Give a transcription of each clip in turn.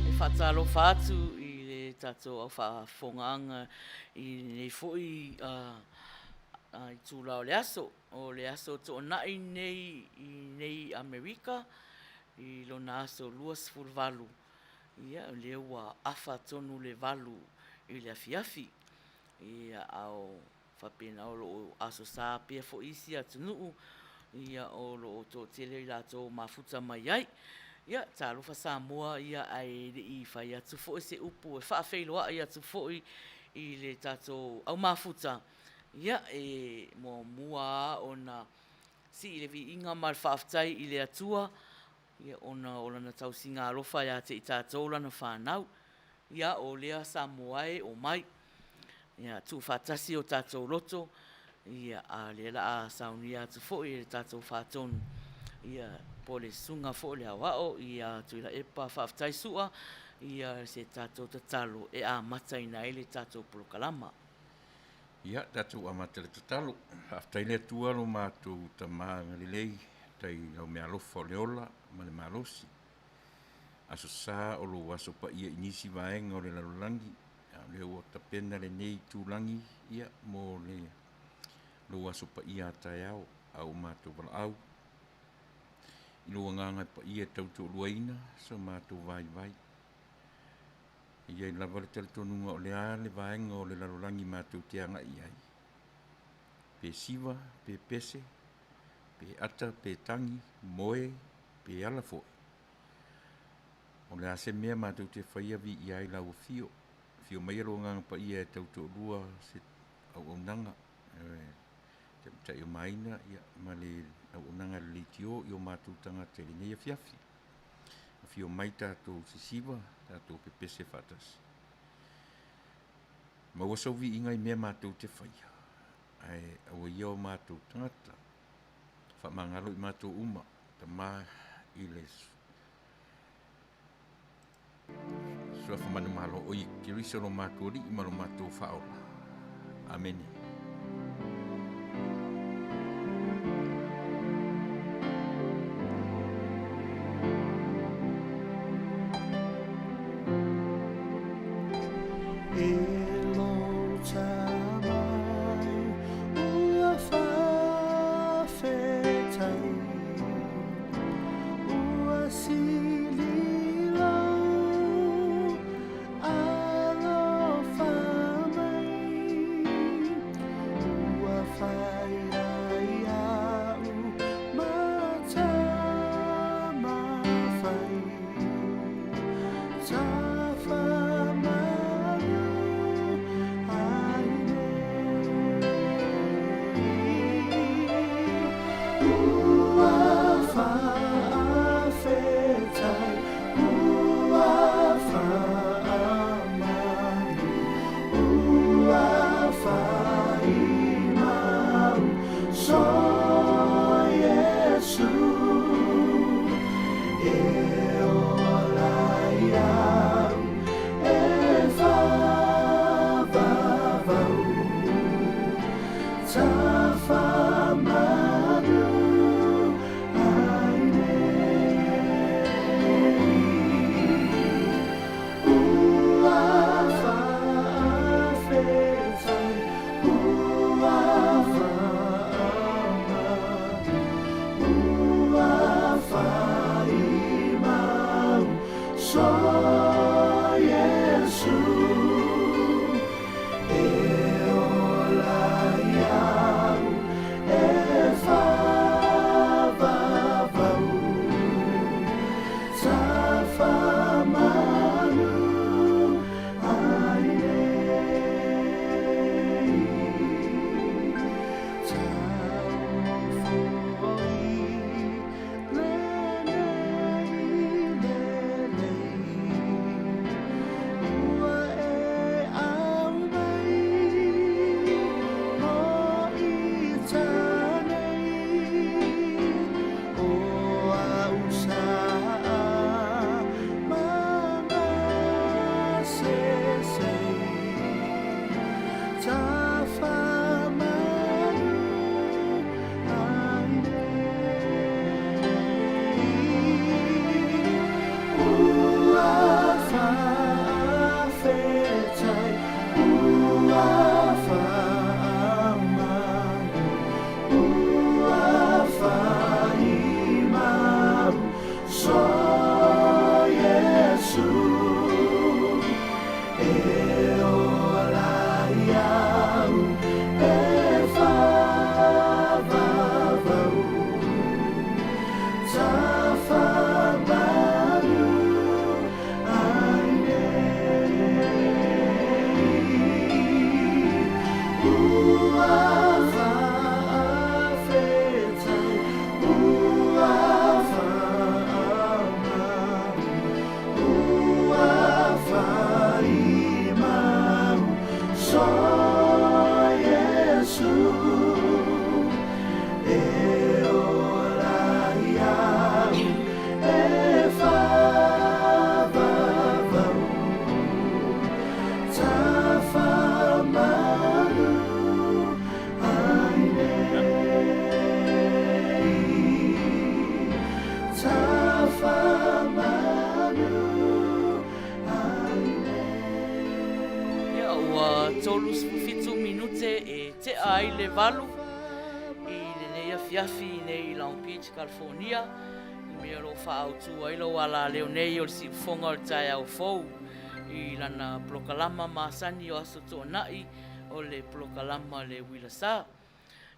E faatalofa atu i le tatou au faafofogaaga i lenei foi itula o le aso. O le aso Toonai lenei i nei Amerika i lona aso 28, ia o lea ua afa tonu le 8 i le afiafi. Ia a o faapena o lo o Aso Sa pea foi isi atunuu, ia o lo o toatele i latou o mafuta mai ai. Ia talofa Samoa ia ae le i fai atu foi se upu e faafeiloai atu foi i le tatou au mafuta, ia e muamua lava ona sii le viiga ma le faafetai i le Atua ona o Lana tausiga alofa ia te i tatou Lana fanau. Ia, o lea Samoa e, omai, ia tuufaatasi o tatou loto, ia, a o lea o le a saunia atu foi e le tatou faatonu, ia, po o le susuga foi o le Aoao ia Tuilaepa Faafetai Sua, ia se tatou tatalo e amataina ai le tatou polokalama. Ia, tatou amata i le tatalo. Faafetai le Atua lo matou Tama agalelei, faafetai i lau meaalofa o le ola ma le malosi. Aso Sa o lou aso paia i nisi vaega o le lalolagi, a o lea ua tapena lenei itulagi ia mo le lou aso paia a taeao a o matou valaau. I lou Agaga e paia e tautoaluaina so matou vaivai. E i ai lava le talitonuga o le a le vaega o le lalolagi matou te agai i ai, pe siva, pe pese, pe ata, pe tagi, moe, pe ala foi, o le a se mea matou te faia, viia ai lau Afio. Afio maia lou Agaga Paia e tautoalua se auaunaga, Taitai o Maina ma le auaunaga a le leitio i o matou tagata i lenei afiafi. Afio mai tatou sisiva, tatou pepese faatasi. Maua sou viiga i mea matou te faia, ae aua ia o matou tagata, faamagalo i matou uma, Tama i le Suafa manumalo o Ie Keriso lo matou Alii ma lo matou Faaola. Amene. Ia, ua 37 minute e tea ai le valu i lenei afiafi nei i Long Beach, California. mea o lo o faaautu ai lou alaleo nei o le siufofoga o le taeao fou i lana polokalama masani o Aso Toonai o le polokalama Le Uila Sa.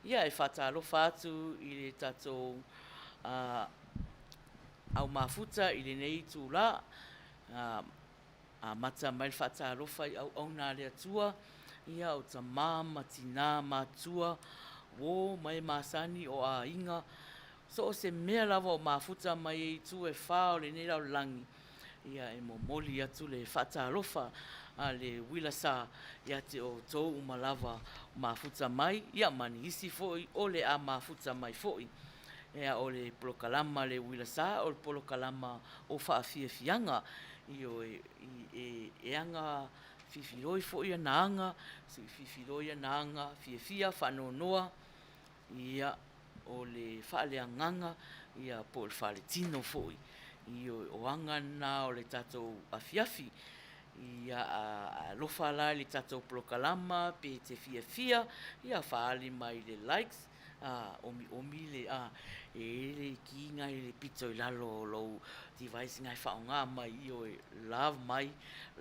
Ia, e faatalofa atu i le tatou au mafuta i lenei itulā. Amata mai le faatalofa i auauna a le Atua, ia o tama ma tina matua, uō ma e masani o aiga, so o se mea lava o mafuta mai ai i itu e fā o lenei lalolagi, ia e momoli atu le faatalofa a le uila sa ia te outou uma lava o mafuta mai, ia ma nisi foi o le a mafuta mai foi. Ia o le polokalama a le uila sa o le polokalama o faafiafiaga, ioe, e aga fifiloi foi ana aga, fifiloi ana aga fiafia, faanoanoa, ia, o le faaleagaga, ia, po o le faletino foi. Ioe, o aga na o le tatou afiafi. Ia, a alofa la i le tatou polokalama pe te fiafia, ia faaali mai i le likes, a omiomi le a e i ai le ki na i le pito i lalo o lou device na e faaaoga mai ioe love mai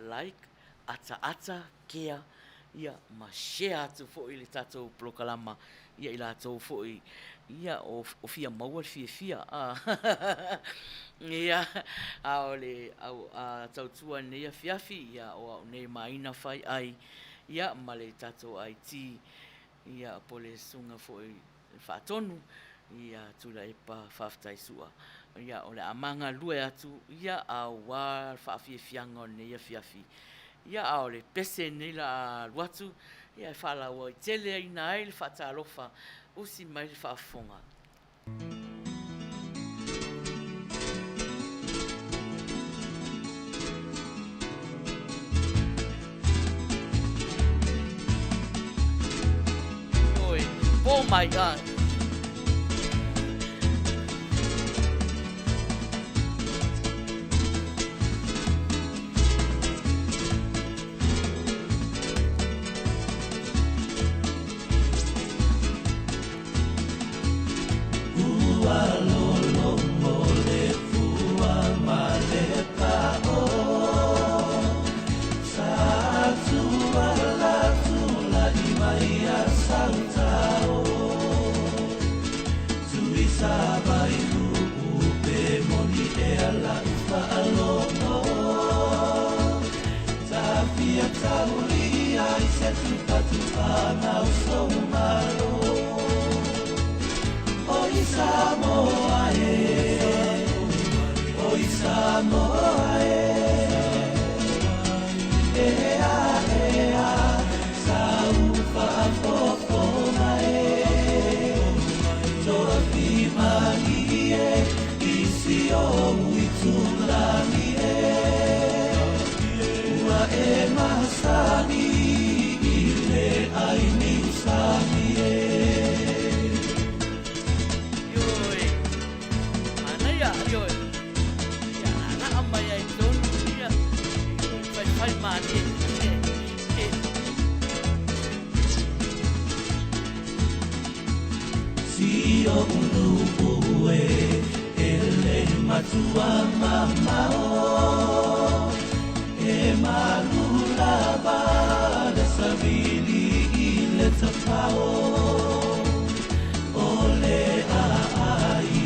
like ataata kea ia ma share atu foi le tatou polokalama ia i latou foi ia o fia maua le fiafia a ia a o le au a tautua i lenei afiafi ia o au nei Maina Faiai ia ma le tatou IT Ia, po o le susuga foi i le Faatonu, ia Tuilaepa Faafetai Sua. Ia, o le a ma galulue atu, ia, aua le faafiafiaga o lenei afiafi. Ia, a o le pese lenei o le a alu atu, ia, e faalauaiteleina ai le faatalofa, usi mai le faafofoga. Oh my God. Ua lolomo le fua ma le pao Sa tuala tula'i mai a Sautao Tuisava i lu'u pe moni ea la'u faalogo Tafia taulia i se tupatupaga o sou malo Oi Samoa e, oi Samoa e Ea ea sau faafofoga e Toafimalie i si ou itulagi e Ua e masani i le ʻai niusami e. Ioe, manaia, ioe, ia laalaa mai ai tonu ia, ioe, faifai malie. Si oʻu nuu e, e le matua mamao E malu lava le savili i le tafao O le aai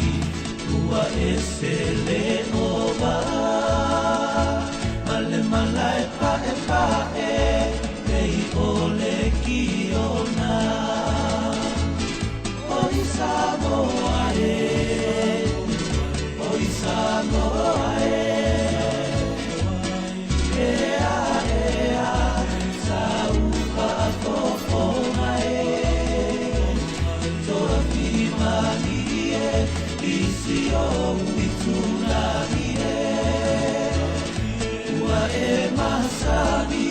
ua ese le ova Ma le malae paepae pei o le kiona Oi Samoa e, oi Samoa e Ea ea sau faafofoga e Toafimalie i si ou itulagi e Ua e masani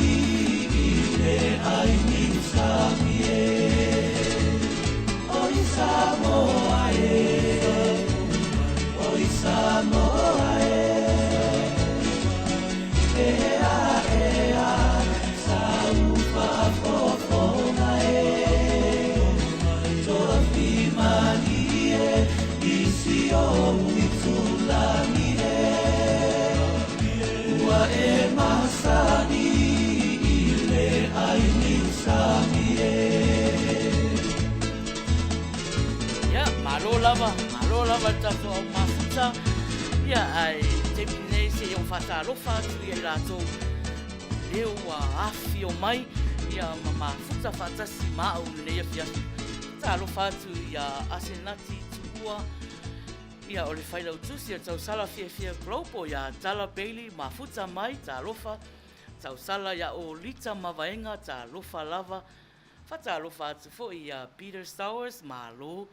i le ʻai niusami e Oi Samoa e, oi Samoa e Ea ea sau faafofoga e Toafimalie i si ou. Tulagi e Ua e masani i le ʻai niusami e. Ia, malo lava, malo lava le tatou au mafuta. Ia, ae taimi nei se i ou faatalofa atu ia i latou lea ua afifio mai ia ma mafuta faatasi ma au i lenei afiafi. Faatalofa atu ia Asenati Tuua, ia o le failautusi o Tausala Fiafia Global ia Tala Bailey mafuta mai, talofa. Tausala ia Olita Mavaega, talofa lava. Faatalofa atu foi ia Peter Stowers, malo.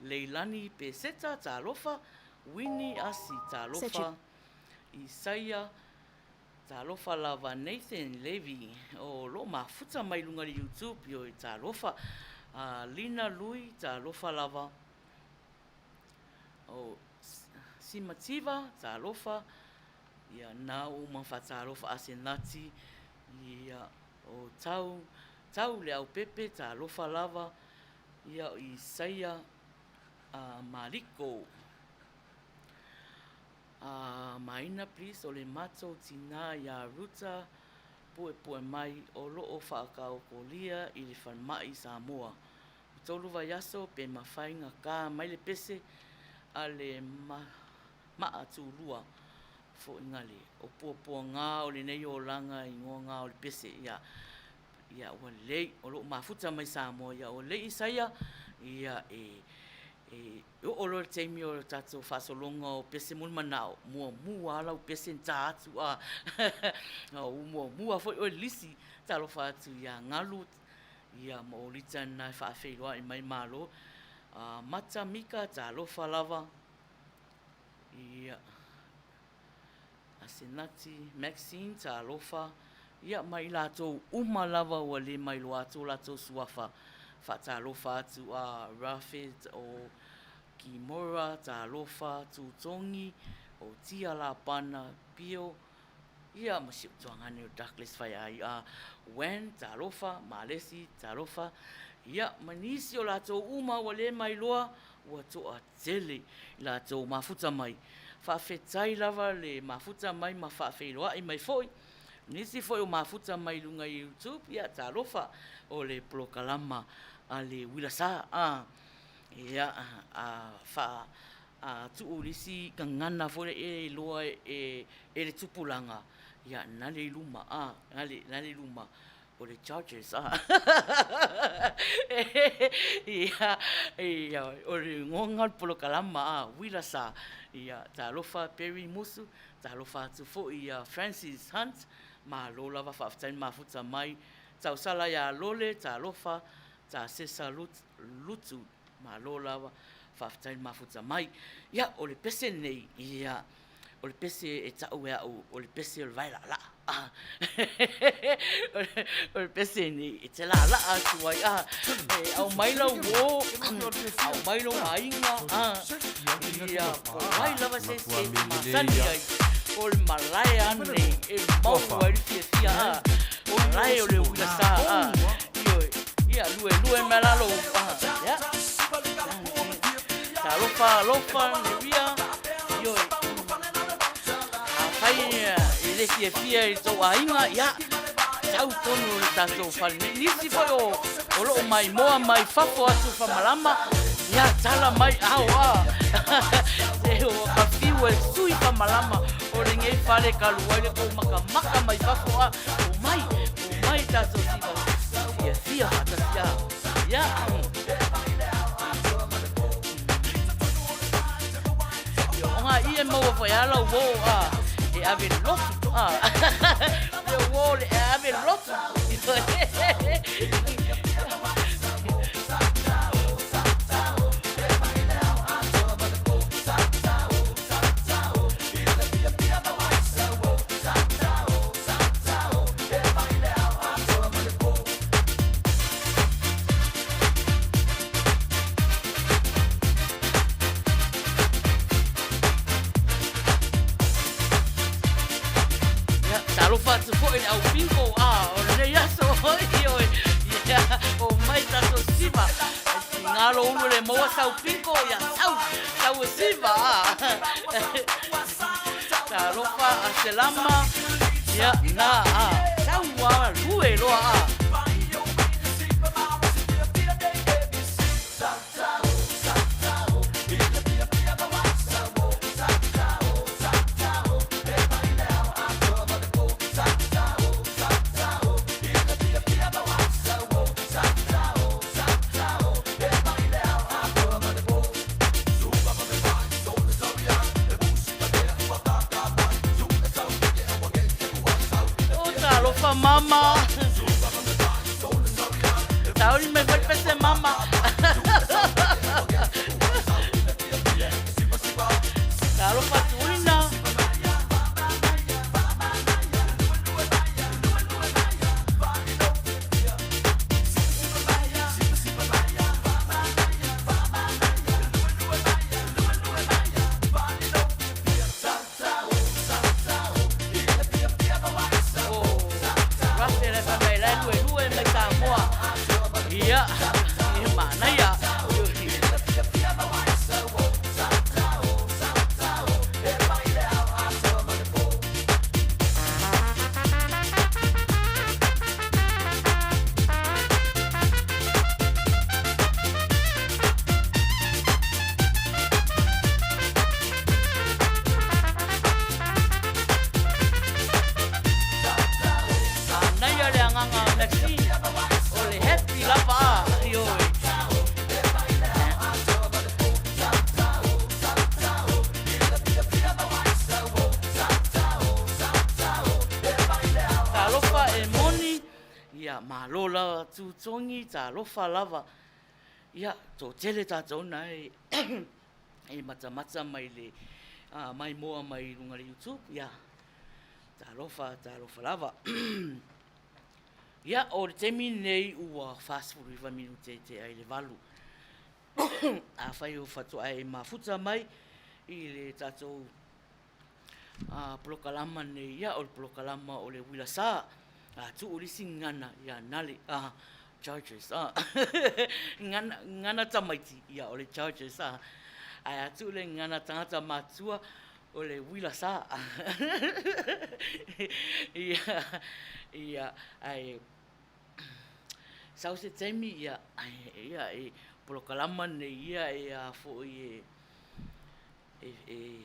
Leilani Peseta, talofa. Winnie Asi, talofa. Isaia, talofa lava. Nathan Levy, o lo o mafuta mai luga i le YouTube, ioe, talofa. Lina Lui, talofa lava. O Simativa, talofa. Ia, na uma faatalofa Asenati, ia, O tau, tau Leaupepe, talofa lava, ia o Isaia a Maliko. A Maina please o le matou tina ia Ruta Puepue mai o loo faakaokolia i le falemai i Samoa. Ua tolu vaiaso pe mafai gaka mai le pese a le maa tulua foʻiga le o puapuaga o lenei olaga i goga o le pese ia ia ua lelei o loo mafuta mai Samoa ia ua lelei Isaia ia e e oo loa le taimi o le tatou faasologa o pese mo le manao muamua a lau pese na ta atu a ua muamua foi oe lisi talofa atu ia Galu ia ma Olita na e faafeiloai mai malo Mata Mika talofa lava Ia. Asenati, Maxine, talofa, ia ma i latou uma lava ua le mailoa atu o latou suafa, faatalofa atu a Rafed o Kimora, talofa, Tutogi, o Tia Lapana, Pio, ia ma si ou tuagane o Douglas Faiai, a Wen, talofa, Malesi, talofa, ia ma nisi o latou uma ua le mailoa ua toatele i latou mafuta mai. Faafetai lava le mafuta mai ma faafeiloai mai foi. Nisi foi o mafuta mai luga i YouTube, ia talofa, o le polokalama a le uila sa. A, ia, a faa, a tuu i le isi gagana foi lea e iloa e, e le tupulaga, ia nale i luma, a, nale, nale i luma. O le Chargers a. Ia, ia, o le igoa o le polokalama a, Uila Sa. Ia, talofa Perry Musu, talofa atu foi ia Francis Hunt, malo lava faafetai le mafuta mai. Tausala ia Lole, talofa, Tasesa Lutu, malo lava faafetai le mafuta mai. Ia, o le pese lenei, ia, O le pese e tau e au, o le pese o le vae laalaa. O le pese nei e te laalaa atu ai, a, e aumai lau uō, aumai lou aiga, a, ia, po o ai lava se isi e te masani ai, o le malae lava lenei e maua ai le fiafia, a, malae o le uila sa, a, ioe, ia, luelue mai lalo, a, ia. Talofa, alofa, Neria, ioe. Afai e le fiafia i tou aiga, ia, sau tonu le tatou fale nei. Nisi foi o, o loo maimoa mai fafo atu famalama, ia, tala mai ao a. Se ua ka fiu e sui famalama o lenei fale kalu ai le kou makamaka mai fafo a. Omai, omai tatou siva fiafia faatasi a. Ia. O ngā ie maua foi a lau uō a e ave lotu a. Le uō le e ave lotu. Ia, talofa atu foi i le au bingo, a, o lenei aso, ioe, ia, omai tatou siva, e tiga Paga lou ulu e le maua sau piko, ia sau, sau e siva a. Talofa Aselama, ia na a. Sau a lue loa a. O talofa mama. Sauli mai foi pese mama. Talofa tuina. Russell e fai mai la e lue lue mai Samoa. Ia, ia manaia. Manaia le agaga o Maxine, o le happy lava a, ioe. Talofa e moni, ia malo lava Tutogi, talofa lava. Ia, toatele tatou na e e matamata mai le maimoa mai i luga o le YouTube, ia, talofa, talofa lava. Ia, o le taimi lenei ua 49 minute e tea i le 8. Afai o faatoa e mafuta mai i le tatou polokalama nei, ia o le polokalama o le uila sa, a tuu le isi gagana ia nale, a charges, a gagana, gagana tamaiti, ia o le charges, a ae a tuu le gagana tagata matutua, o le uila sa. Ia, ia, ae sau se taimi, ia, ia, e polokalama nei ia e a foi e, e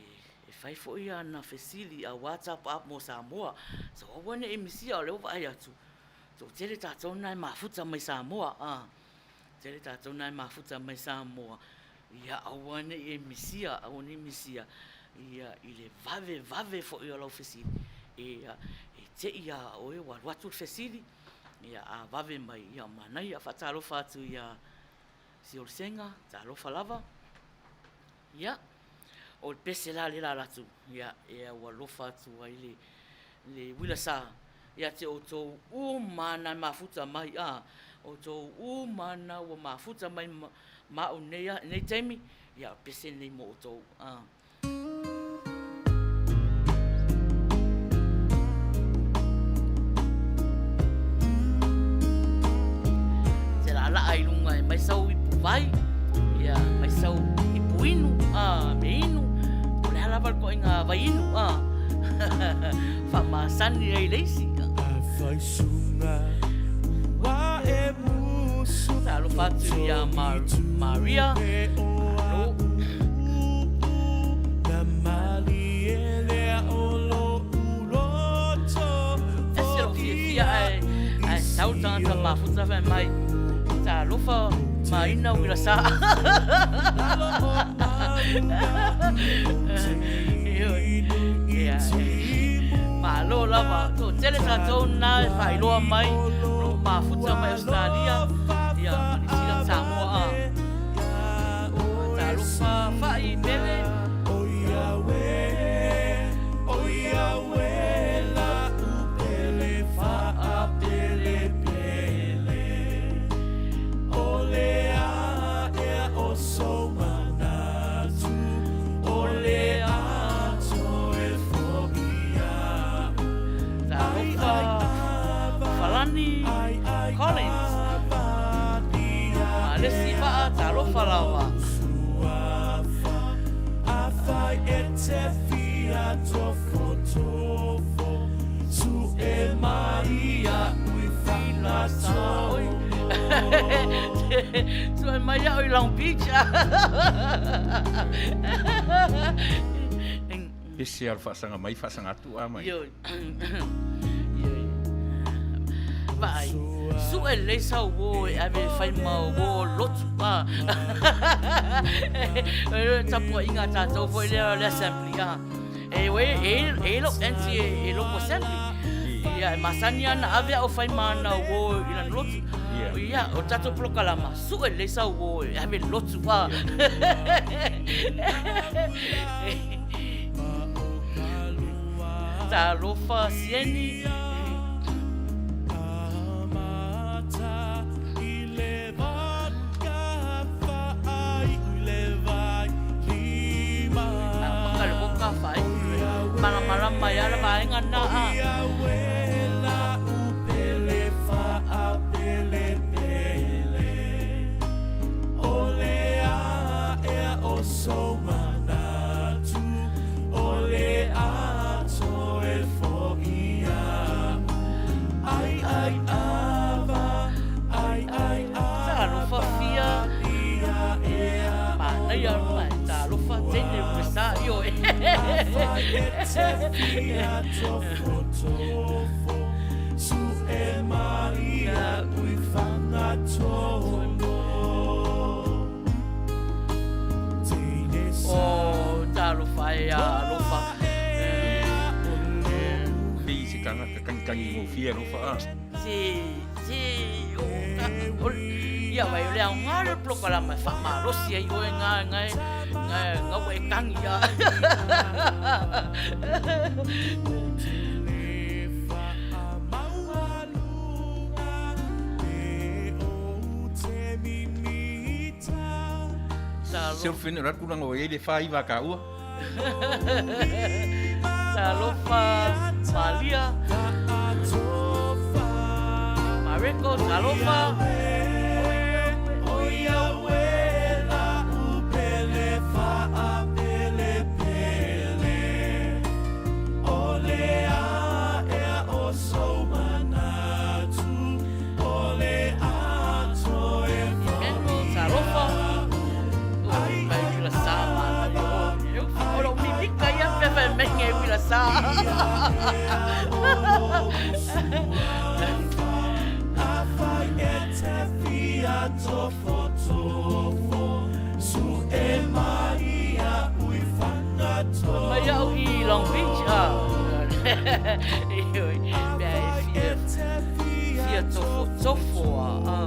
fai foi ana fesili a WhatsApp app mo Samoa. So aua ne i misia o lea ua vaai atu, toatele tatou na e mafuta mai Samoa, a, tele tatou na e mafuta mai Samoa, ia aua ne i e misia, aua ne i misia ia i le vave vave foi o lau fesili, ia e te i lava oe ua alu atu le fesili, ia a vave mai, ia manaia. Faatalofa atu ia Siolsega, talofa lava. Ia, o le pese la lea o le a alu atu, ia, e aualofa atu ai le, le uila sa ia te outou uma lava na mafuta mai, a, outou uma lava na ua mafuta mai ma au i lenei taimi, ia, o le pese lenei mo outou, a. Te laalaa i luga e mai sau ipu vai, ia mai sau ipu inu, a, me inu, o le a lava le ituaiga vai inu, a, faamasani ai le isi. Talofa atu ia Maria, malo. Ese lou fiafia ae ae sau le tagata mafuta fai mai, Talofa Maina Uilasa. Malo lava, toatele tatou na e faailoa mai o lo o mafuta mai Ausetalia, ia ma Niu Sila ma Samoa a. Talofa Fa'i Pele. Talofa Falani Collins. Ma le isi vaa, talofa. Sue mai au i Long Beach. Pese a le faasaga mai faasaga atu a mai. Ioe. Ioe. Vaai, sue lelei sau uō e ave e fai ma uō lotu. A. O le tapuaiga a tatou foi lea o le assembly. A. E e e e lou aunty e local assembly. Ia, e masani lava ona ave au fai ma ana uō i lana lotu. Ia, o le tatou polokalama, sue lelei sau uō e ave i le lotu. A. Talofa Sieni. Maka le boka whai. Malamalama ia le vaenga na a. Talofa fia Manaia mai talofa teine ua sa io e. Oh, talofa e alofa. Pei se tagata kagikangi gofie alofa a. Se, se, o, ka, o, ia vai, o le aoga le polokalama e faamalosi ai oe nga, nga, nga, nga ua e kagi a. Self ina ratu tulaga ua i ai le 49 a kāua. Talofa Malia. Mareko, talofa. Emmanuel, talofa. Mai uila sa mana i o. O lou mimika ia pe fai mai ngai uila sa. Mai au i Long Beach a. Ioe, pea e fia, fia tofotofo a.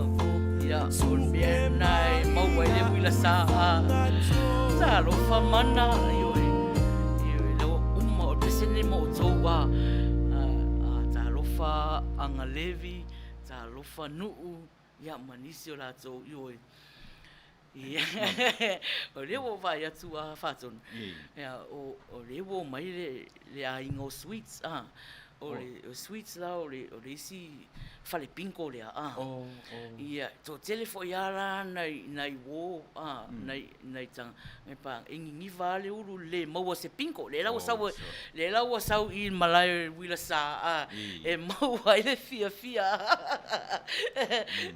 Ia, o le mea lena e maua ai le uila sa a. Talofa mana, ioe, ioe, le ua uma o le pesene mo outou a. Talofa Aga Levi, talofa Nuu, ia ma nisi o latou, ioe. Ia, o lea ua ou vaai atu a Faatonu, ia, o lea ua omai le aiga o Sweets, a. O le Sweets la o le isi fale bingo lea, a. Ia, toatele foi lava la nai uo, a, nai tagata, e niniva lava le ulu i le le maua o se bingo. Lea la ua sau, lea la ua sau i le malae o Uila Sa, a, e maua ai le fiafia.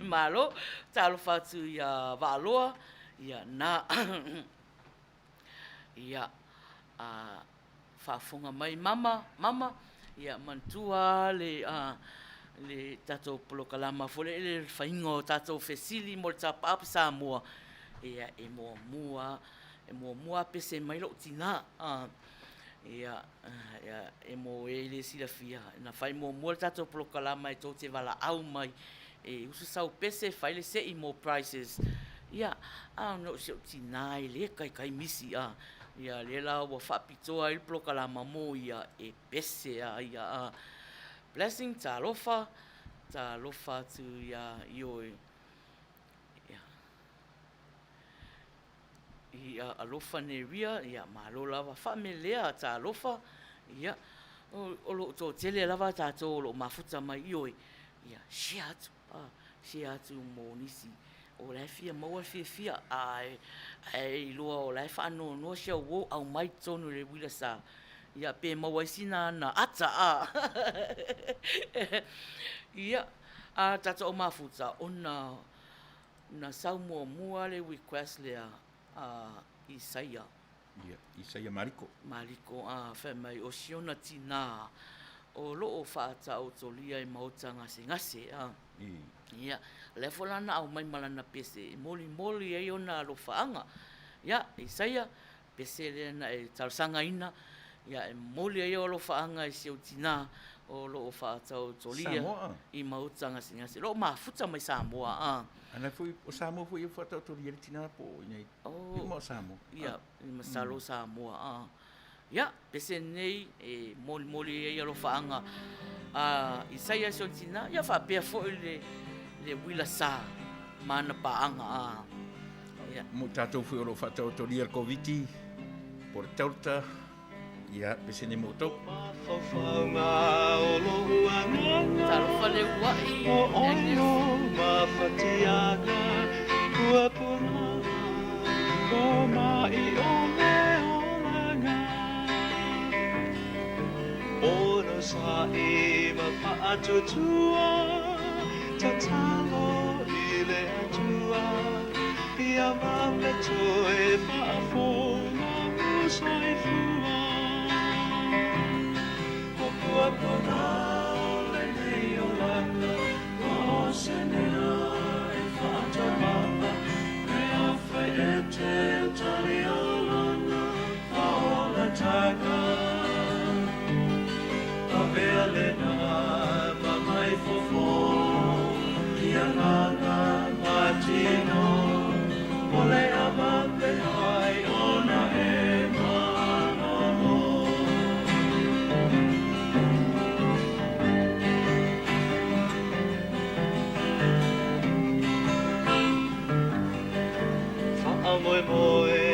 Malo. Talofa atu ia Vaaloa, ia na ia a faafofoga mai mama, mama, ia manatua le a le tatou polokalama foi lea le faiga o tatou fesili mo le Top Up Samoa, ia e muamua e muamua pese mai lou tina a ia e mo e le silafia na fai muamua le tatou polokalama e tou te valaau mai E usu sau pese fai le se'i mo prizes ia a ona o si ou tina e le kaikai misi a ia lea la ua faapitoa ai le polokalama mo ia e pese a ia a Blessing talofa talofa atu ia ioe ia ia alofa Neria ia malo lava faamelea talofa ia o lo o toatele lava tatou o lo o mafuta mai ioe Ia, share atu, a, share atu mo nisi o la e fia maua le fiafia, ae, ae iloa o la e faanoanoa si au uo, aumai totonu i le uila sa, ia, pe maua ai sina ana ata, a. Ia, a tatou mafuta, ona. Na sau muamua le request lea a Isaia. Ia, Isaia Mariko. Mariko, a, fai mai o siona tinā o lo o faataotolia i maota gasegase, a. Ia, lea foi la na aumai ma lana pese e molimoli ai ona alofaaga. Ia, Isaia, pese lea na e talosagaina, ia e momoli ai ou alofaaga i si ou tinā o lo o faataotolia i maota gasegase. O lo o mafuta mai Samoa, a. A na foi, o Samoa foi e faataotolia le tinā po o inei. Oh, uma o Samoa. Ia, masalo Samoa, a. Ia, pese nei e molimoli ai alofaaga a Isaia si ona tinā, ia faapea foi le, le uila sa ma ana paaga. A, ia. Mo tatou foi o lo o faataotolia le Koviti po o le Delta, ia, pese nei mo outou. Mafaufauga o lou agaga. Talofa le ua'i, O oe Agnes. o mafatiaga puapuaga ko ma'i o le olaga. Onosai ma faatuatua, tatalo i le Atua, ia vave toe faafou lou soifua. O puapuaga o lenei olaga, ua o se mea e faataumaa, pe afai e te talia lana faaolataga. Avea lena ma mai fofo i agaga ma tino, o le a vave ai ona e malolo. Faamoemoe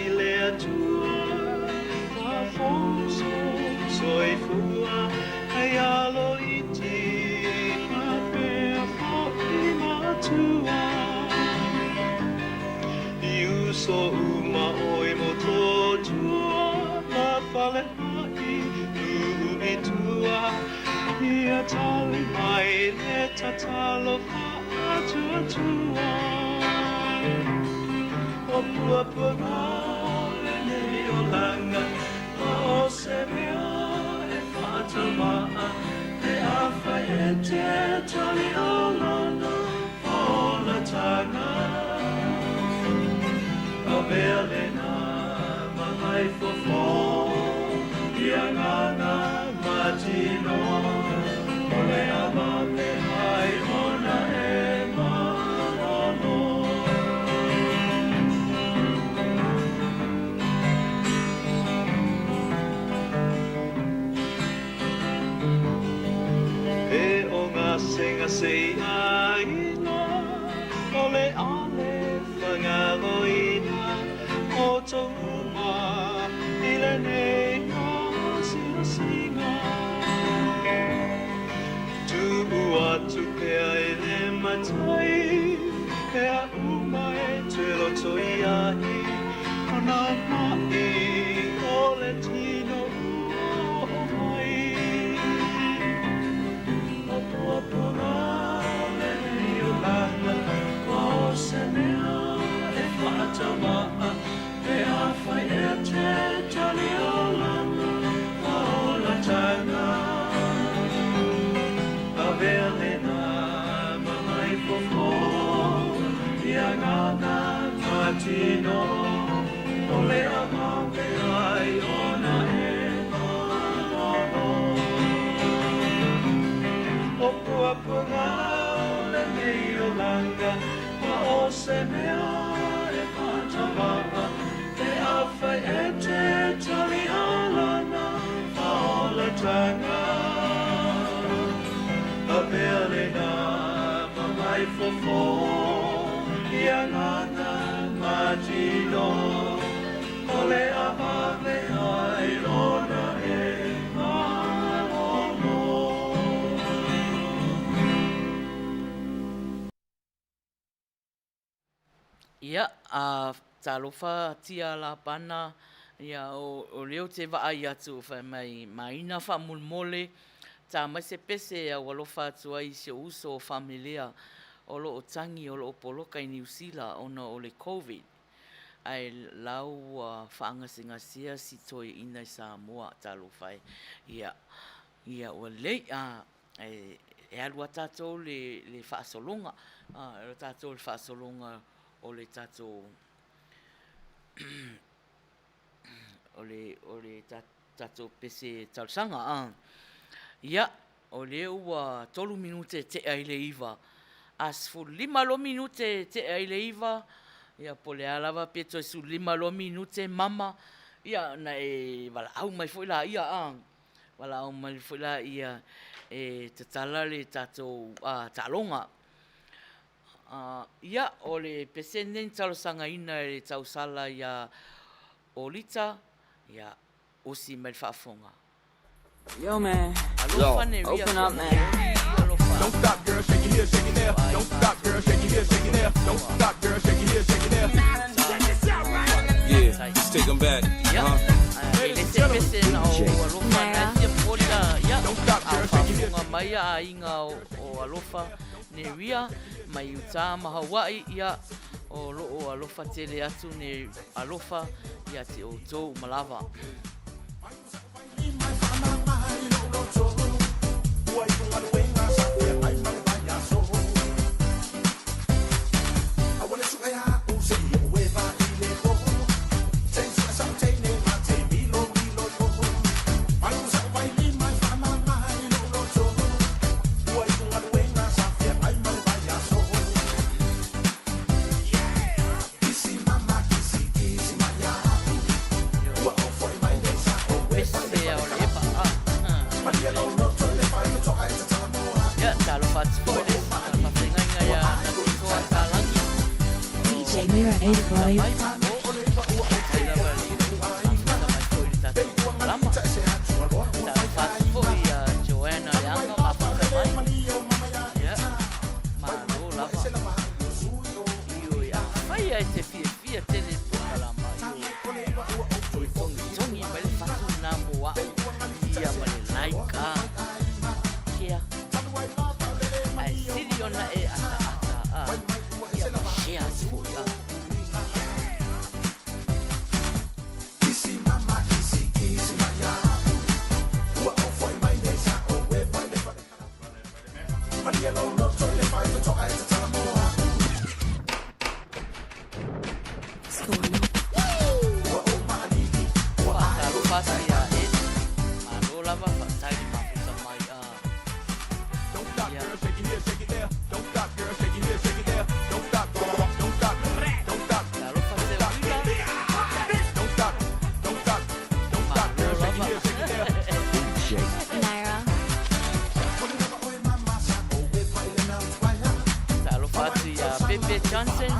i le Atua, faafou sou soifua, hei alo iti faapea foi matua. I uso uma ʻoe Motootua ma Faleaʻi uu i tua, ia tali mai le tatalo faatuatua. O puapuaga o lenei olaga, ua o se mea e faataumaa, pe afai e te talia lana faaolataga. Avea lena ma mai fofo i agaga ma tino, o le a vave ai ona e malolo. E o gasegase i aiga, o le a le faagaloina outou uma i lenei asiasiga. Tuu atu pea i le Matai mea uma e te lotoiai, o nā maʻi o le tino ua oo mai. O puapuaga o lenei olaga, ua o se mea e faataumaa, pe afai e te talia lana faaolataga. Avea lena ma mai fofo i agaga ma tino, o le a vave ai ona e malolo. O puapuaga o lenei olaga, ua o se mea e faataumaa, pe afai e te talia lana faaolataga. Avea lena ma mai fofo i agaga ma tino, o le a vave ai ona e malolo. Ia, a talofa tia Lapana, ia, o lea ou te vaai atu fai mai maina faamolemole, ta mai se pese e au alofa atu ai i si ou uso o Famelea. o lo o tagi o lo o poloka i Niu Sila ona o le Covid, ae la ua faagasegasea si toeaina i Samoa, talofa e. Ia, ia ua lelei, a, e, e alu a tatou le, le faasologa, a, e alu tatou le faasologa o le tatou o le, o le tatou pese talosaga. A. Ia, o lea ua 3 minute tea i le 9, a 15 loa minute tea i le 9, ia po o le a lava pe toe 15 loa minute mama, ia ona e valaau mai foi laia, a. Valaau mai foi laia e tatala le tatou taaloga. Ia, o le pese lenei na talosagaina e le tausala ia Olita, ia, osi mai le faafofoga. Yo man, Alofa ne ria open up man. Alofa. Don't stop, girl, shake it here, shake it there. Don't stop, girl, shake it here, shake it there. Don't stop, girl, shake it here, shake it there. Yeah, let's take 'em back. Ia, Huh? e le se pese na o Alofa na fia momoli la, ia, a faafofoga mai a aiga o Alofa Neria mai Utah ma Hawaii, ia, o lo o alofa tele atu ne alofa ia te outou uma lava. Pese a o le epa, a. Ia, talofa atu foi le faafeagaiga ia Natitoa Talangi. DJ Mira 85. Mai malo, faafetai lava le mafuta mai foi i le tatou polokalama. Talofa atu foi ia Joanna Leaga mafuta mai. Ia, malo lava. Ioe, afai lava e te fiafia tele i le polokalama, ioe, toe togitogi mai le fatu lena mo au ia ma le like a. Kea. Ae sili ona e ataata a, ia ma share atu foi a. What's going on? Faatalofa atu ia Ed. Malo lava faafetai le mafuta mai a. Don't stop, Ia. girl, shake it here, shake it there. Don't stop, girl, shake it here, shake it there. Don't stop, don't stop, don't stop, Talofa Seuila. don't stop, don't stop, don't stop, Malo girl, shake it lava. here, shake it there. Naira. Talofa atu ia Pepe Johnson.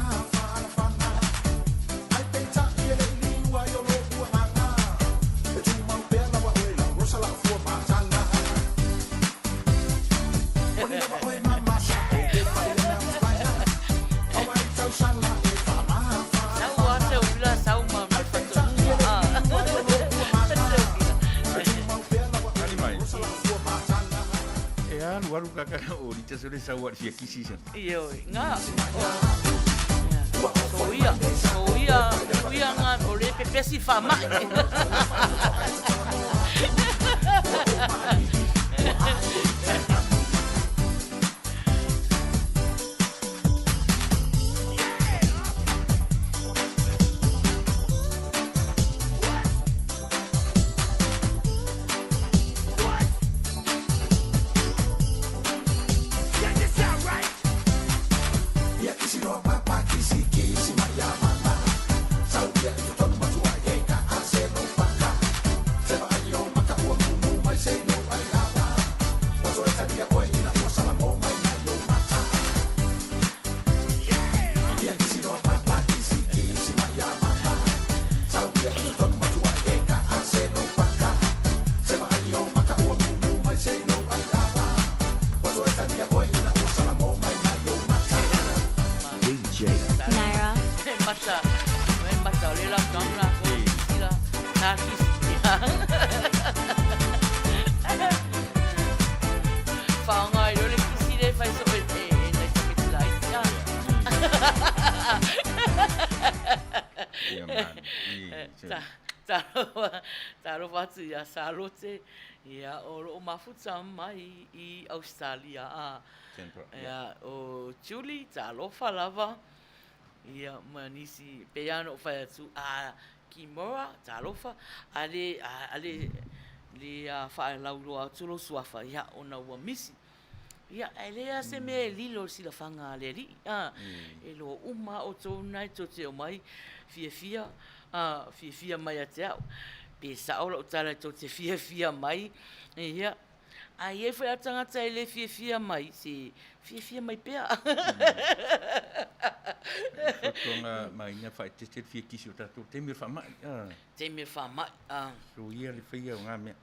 Sau a Seuila sau ma le faatonuga a. Seuila. Tali mai. E alu alu kaka o lita sole sau a fia kisi sa. Ioe, nga. Soia, soia, soia nga o le pepesi faamai. Naira. Mata, mata o le la kamla ko sila ta kisi. Faaaoga ai loa le kisi lea e fai soo e nai tamaiti laiti. Talofa, talofa atu ia Salote, ia, o loo mafuta mai i Ausetalia, a. Ia, o Julie, talofa lava, ia, ma nisi, pei lava ona ou fai atu, a Kimora, talofa, a le, a le, le faalauiloa atu lou suafa, ia, ona ua misi. Ia, ae leai lava se mea e lilo i le silafaga a le Alii, a, e iloa uma lava outou lena e tou te omai fiafia, a, fiafia mai ia te au. Pe sao lau tala tou te fiafia mai, ia, a i ai foi lava tagata e le fiafia mai, se fiafia mai pea. Fautuaga Maina, faaeteete le fia kisi o tatou i le taimi o le faamai, a. Taimi o le faamai, a. Soia le faia o na mea.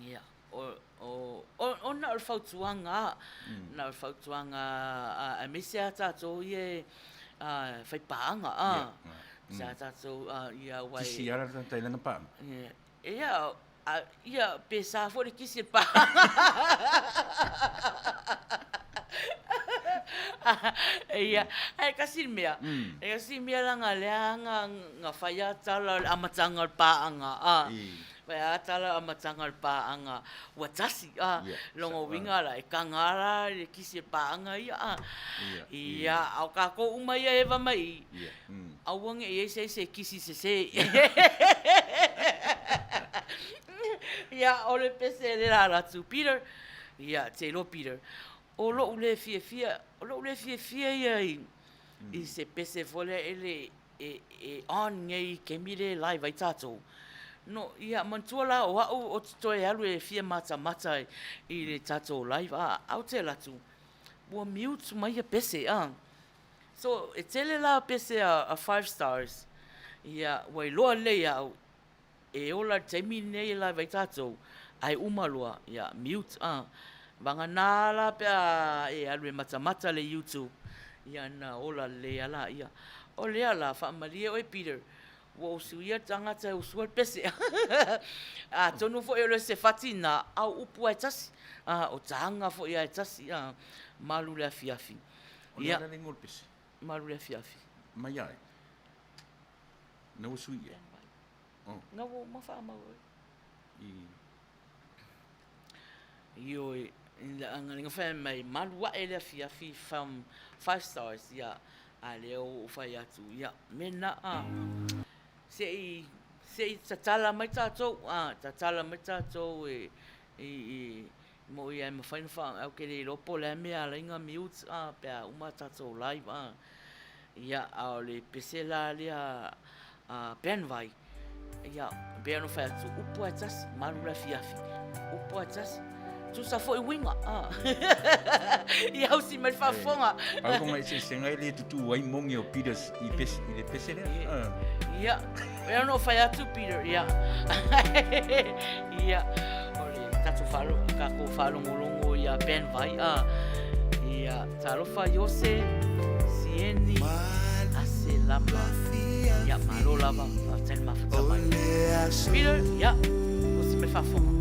Ia. Ona o le fautuaga, na o le fautuaga aemaise lava tatou ia e fai paaga, aemaise lava tatou ia aua e... Kisi lava le tagata i lana paaga. Ia, ia pe sa foi le kisi e le paaga. Ia, ae tasi le mea, e tasi le mea leaga lea na fai lava tala i le amataga o le paaga, Fai a tala amataga o le paaga ua tasi a, lona uiga la e taga a la le kisi e paaga ia a. Ia, a o tatou uma ia e eva mai i i, aua ne i i ai se isi e kisi sese. Ia, o le pese lea la alu atu, Peter, ia, te iloa Peter, o lou le fiafia, o lou le fiafia ia i se pese foi lea e le e on nei i taimi lea e live ai tatou. No, ia, manatua la o au ou te toe alu e fia matamata i le tatou live, a, a ou te alu atu, ua mute mai ia pese, a. So, e tele la pese a five stars, ia, ua iloa lelei e au, E ola i le taimi lenei e live ai tatou, ae uma loa, ia mute a. Vagana la pe a e alu e matamata le YouTube, ia ona ola lelei lava laia. O lea la, faamalie oe Peter, ua ou suia le tagata e usua le pese. Atonu foi o le se fati lena, a o upu lava e tasi, a o taga foi lava e tasi, a, malu le afiafi. O le a la le igoa o le pese? Malu le afiafi. Mai ai? Na ua sui ia? Na ua uma faamau ai. Ioe, leaga fai mai malu ae le afiafi from five stars, ia, a lea ua ou fai atu, ia, mea lena, a, se i, se i tatala mai tatou, a, tatala mai tatou e, i, mo ia e mafai ona faa, ae ou te le iloa po o le a le mea e ala ai ona mute, a, pe a uma a tatou live, a. Ia, a o le pese la lea a Ben Vai, ia, e pei ona fai atu, upu lava e tasi, malu le afiafi, upu lava e tasi, tusa foi uiga, a. Ia hausi mai le faafofoga. Pau lona eseesega e le tutuu ai moni o Peters i pese, i le pese lea. Ia, pei ona ou fai atu Peter, ia. Ia, o le tatou faalo, tatou faalogologo ia Ben Vai, a. Ia, talofa Iose, Sieni, Aselama. Ia, malo lava, faafetai le mafuta mai. Peter, ia, osi mai faafofoga.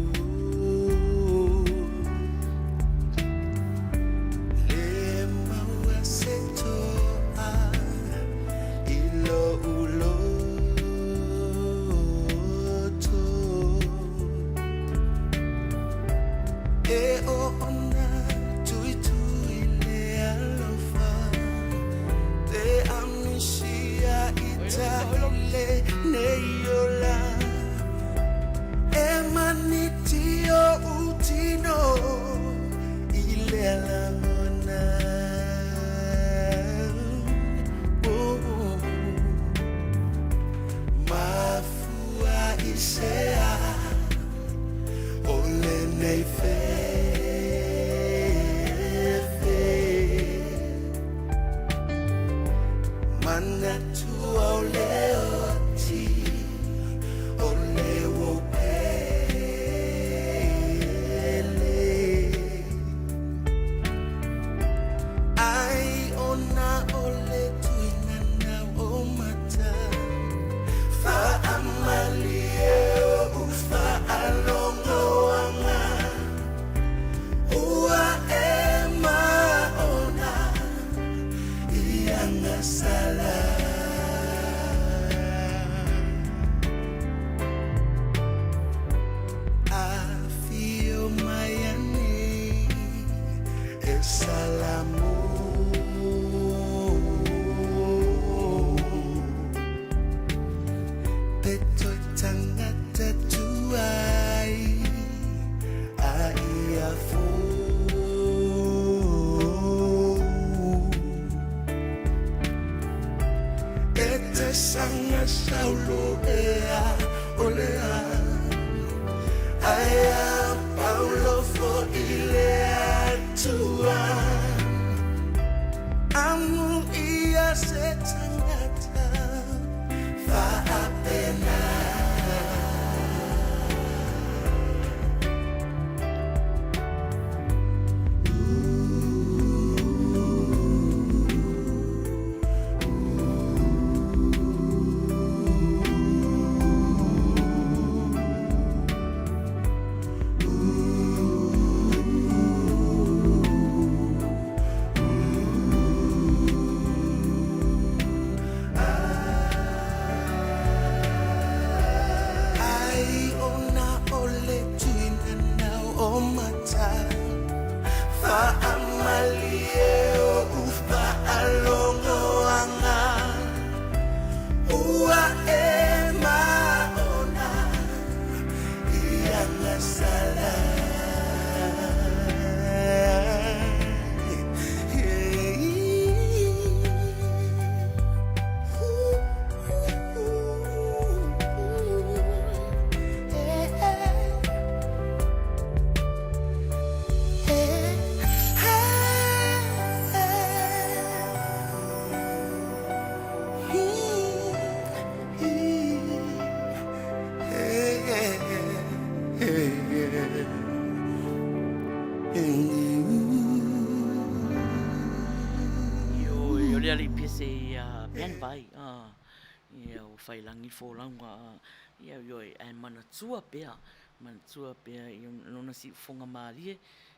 Ia ua fai lagi le folauga a, ia ioe, ae manatua pea, manatua pea i lona siufofoga malie,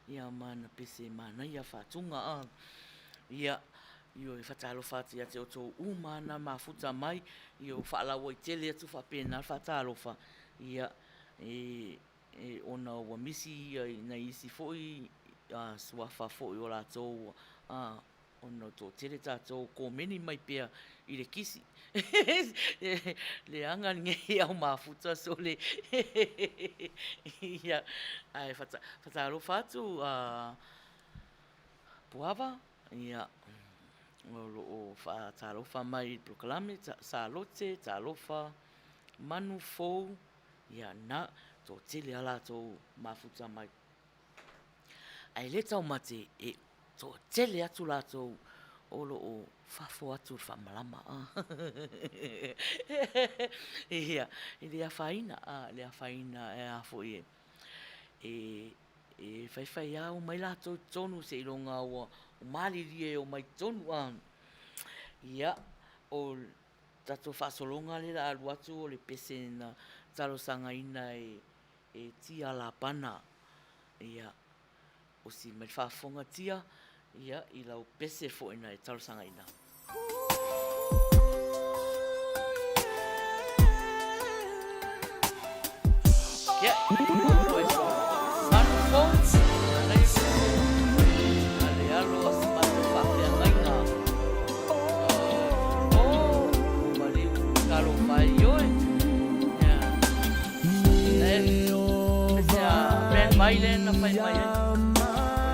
ia ma ana pese manaia faatuga a. Ia, ioe, faatalofa atu ia te outou uma lava na mafuta mai, ia ua faalauaitele atu faapena le faatalofa, ia, e ona ua misi nai isi foi suafa foi o latou ona ua toatele tatou, komeni mai pea i le kisi. Leaga lenei au mafuta sole. Ia, ae faatalofa atu Puava, ia, o lo o faatalofa mai i le polokalame, Salote, talofa, Manu fou, ia na, toatele lava latou mafuta mai. Ae le taumate e toatele atu latou o lo o fafo atu i le faamalama. Ia, e le afaina, e le afaina e a foi e e faifai lava omai latou i totonu seiloga lava ua malilie e omai i totonu. Ia, o le tatou faasologa lea o le a alu atu o le pese na talosagaina e Tia Lapana. Ia, osi mai le faafofoga Tia i lau pese foi na e talosagaina. Ia, manu fou, manaia a le alo a si matou faafeagaiga. Oh, maliu, talofa e ioe. Ia, e, pese a Ben Mai lea na fai mai ai. O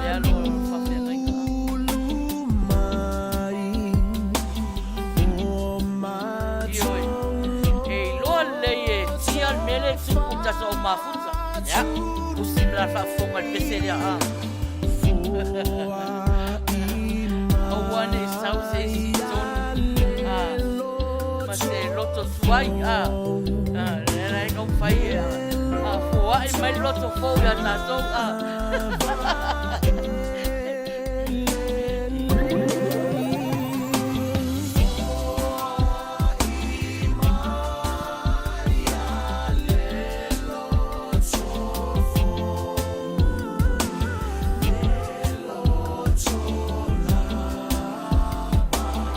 le alo o le faafeagaiga. Ioe, e iloa lelei e Tia le mea lea e tupu i le tatou au mafuta. Ia, usi ma la faafofoga i le pese lea, a. Aua ne i sau se isi i totonu, a, ma se loto tuai, a. A, lea la e taumafai e a, foai mai le loto fou ia tatou, a.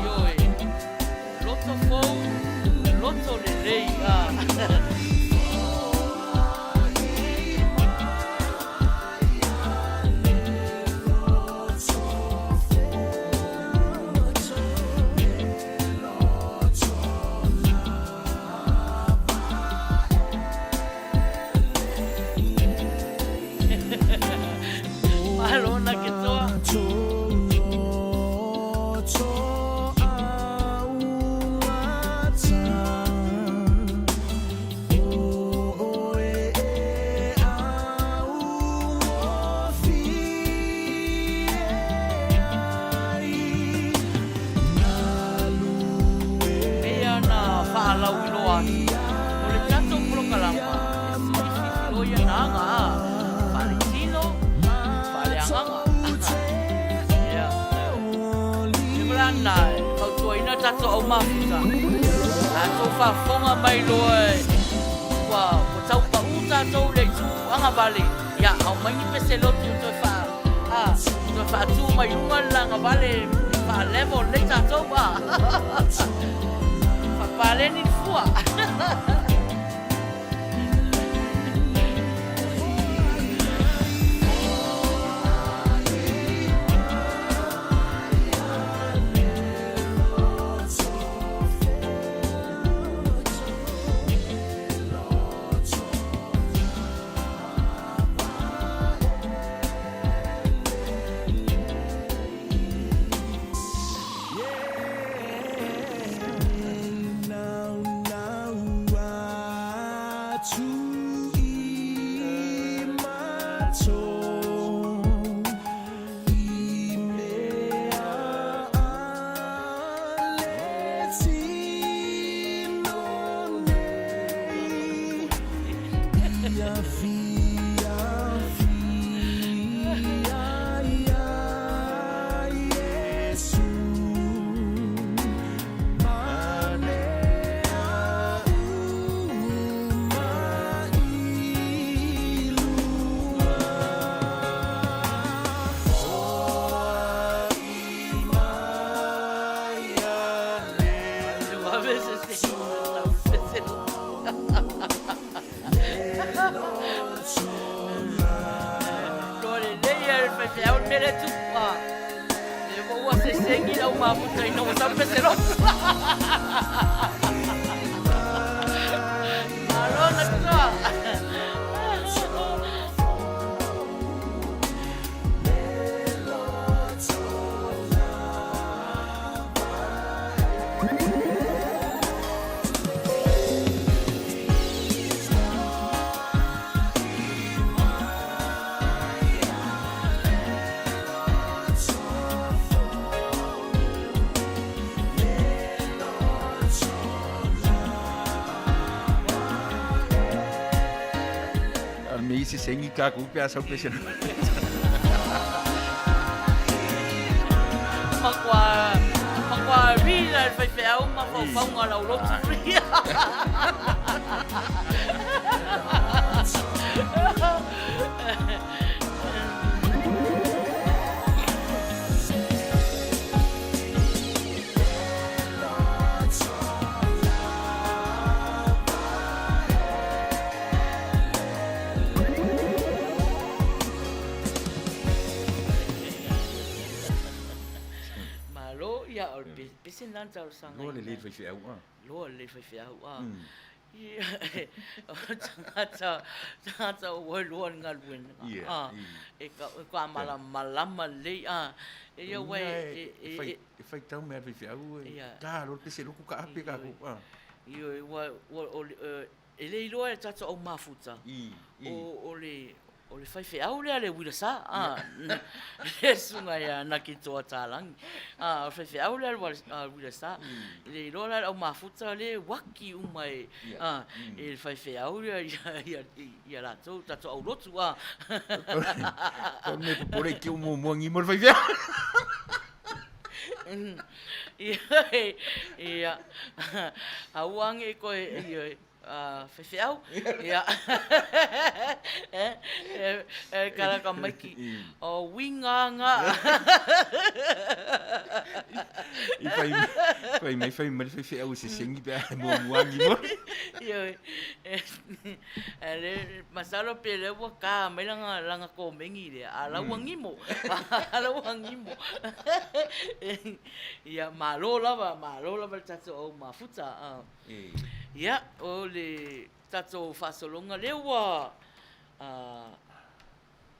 Ioe, loto fou, loto lelei. Malo na ke toa. Pei ona faalauiloa atu, o le tatou polokalama e sui filifiloi ana aga a faaletino, faaleagaga. Ia, e malana e fautuaina tatou au mafuta, a tou faafofoga mai loa ua tau pau tatou i le itu agavale, ia aumai ni pese lotu e toe faa, a, toe faatu mai luga le lagavale e faa-level lelei tatou, a. Faapaleni le fua. Loa lelei e le faifeau le mea lea e tupu. A. Lea foi ua sesegi lau mafuta ina ua sau le pese lotu. Malo na toa. Me isi sengi ka ku pe asa pe sena. Makua makua rila le faifeau ma faufauga o lau lotu. Malo, ia, o le pese lena na talosagaina. Loa lelei le faifeau a. Loa lelei le faifeau a. O tagata, tagata ua iloa le galuega. Ia. E ka malamalama lelei a. Ia ua e E faitau mea a le faifeau e ta loa le pese lotu taape tatou a. Ioe, ua e le iloa e le tatou au mafuta o le O le faifeau lea a le uilasa, a, le susuga ia Nakitoa Talagi. A, o le faifeau lea a le uilasa. E le iloa la e le au mafuta lea e uaki uma e, a, e le faifeau lea ia latou, tatou aulotu, a. Tau le mea popole i te i ua muamua gimo le faifeau. Ia, aua ne i toe, ioe. faifeau, ia, e karaka mai ki, o uiga nga. I fai, fai mai, fai mai le faifeau e sesengi pe a muamua agi mo. Ioe, le, masalo pe lea ua ka mai lana, lana komeni lea, a la ua gimo, a la ua gimo. Ia, malo lava, malo lava le tatou au mafuta. Ia, o le tatou faasologa lea ua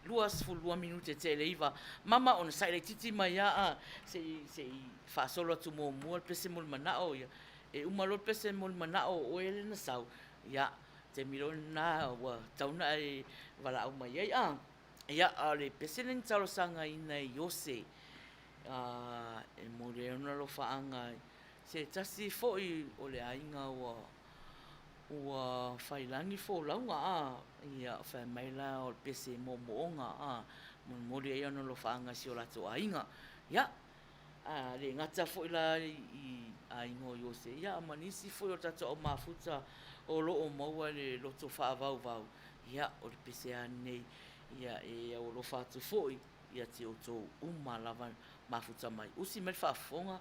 22 minute tea i le 9. Mama, ona sa'i laitiiti mai lava a, se i, se i faasolo atu muamua le pese mo le mana'o, ia. E uma loa le pese mo le mana'o o oe lea na sau, ia, taimi loa lena ua tatau ona e valaau mai ai a. Ia, a o le pese lea na talosagaina e Iose, e momoli ai ona alofaaga Se tasi foi o le aiga ua ua fai lagi folauga a, ia fai mai la o le pese moomooga a, molimoli ai ona alofaaga i si o latou aiga. Ia, a le gata foi la i aiga o Iose, ia ma nisi foi o tatou au mafuta o lo o maua i le loto faavauvau, ia o le pese lava lenei, ia e aualofa atu foi ia te outou uma lava mafuta mai. Usi mai le faafofoga.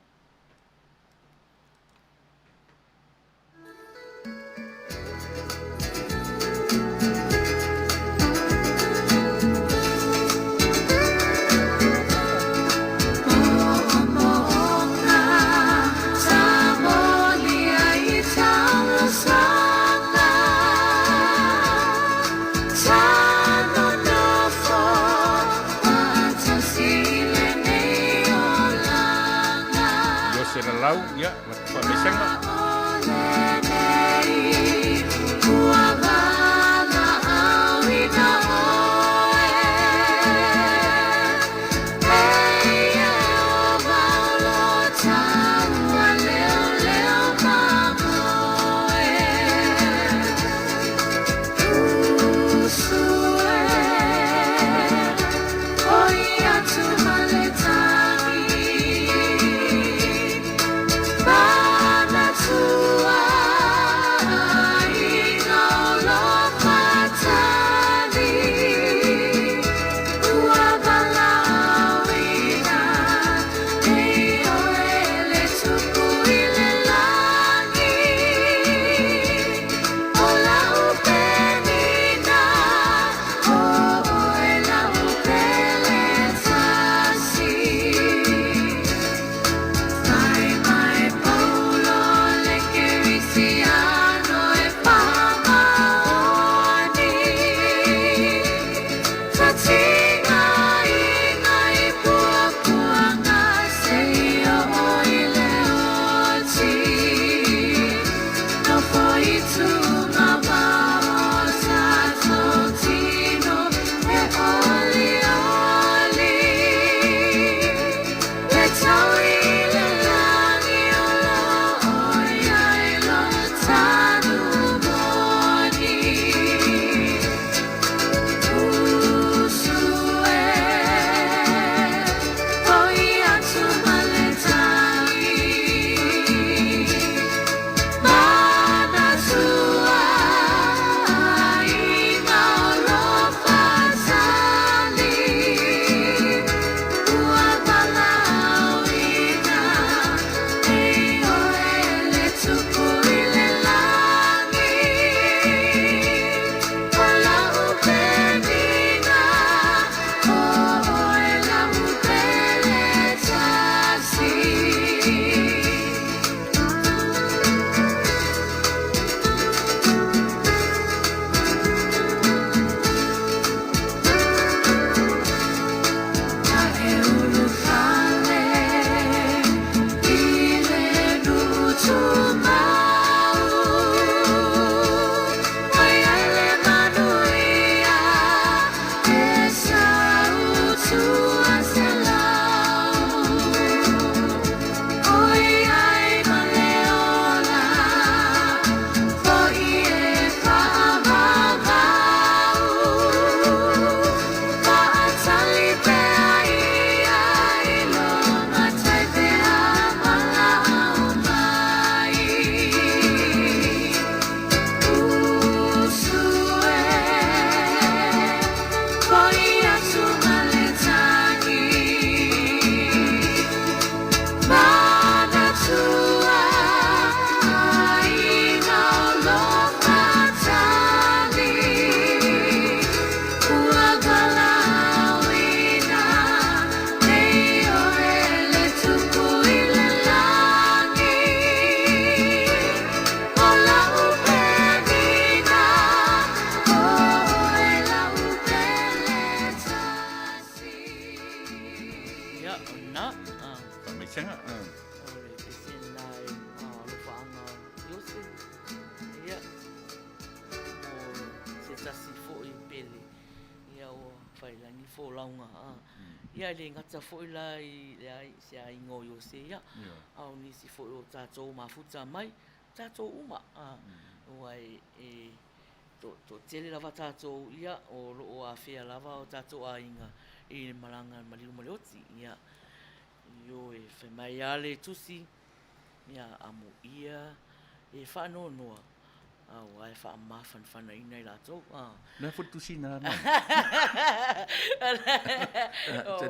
Iose Lalau, ia, la te faamaisega. vasega. O le pese lena e alofaaga Iose, ia, mo se tasi foi pele, ia ua faiilagi le folauga, a. Ia e le gata foi la i le se aiga o Iose, ia, a o nisi foi o tatou mafuta mai, tatou uma, a, aua e toatele lava tatou, ia, o lo o afea lava o tatou aiga i le malaga a le maliu ma le oti, ia. Ioe, fai mai lava le Tusi, ia amuia e faanoanoa, aua e faamafanafanaina i latou. O le a foi le tusi lena Mama?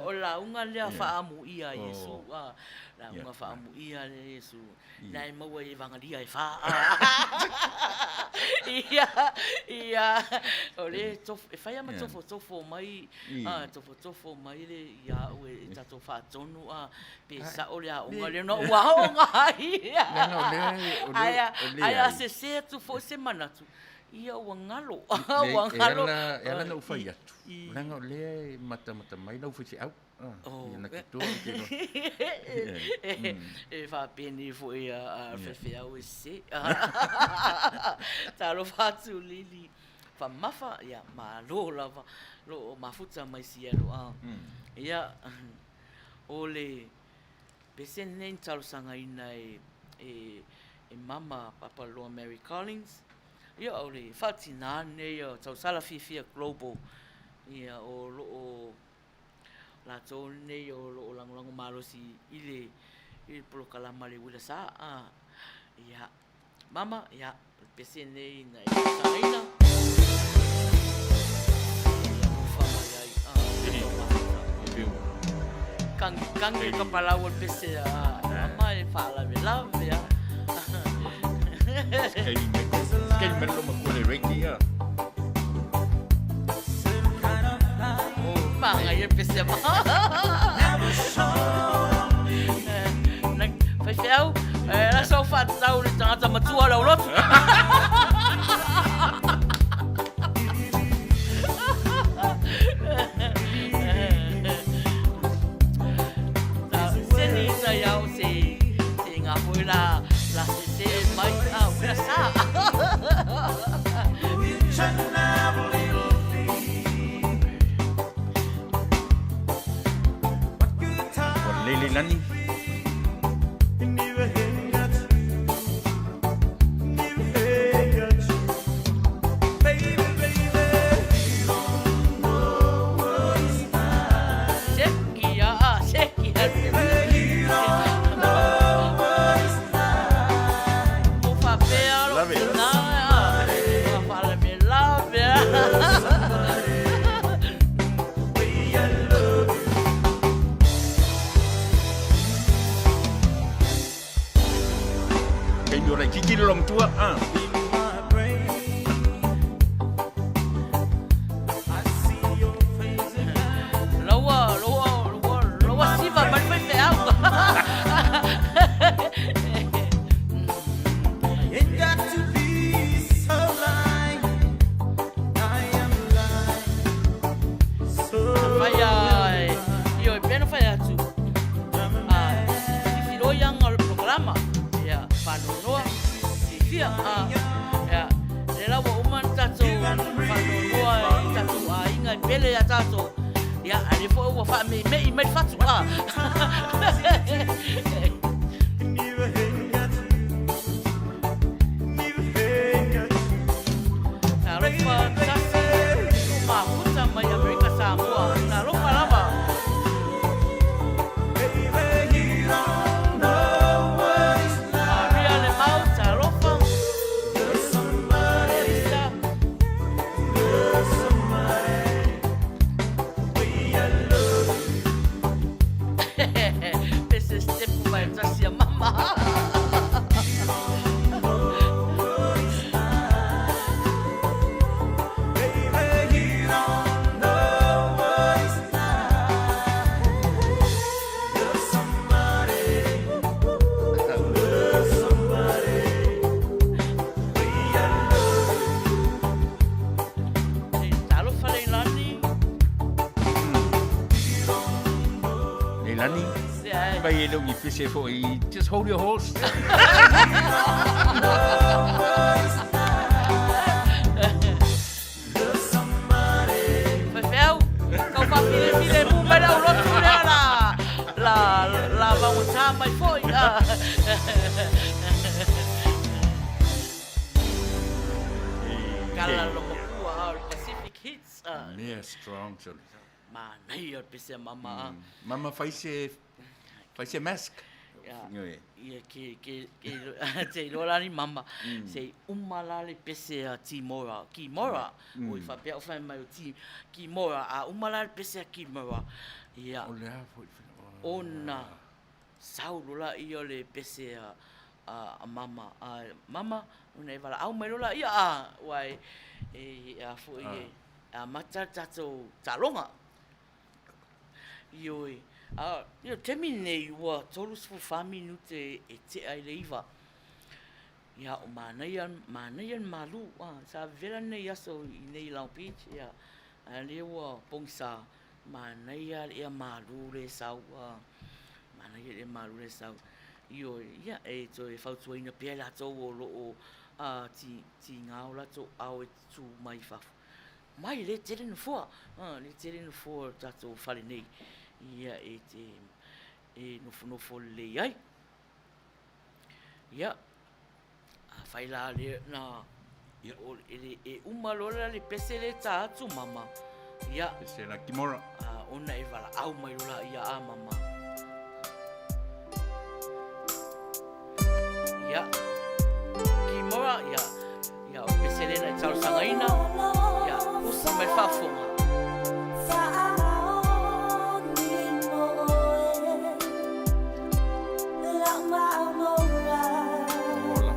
O le lauga lea faaamuia a Iesu, lauga faaamuia lea a Iesu. Na e maua i Evagalia e fa. Ia, ia, o le e fai lava ma tofotofo mai, tofotofo mai le ia au e tatou faatonu a pe sao le aoga lea na ou aoga ai. Leaga o lea, o lea, Ae a sese atu foi se manatu, ia ua galo, ua galo. E ala ona ou fai atu, leaga o lea e matamata mai lau faifeau. E faapenei foi a faifeau e sese. Talofa atu Lili Famafa, ia malo lava lo o mafuta mai Seattle. Ia, o le pese lenei na talosagaina e Mama Papaloa Mary Collins, ia o le faatina lenei o Tausala Fiafia Global, ia o lo o latou lenei o lo o lagolago malosi i le i le polokalama a le Uila Sa. Ia, mama, ia, o le pese lenei na e talosagaina, e alofa mai ai. Kagi, kagi ka palau o le pese a mama e faalavelave a. Kei mai lo matua le rate ia. Manaia le pese a mama. Faifeau, e la sau faatatau le tagata matua o le aulotu. Seni tai ao se se ngā foi la la sese mai a uila sa. Ua lelei Leilani. Seki a, seki a. Mo faapea lo Lave. tina a, faalavelave a. Taimi o laitiiti le lomatua a. Laua, laua, laua, laua siva mai le faifeau. Fai a, ioe, pea na fai atu, a, filifiloi aga o le polokalama, ia, faanoanoa, fiafia, a, ia, lea la ua uma ona tatou faanoanoa i tatou aiga e pele ia tatou, ia, a lea foi ua faameimei mai le fatu, a. Talofa tasi o mafuta mai Amerika Samoa. Talofa lava. Maria le mau, talofa. Lisa. Pese step mai tasi a mama. Talofa Leilani. Leilani. Leai. Fai mai e le o ni pese foi, just hold your horse. Faifeau, tau faafilefilemu mai le aulotu lea la, la, la vaugata mai foi. Kala lomapua o le Pacific Hits. Mea strong so. Manaia o le pese a mama. Mama fai se fai se mask. Ia ke ke ke te iloa la ni mama se i uma la le pese a Timora, Kimora, oi faapea o fai mai o Ti Kimora, a uma la le pese a Kimora, ia O le a foi ona sau loa lea o le pese a a mama, a mama ona e valaau mai loa lea a aua e a foi e amata le tatou taaloga. Ioe. A, i le taimi lenei ua 34 minute e tea i le 9. Ia, o manaia, manaia le malu. A, sa vevela lenei aso i inei i Long Beach, ia, a o lea ua pogisa, manaia le ea malu lea e sau. A, manaia le ea malu lea e sau. Ioe, ia, e toe fautuaina pea i latou o lo o tiga o latou ao e tutū mai i fafo. Mai lea e tele nofoa, a, lea e tele nofoa o le tatou fale nei, ia e te e nofonofo lelei ai. Ia, afai la lea na Ia. o, e, le, e uma loa la le pese lea e ta atu mama, ia, Pese la Kimora. a, ona e valaau mai loa laia a mama. Ia, Kimora, ia, Ia, o le pese lea na e talosagaina, ia, usi mai le faafofoga. Ola.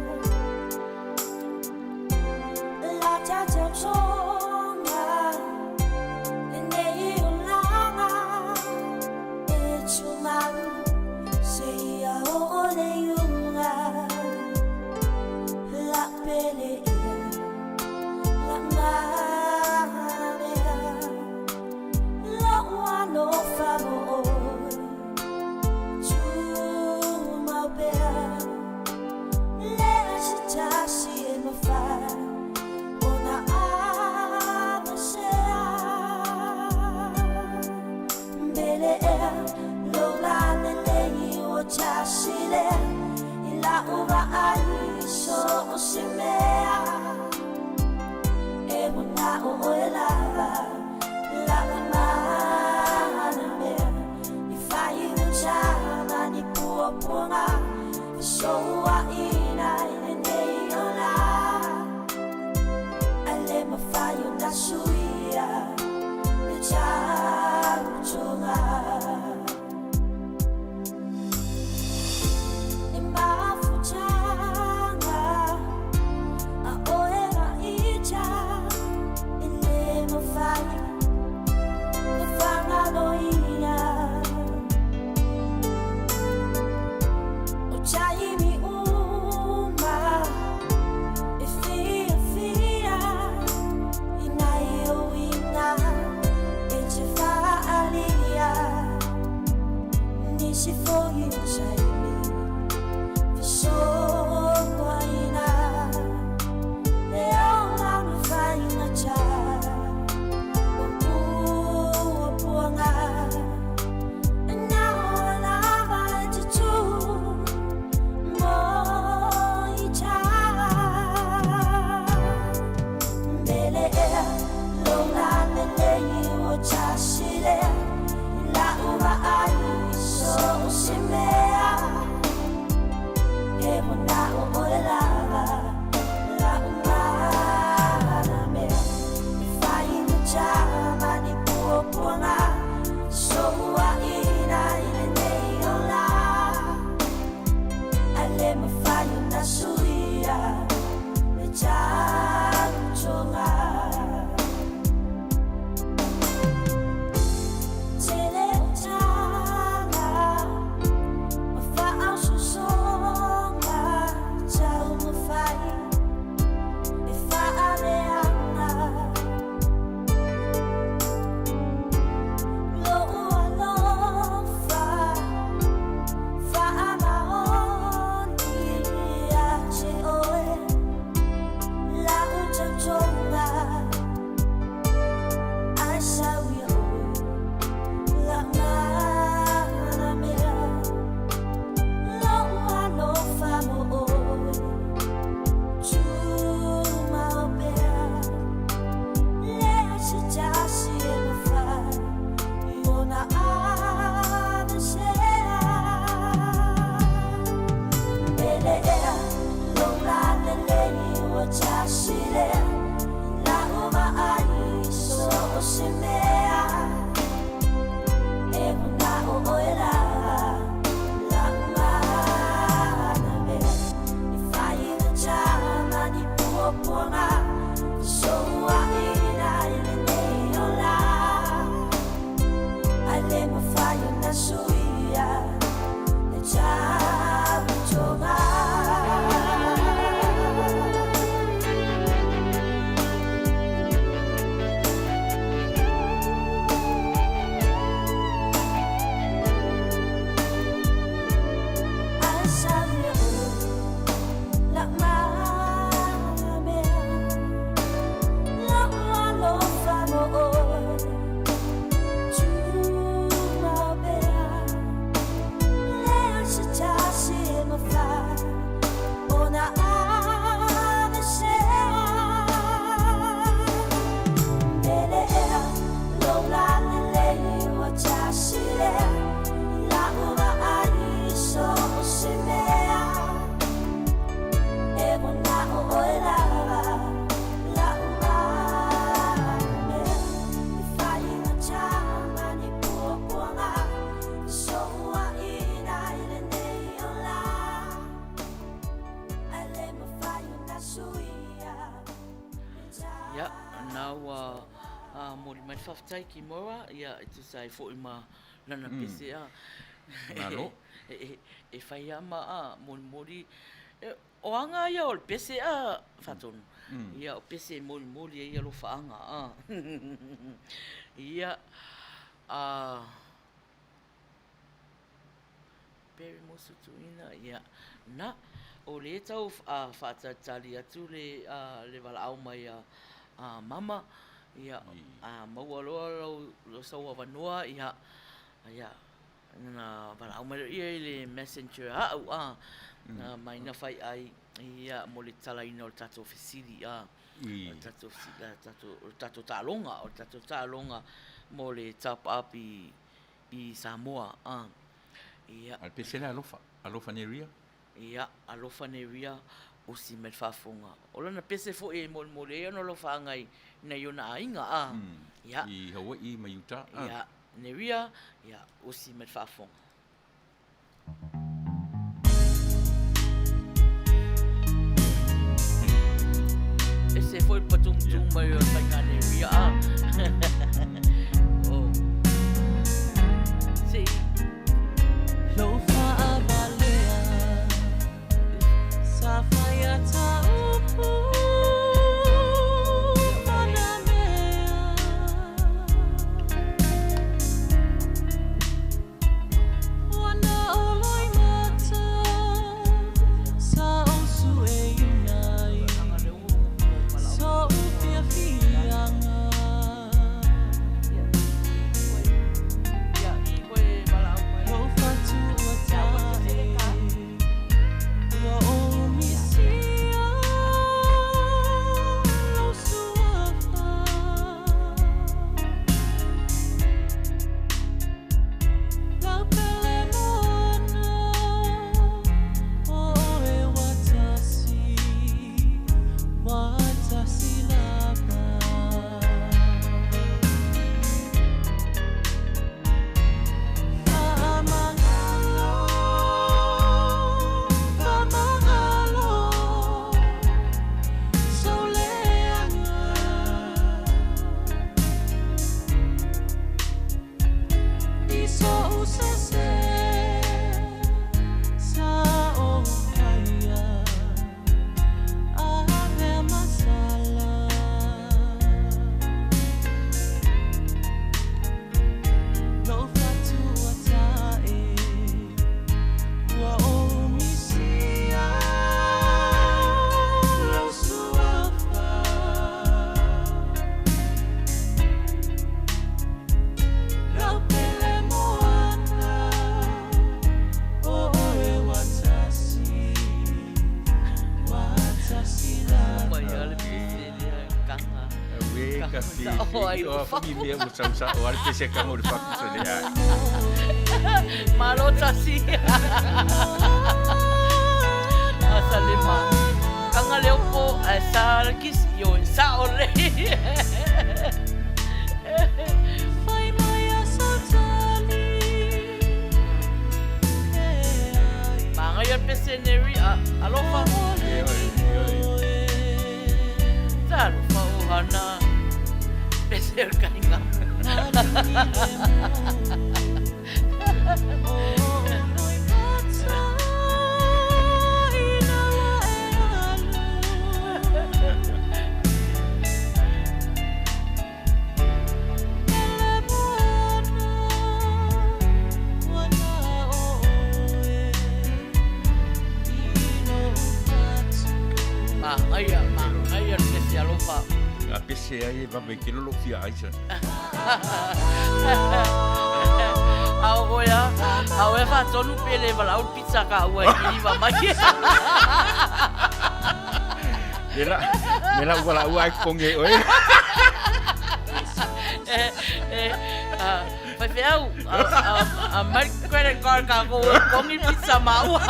ua momoli mai le faafetai Kimora, ia e tusa ai foi ma lana pese a. Malo. E fai lava ma molimoli. O aga ia o le pese a Faatonu? Ia o pese e molimoli ai alofaaga a. Ia a Perry Mosu Tuina, ia na o lea e tau faatalitali atu le le valaau mai a Mama, ia a maua loa lou sau avanoa ia ia ona valaau mai lea i le messenger a au a, na Maina Faiai ia mo le tatalaina o le tatou fesili a, o le tatou o le tatou taaloga, o le tatou taaloga mo le top up i i Samoa a. Ia. A o le pese lea alofa, alofa Neria. Ia, alofa Neria, usi mai le faafofoga. O lana pese foi e molimoli ai ona alofaaga i nai ona aiga a. Ia. I Hawaii ma Utah a. Ia, Neria, ia, usi mai le faafofoga. Ese foi le patumutumu mai o le faiga Neria a. Oh. Se i. Lou faavalea sa faia ta upu ma na mea. Ua na o loimata sa ou sueina ai so'u fiafiaga. Lou fatu ua ta'e ua ou misia lou suafa. Lau pele moana o oe ua tasi, ua tasi lava. Faamagalo, faamagalo sou leaga. I so'u sese sa ou faia avea ma sala. Lou fatu ua ta'e ua ou misia lou suafa. Lau pele moana o oe ua tasi, ua tasi Mai lava. lava le pese lea e kaga. Auē Kaga ka sao ai fefe. o O a foi fako. mea ua sau sa'o a le pese a kaga o le fatu sa le ae. Malo tasi. Asa lema. Kaga le opo ae sa le kisi, ioe sa'o lelei. Fai mai a sau tali e ai. Magaia le pese Neri a alofa. Ioe, ioe. Talofa o hana. Pese o le kaiga. Magaia, magaia le pese alofa. A pese ai e vave ke lolo fia ai sa. A o oe a, a oe faatonu pe le valaau le pizza ka ua e kiliva mai. Le la le la ua la ua ai konge oe. E, e, a, faifeau, a, a, a mai le credit card kākou e kongi pizza maua.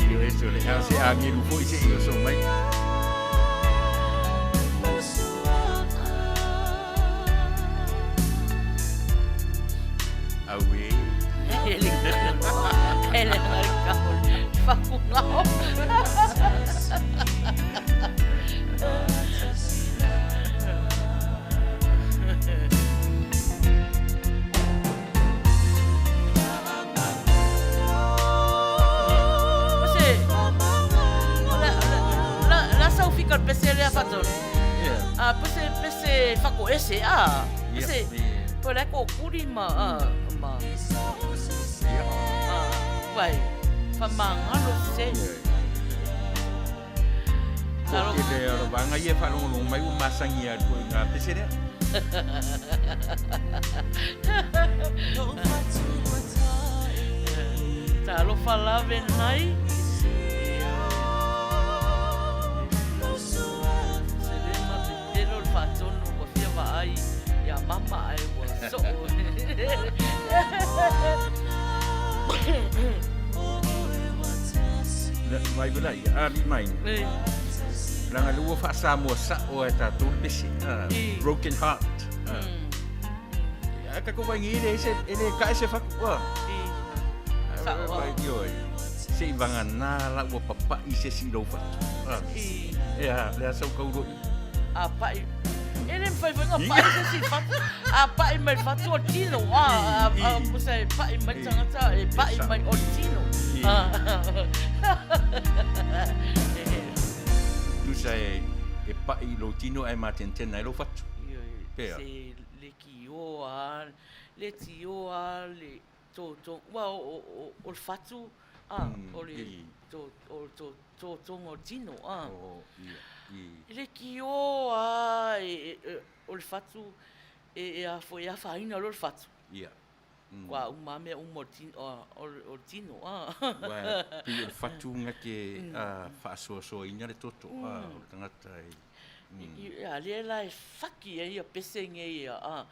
Ioe so le a se agelu foi se i oso mai. Auē. E le Fatugao. Pese, la, la sau fika le pese lea Fatonu. Yeah. Ah, pese, pese fakoese, ah. Pese, Yeah. po le ko kuri ma, ah, ma. Yeah. Ah, vai, famagalo se. Po o tele o le vaega ia e faalogologo mai ua masani lava i le ituaiga pese lea. Talofa lave nai. Se le ma petelo le faatonu ua fia vaai ia mama ae ua soo. Vai vela ia, a alii ma aiga. Leaga lea ua faa-Samoa sao lava e tatou le pese. Broken heart. Ae tatou vaai nei e leai se, e le tae se fatu. Sao lava. Ioe. Se i vagana la ua papai se isi i lou fatu. E a, le a sau tau loa i. A pa'i, e le mafai foi ona pa'i se isi i le fatu. A pa'i mai le fatu o le tino, a, a, musa e pa'i mai le tagata, e pa'i mai o le tino. Tusa e pa'i i lou tino ae matenatena ai lou fatu. Ioe, Pea. se le tioa, le tioa, le tōtō, ua o, o le fatu, a, o le tō, o le tō, tōtōga o le tino, a. O, ia, i. E le kiō a, e, e, o le fatu, e, e a foi, e afaina loa le fatu. Ia. Ua uma lava mea uma o le tino, o le tino, a. Ua pei o le fatu na te faasoasoaina le toto o le tagata i. Ia lea la e faki ai ia pese nei a.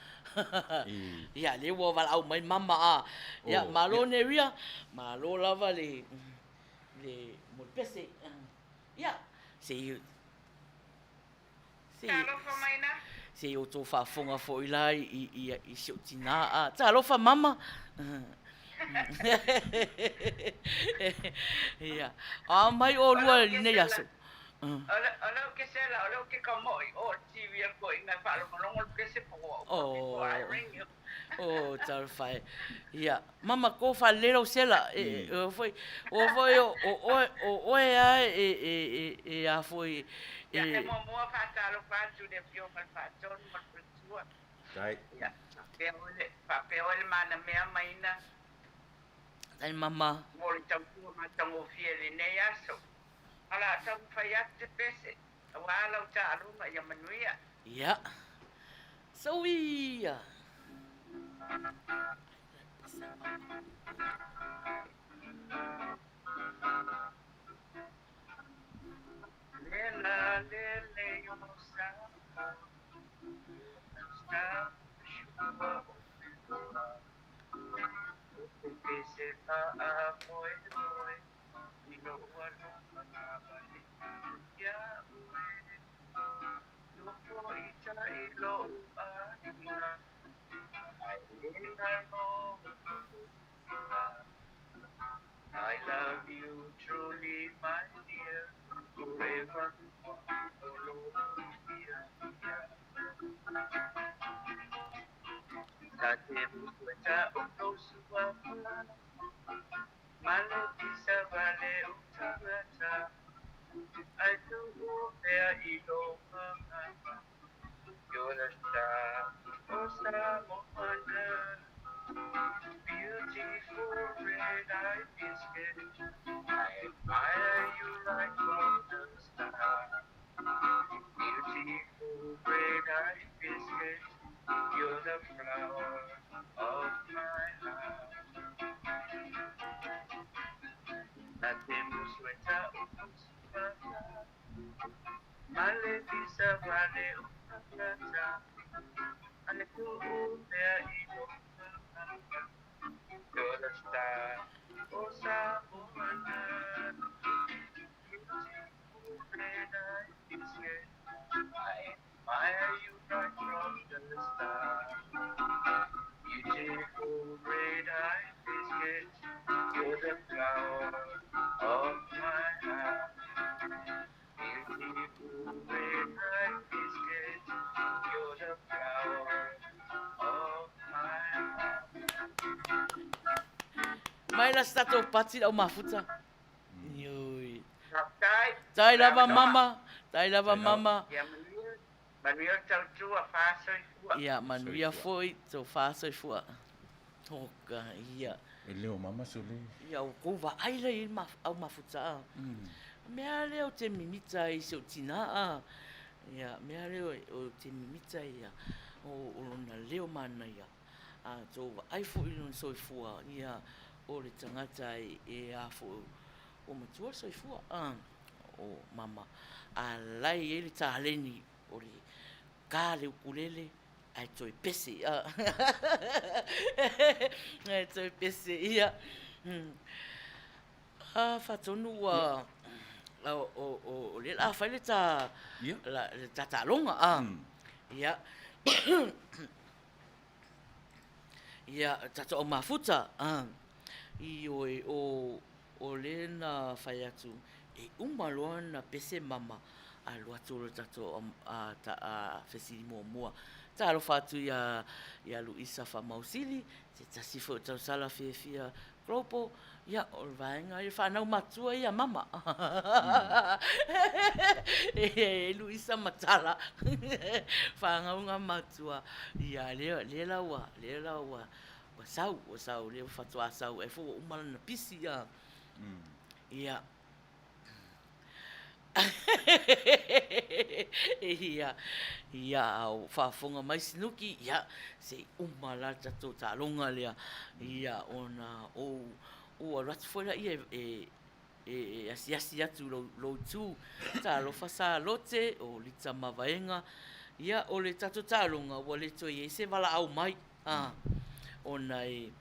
Ia lea ua valaau mai mama a. Ia malo Neria, malo lava le le mo le pese. Ia se i se Talofa mai na. Se i outou faafofoga foi la i i i si ou tinā a. Talofa mama. Ia, aumai olua i lenei aso. O lou kesela, o lou ke ka moʻi o le TV a koe ina faalogologo le pese po o au before I ring you. Oh, talofa e. Ia, mama ko faalelei lau sela. E, o foi, o foi o oe, o oe lava e, e, e, e a foi, e. Ia, e muamua faatalofa atu i le Afioga i le Faatonu ma le Faletua. Tai. Ia, faapea oe le, faapea oe le manamea maina. Tai mama. Mo le tautua matagofie i lenei aso. A o le a taumafai atu se pese, aua lau taaloga ia manuia. Ia. Sau ia. Lela lele o sa sa shua o te pese pa a moe moe i lou alofa vale ia oe nofo ita i lou aiga ai le nalo I love you truly, my dear, forever. Sa te mutueta o tau Malepisa vale o tagata, ai tuu pea i lou mama. You're the star o Samoana, beautiful red-eyed biscuit. I admire you right from the start. Beautiful red-eyed biscuit, you're the flower of my heart. Na te musueta o tau Malepisa vale o tagata, ai tuu pea i lou mama. You're the star o Samoana, beautiful red-eyed biscuit. I admire you right from the start. Beautiful red-eyed biscuit, you're the flower of Mai la se tatou pati le au mafuta. Ioe. Faafetai. Tai lava mama, tai lava mama. Ia manuia, manuia le tautua faasoifua. Ia manuia foi tou faasoifua. Oka ia. E leo mama sole. Ia ua kou vaai la i le au mafuta a. Mea lea ou te mimita ai i si ou tina a. Ia mea lea ou te mimita ai ia o lona leo manaia. A tou vaai foi i lona soifua, ia o le tagata e a foi ua matua le soifua a o mama. A la e i ai le taleni o le ka le ukulele ae toe pese a ae toe pese ia. A faatonu ua o lea o le a fai le ta le ta taaloga a. Ia Ia, tatou au mafuta, ioe, o, o lea na fai atu, e uma loa ona pese mama, alu atu loa le tatou fesili muamua. Talofa atu ia, ia Luisa Faamausili, se tasi foi o tausala fiafia Global, ia, o le vaega ia, fanau matua ia a mama. E Luisa ma Tala, fanauga matua, ia, lea, lea la ua, lea la ua, ua sau, ua sau, lea faatoa sau ai foi ua uma lana pisi, ia. Ia. Ia, ia, a o faafofoga mai Sinuki, ia, se i uma la le tatou taaloga lea, ia, ona ou, ou alu atu foi laia e, e asiasi atu i lou, lou itu. Talofa Salote, o Lita Mavaega, ia, o le tatou taaloga, ua le toe i ai se valaau mai, a, ona e,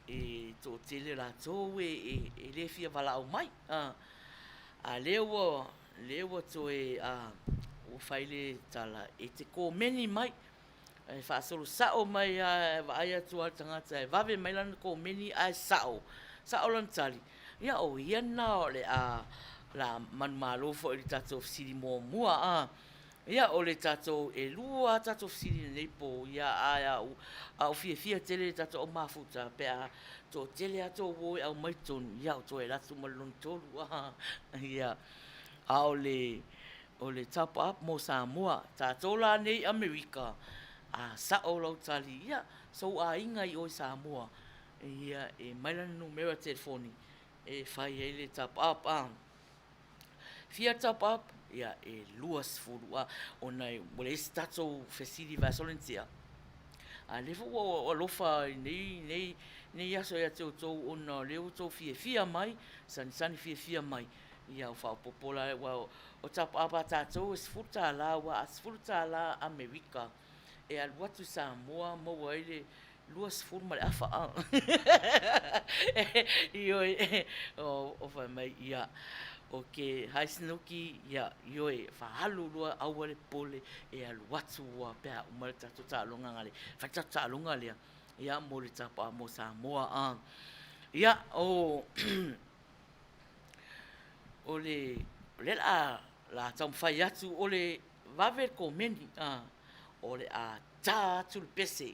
e toatele latou e, e le fia valaau mai, a. A lea ua, lea ua toe, a, ua fai le tala e te komeni mai, e faasolo sao mai lava e vaai atu lava le tagata e vave mai lana komeni ae sao, sao lana tali, ia o ia lena o le a, le a manumalo foi i le tatou fesili muamua, a. Ia, o le tatou, e lua lava tatou fesili i lenei po, ia, ae a ou, a ou fiafia tele i le tatou au mafuta pe a toatele lava tou o e aumai totonu, ia, ou toe alu atu ma le lona tolu, a, ia. A o le, o le top up mo Samoa, tatou la nei i Amerika, a sao lau tali, ia, sou aiga i o i Samoa, ia, e aumai lana numera telefoni e fai ai le top up, a. Fia top up? Ia, e 20 a, ona ua leai se tatou fesili i vaiaso lea na tea. A lea foi ua ou alofa i nei, nei, nei aso ia te outou ona o lea ua outou fiafia mai, sanisani fiafia mai, ia ua faaopoopo la, aua o top up a tatou e $10, aua a $10 Amerika e alu atu i Samoa maua ai le 20 ma le afa a. Ioe, o fai mai, ia, ok, hi Snooki, ia, ioe, faaalu loa, aua le popole, e alu atu lava pe a uma le tatou taaloga gale, fai le tatou taaloga lea, ia, mo le tapa mo Samoa a. Ia, o, o le, o lea o le a, o le a taumafai atu, o le vave le komeni, a, o le a ta atu le pese,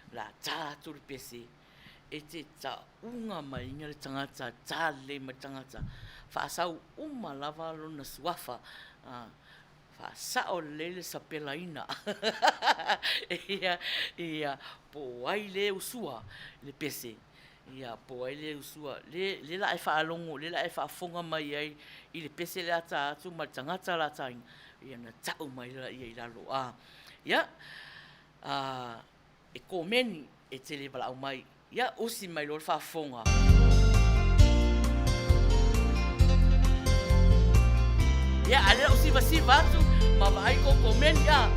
o le a ta atu le pese, e te tauga maiga le tagata, ta lelei mai le tagata, faasau uma lava lona suafa, faasao lelei le sapelaina, ia, ia, po o ai le usua i le pese, ia, po o ai le usua, le, le la e faalogo, le la e faafofoga mai ai i le pese le a ta atu ma le tagata o le a taina, ia ona tau mai lea i lalo. A, ia, a, e komeni, e te le valaau mai. Ia, usi mai loa le faafofoga. Ia, a lea ua sivasiva atu ma vaai kou komeni, a.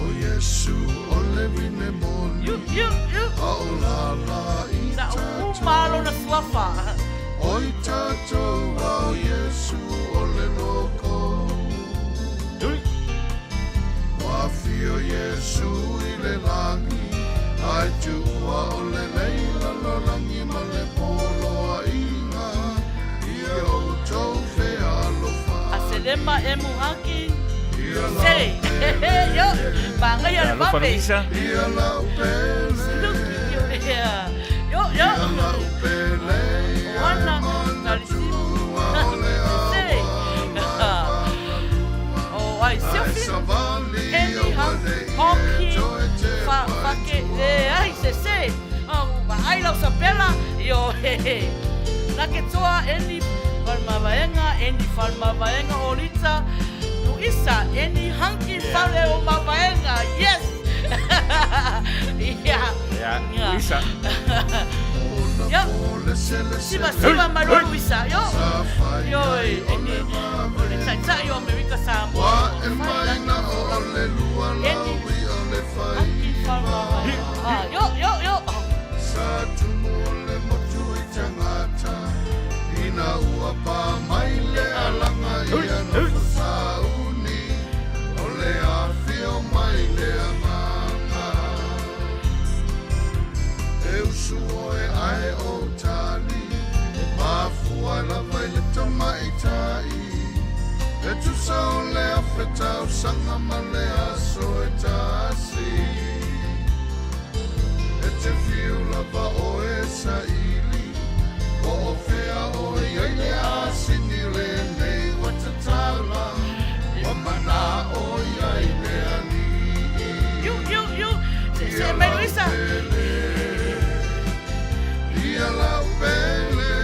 O Iesu o le vine moni Iu, iu, iu. A o lala i Sa uma lona suafa. Oi tatou a o Iesu o le loko. Ua afio Iesu i le lagi, Ae tuua o le leila lalolagi ma le poloaiga ia outou fealofa. A Selema Emu Haki. Ia Se. Yo. Pa. le Talofa vave. Luisa. Ia lau pele. Luki, io, ia. Io, io. Ia lau pele. O Ana, Talisimu. Se. O ai, Selfie. Henry, Honky, fa, fa ke, le ai, se se. O, ai lau sapela, io, he, he. Na ke toa, Eni, Falmavaenga, Eni Falmavaenga, Olita, Luisa, Eni Hanki Fale o Mavaenga, yes! Ia. Ia, Luisa. Ia. Siva siva mai loa Luisa, io. Io, e, o le taitai o Amerika Samoa. Wa e mai na o le lua Eni lau i o le fai. Hanki Falmavaenga. Ah, io, io, io. Sa tumu o le motu i tangata Ina ua pā mai le alanga ia nofo sauni O le afio mai le agaga E usu oe ae o tali E mafua lava i le tamaitai E tusa o le afe tausaga ma le aso e tasi E te fiu lava o e saili Po o fea o i ai le asini lenei ua tatala Ua mana o i ai le alii Io, io, io. Se, se mai Luisa. Ia lau pele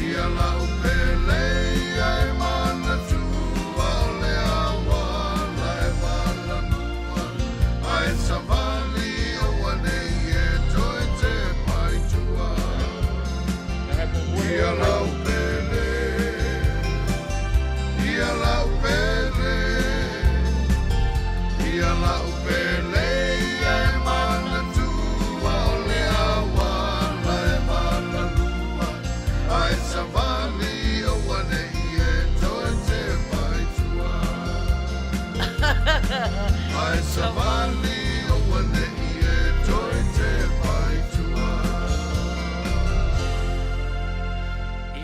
Ia lau pele Ia e manatua o le awala e valanua Ae savali o anei e toe te paitua Ia lau pele Ia lau pele Ia lau pele Ia e manatua o le awala e valalua Ae savali o anei e toe te paitua Ae savali o anei e toe te paitua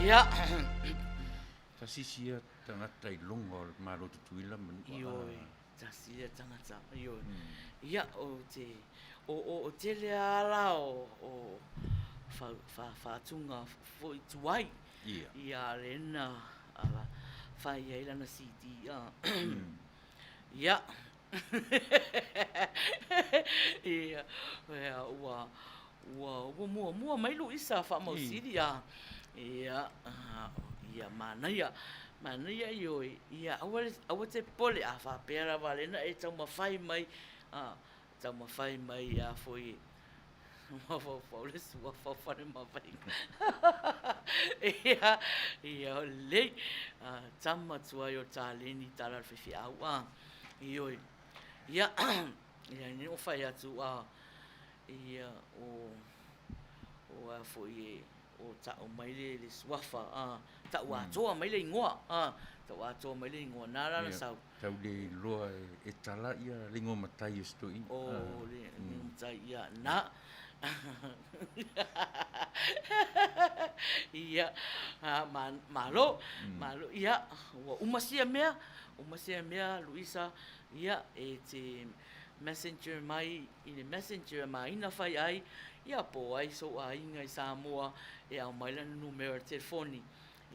Ia. Tasi isi ia tagata i luga o le Malo Tutuila ma Nuʻu. Ioe, tasi ia tagata, ioe. Ia, o te, o, o, o tele ala o, o fa, fa, faatuga fo'i tuai. Ia. Ia, lena, ala, fai ai lana CD, a. Ia. Ia, ia, ua, ua, ua muamua mai Luisa faamausili, a. Ia, ia, manaia, manaia, ioe, ia, aua le, aua te popole, a faapea lava lena e taumafai mai, a, taumafai mai, a foi, mafaufau le suafa o Falemavaega. Ia, ia, o lelei, a, tama tuai o taleni tala o le faifeau, a, ioe. Ia, ia, nei o fai atu, a, ia, o, o a foi e, o ta'u mai le, le suafa, a, ta'u atoa mai le igoa, a, ta'u atoa mai le igoa, na la na sau. Tau le iloa e tala ia le igoa matai o si toeaina. O le igoa matai, ia, na. Ia, ma, malo, malo, ia, ua uma sia mea, uma sia mea, Luisa, ia, e te messenger mai i le messenger e maina fai ai, ia po o ai sou aiga i Samoa e aumai lana numera telefoni,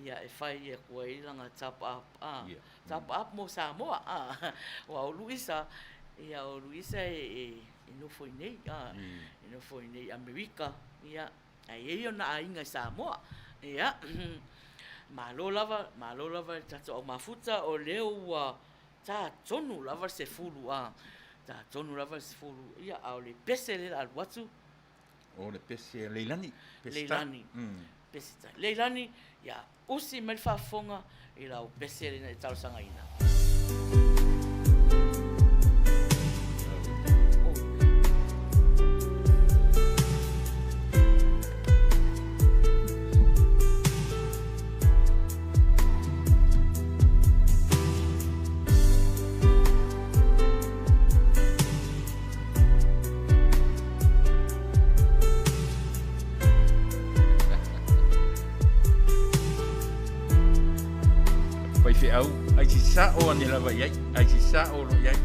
ia e fai atu ai lana top up, a, top up mo Samoa, a, aua o Luisa, ia o Luisa e, e nofo i nei, a, e nofo i nei i Amerika, ia, ae i ai ona aiga i Samoa, ia, malo lava, malo lava i le tatou au mafuta, o lea ua tā tonu lava le 10, a, tā tonu lava le 10, ia, a o le pese lea o le a alu atu. O le pese a Leilani. Pese ta. Leilani. Pese ta. Leilani, ia usi mai le faafofoga i lau pese lena e talosagaina. Faifeau, ai se sa'o ane lava i ai, ai se sa'o o lo o i ai.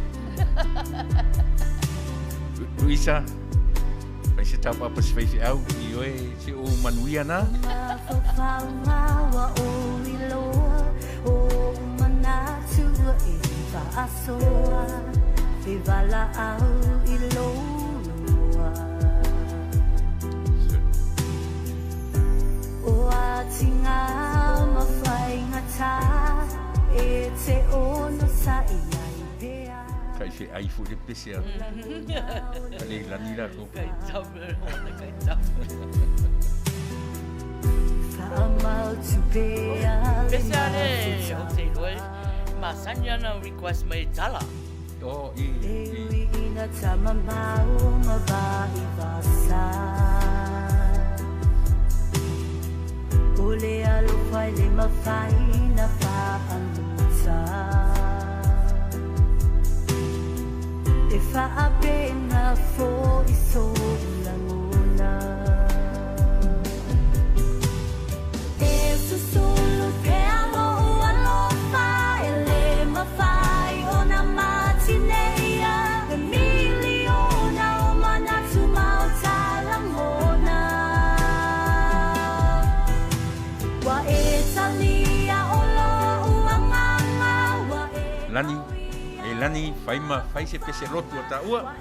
Luisa, fai se taupa se faifeau i oe se o manuia na. Kai fe ai fo le pese a. A le lani la ko. Kai tau ona kai tau. Pese a le o te iloa masani ana request mai e tala. Oh, i, i. Lani, e lani, fai ma, fai se pese lotu o taua.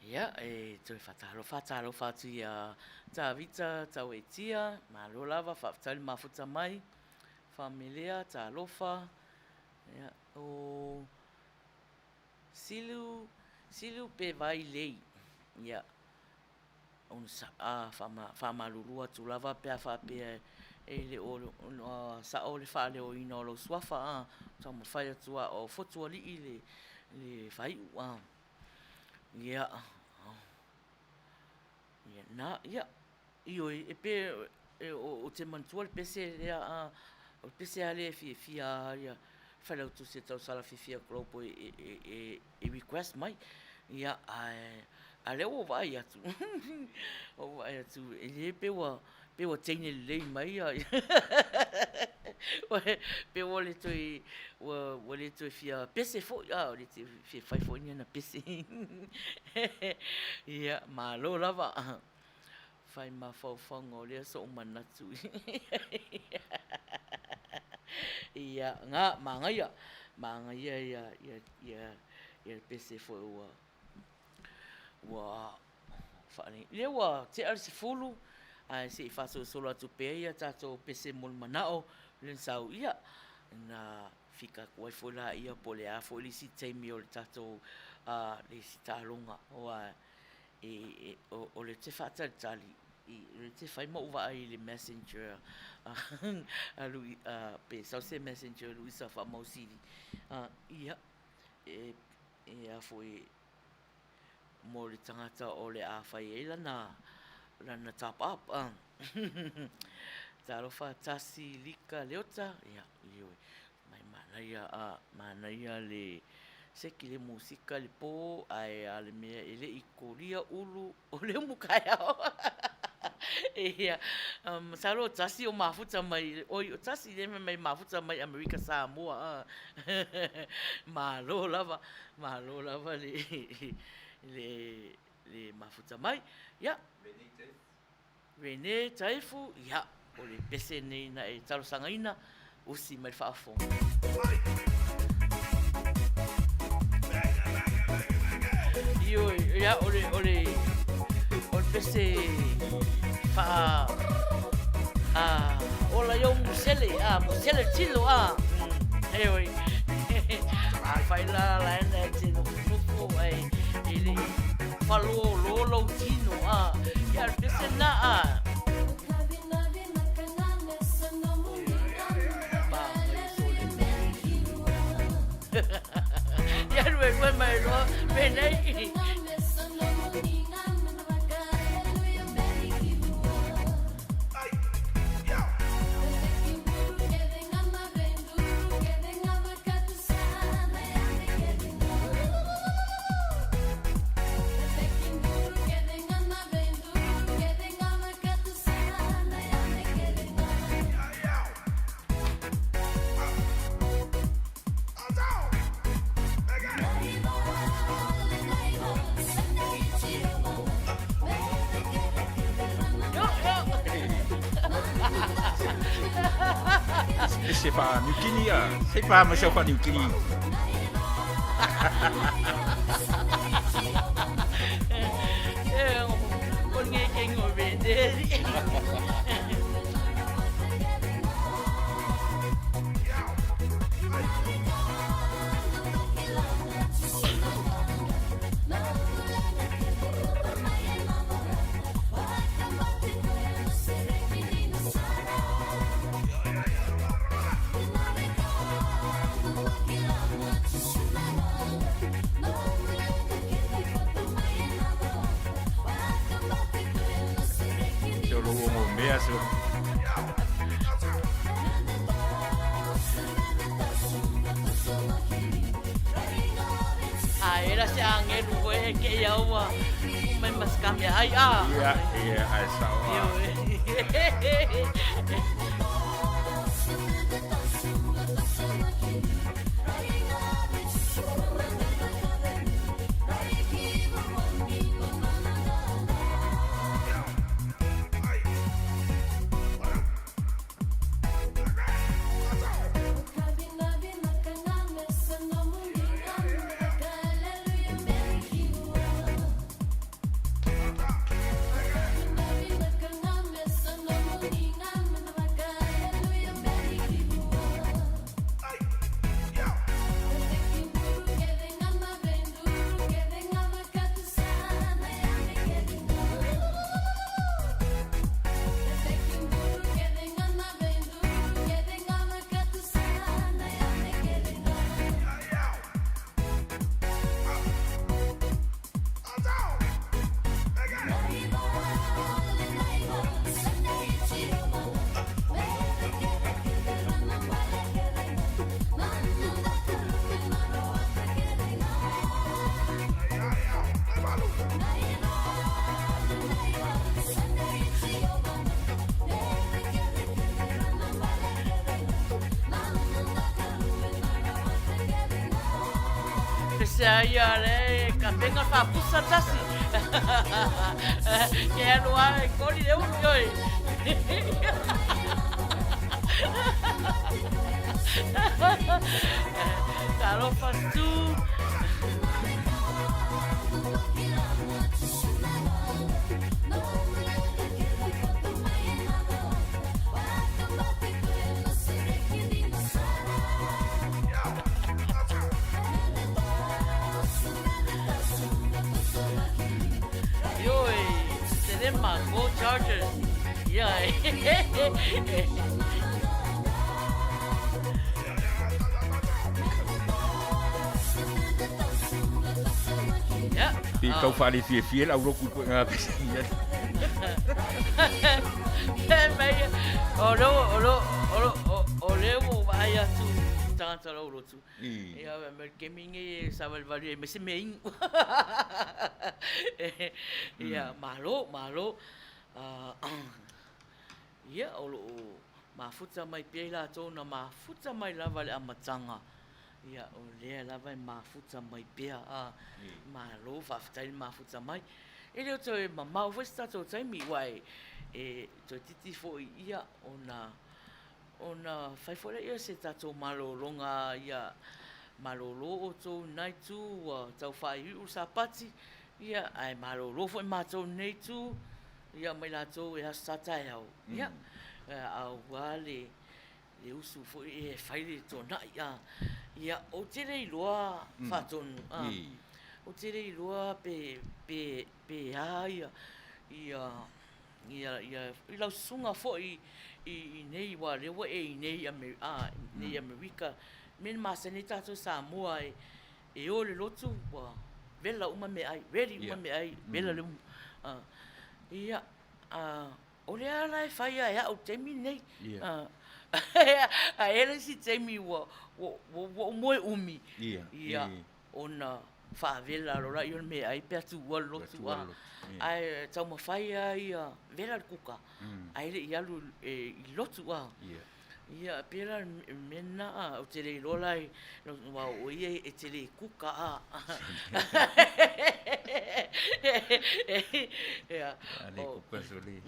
Ia, e toe whatalofa, talofa atu i a Tavita, Tauetia, malo lava, faafetai le mafuta mai, Whamelea, talofa, ia, o Silu, Silu pe vai lei, ia, ona faamalulu atu lava pe a faapea e le o sao le faaleoina o lou suafa, a, taumafai atu a o Fotualii le, le faaiu, a. Ia, ia, na, ia. Ioe, e pe, e, ou te manatua le pese lea, a, o le pese lava lea e fiafia lava ia Failautusi o Tausala Fiafia Global e, e, e, e request mai. Ia, ae, a lea ua ou vaai atu, ua ou vaai atu, e le pe ua, pe ua teine lelei mai ia, pe ua le toe, ua, ua le toe fia pese foi, a, ua le toe fia fai foi ni ana pese. Ia, malo lava. Fai mafaufauga o lea so'u manatu ia ga manaia manaia ia ia ia ia le pese foi ua ua faale lea ua te'a le 10 ae se i faasolosolo atu pea ia tatou pese mo le mana'o lea na sau ia na fika atu ai foi laia po o le a foi le isi taimi o le tatou le isi taaloga aua e, o lea ou te faatalitali, o lea ou te fai ma ou vaai i le messenger a Lui, pe sau se messenger a Luisa Faamausili, ia, e, e a foi, mo le tagata o le a fai ai lana, lana top up. Talofa Tasi Lika Leota, ia, ioe, Mai manaia a manaia le seki le musika le po ae a le mea e le i kolia ulu o le umu kaeao. Ia, masalo o Tasi o mafuta mai, oi o Tasi lea fai mai mafuta mai Amerika Samoa a. Malo lava, malo lava le le le mafuta mai. Ia. Rene Taefu, ia, o le pese lenei na e talosagaina, usi mai le faafofoga. Ioe, ia, o le, o le, o le pese faa, a, ola i ou musele, a, musele tino, a, ioe, a fai la la ena e te nofonofo, ai, e le i falōlō lou tino, a, ia, o le pese lena, a. Ia luelue mai loa penei. Se fa New Guinea, se fa ma se fa New Guinea. O nge ke ngo venderi. Se o lou ogo mea se o. A era se agelu koe e ke ia ua mai ma se ka mea ai a. Ia, ia, ai sao a. Pese a ia le kapenga faapusa tasi. Ke alu a e koli le ulu oi. Talofa Stu. Ioe, Selema, go Chargers. Ia, Ia. Pe tau faalefiefie le aulotu i koe ngā pese ia. Mai, o leo, o leo, o leo, o leo ua vaai atu i tagata o lau lotu. Ia, ma le taimi lenei e savalivali ai ma se mea inu. Ia, malo, malo. Ia, o lo o mafuta mai pea i latou na mafuta mai lava i le amataga. Ia, o lea lava e mafuta mai pea. Malo, faafetai le mafuta mai. E le o toe mamao foi se tatou taimi aua e toeitiiti foi ia ona ona fai foi lea se tatou malologa ia malolo outou i lena itu ua tau faaiuiu le Sapati, ia ae malolo foi matou i lenei itu ia ma i latou e Aso Sa taeao, ia aua le le usu foi e fai le tuanai a. Ia, ou te le iloa Faatonu, a, ou te le iloa pe, pe, pe a ia, ia, ia, ia, i lau susuga foi i, i nei, aua o lea ua e i nei a, nei Amerika, mea na masani ai tatou i Samoa e, e o i le lotu ua vela uma meaai, ready uma meaai, vela le uma. Ia, a, O le a la e fai a e a'u i le taimi lenei. Ae i ai le isi taimi ua ou moe umi, ia, ona faavela loa lea o le meaai pe a tuua le lotu a. Ae taumafai lava ia vela le kuka ae le i alu i le lotu a. Ia, e pei la o le mea lena, ou te le iloa la, aua o oe ia e te le kuka a. Ia. A le kuka sole.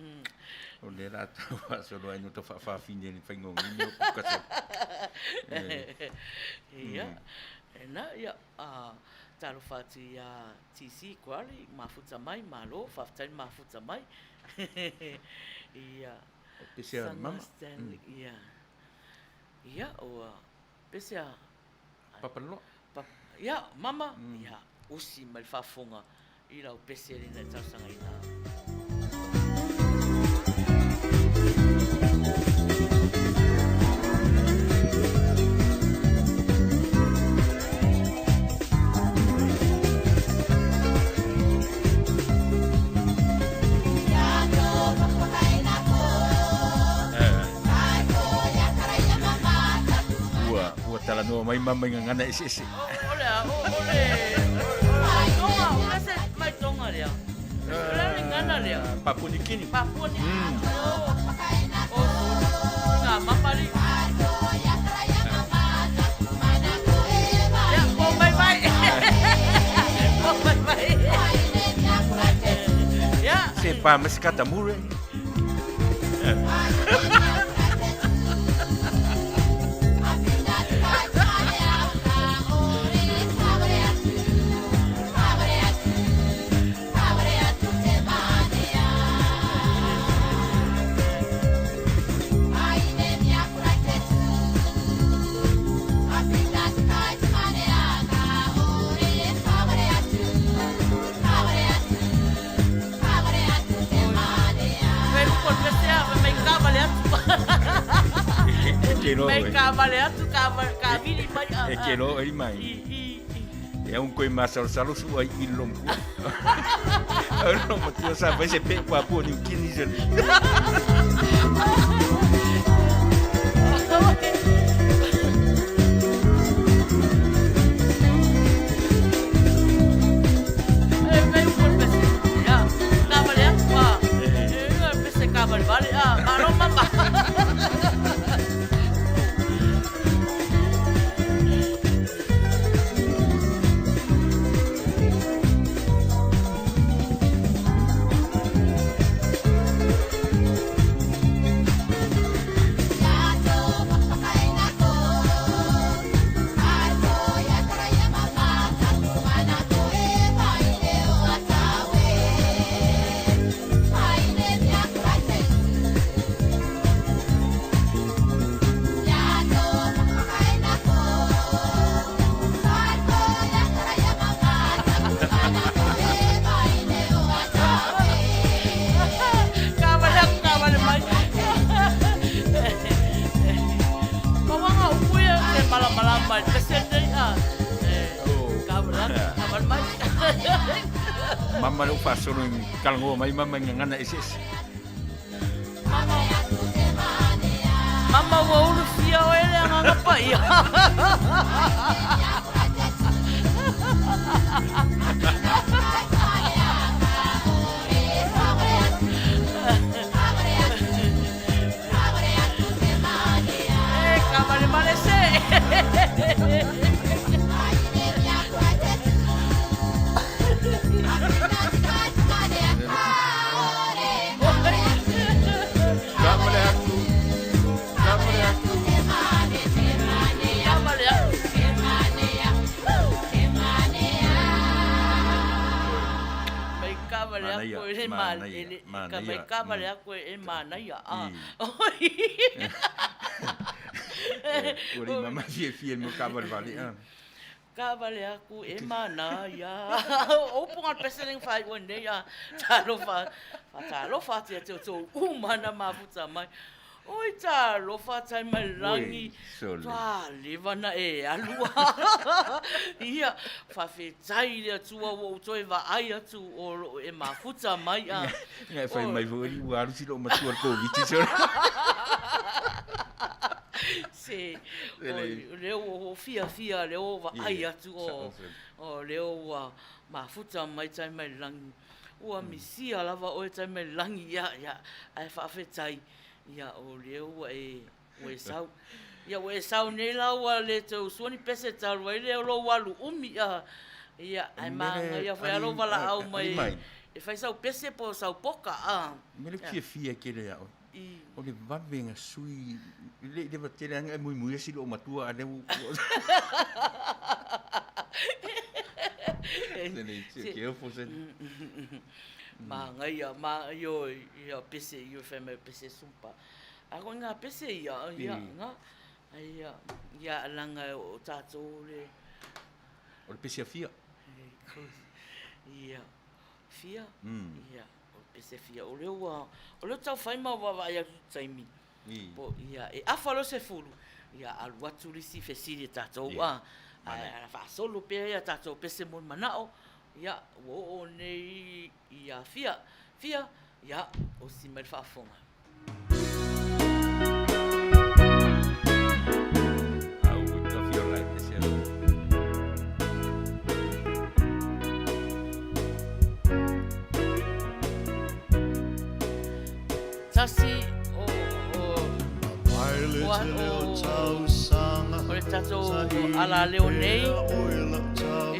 O lea la tau faasolo ai no tau faafafine i le faiga o nei mea o kuka sole. Ia, na, ia, talofa atu ia TC Crowley, mafuta mai, malo, faafetai le mafuta mai. Ia. O pese a mama. Stanley, ia. Ia, ua pese a... Papanoa. Ia, mama, ia, usi mai le faafofoga i lau pese lena e talosagaina. Ua, ua talanoa mai mama i gagana eseese. O le a, o, o le, o le Tonga, o le se mai Tonga lea. O le le gana lea. Papua New Guinea. Papua New Guinea. O, o, ngā mamari. Ia, pō mai mai. Pō mai mai. Ia. Se pa mai se kata mure. E ke loa i mai. E un koe masalosalo sua i lomkua. Au no matua sa vai se pe Papua New Guinea se. mama lea ua faasolo i talanoa mai mama i gagana eseese. Mama ua ulufia oe le Agaga Paia. E kavalemale se. Mai kavale aku e le manaia. Mai kavale aku e manaia. Ua le mama fiafia i mea o kavalemale. Kaavale aku e manaia. O upu nga pese lenga faaiu ai nei a talofa faatalofa atu ia te outou uma na mafuta mai. Oi talofa tai mai lagi toaleva na e alu ia faafetai i le Atua ua ou toe vaai atu o loo e mafuta mai a. Ia e fai mai foi ua alu si loo matua i le Koviti sole. Se, o lea ua ou fiafia, lea ua ou vaai atu o lea ua mafuta mai tai mai lagi. Ua misia lava oe tai mai lagi, ia, ia, ae faafetai, ia, o lea ua e, ua e sau. Ia, ua e sau nei la ua le toe usua ni pese talu ai lea o lou alu umi, a, ia, ae manaia foi lava lou valaau mai e fai sau pese po o sau poka, a. Mea le fiafia tele ia oe. O le vave na sui, e le i leva tele lava na e muimui esi lou matua a lea ua Manaia, ma, ioe, ia pese, ioe fai mai o pese sumpa. A ko ngā pese ia, ia, ngā, ia, ia leaga o tātou le... O le pese a fia? Ia, fia, ia. O le pese fia, o lea ua, o lea ua tau fai ma vaavaai atu i le taimi, po ia, e afa loa 10, ia alu atu le isi fesili a tatou, a, ae faasolo pea ia tatou pese mo le manao, ia, ua oo nei ia fia, fia, ia, osi mai le faafofoga. Tasi o o le tatou alaleo nei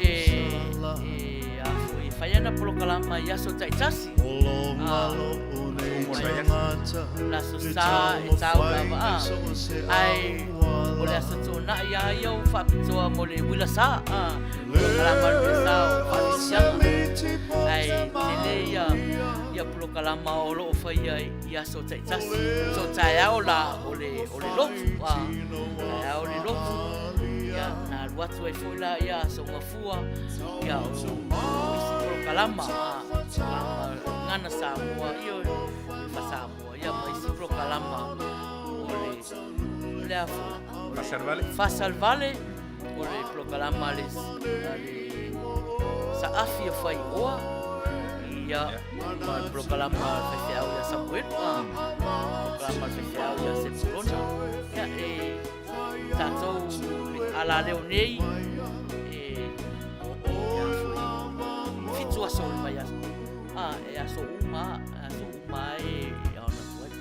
e e fai ana polokalama i aso taitasi. Le Aso Sa e tau lava a. Ae o le Aso Toonai a ia ua faapitoa mo le uila sa a. Polokalama o le uila sa o Faamasisiaga. Ae tele ia ia polokalama o lo o faia i aso taitasi. So taeao la o le o le lotu a. Taeao le lotu. Ia na alu atu ai foi la ia Aso Gafua ia o isi polokalama a. Polokalama Gagana Samoa ioe le Faa-Samoa ia ma isi polokalama o le o le a foi? Faasalevale. Faasalevale o le polokalama a le a le Saafi o Faioa ia ma le polokalama a le faifeau ia Samuelu a polokalama a le faifeau ia Sepulona ia e tatou alaleo nei e ia foi 7 aso o le vaiaso a e aso uma aso uma e ona atu ai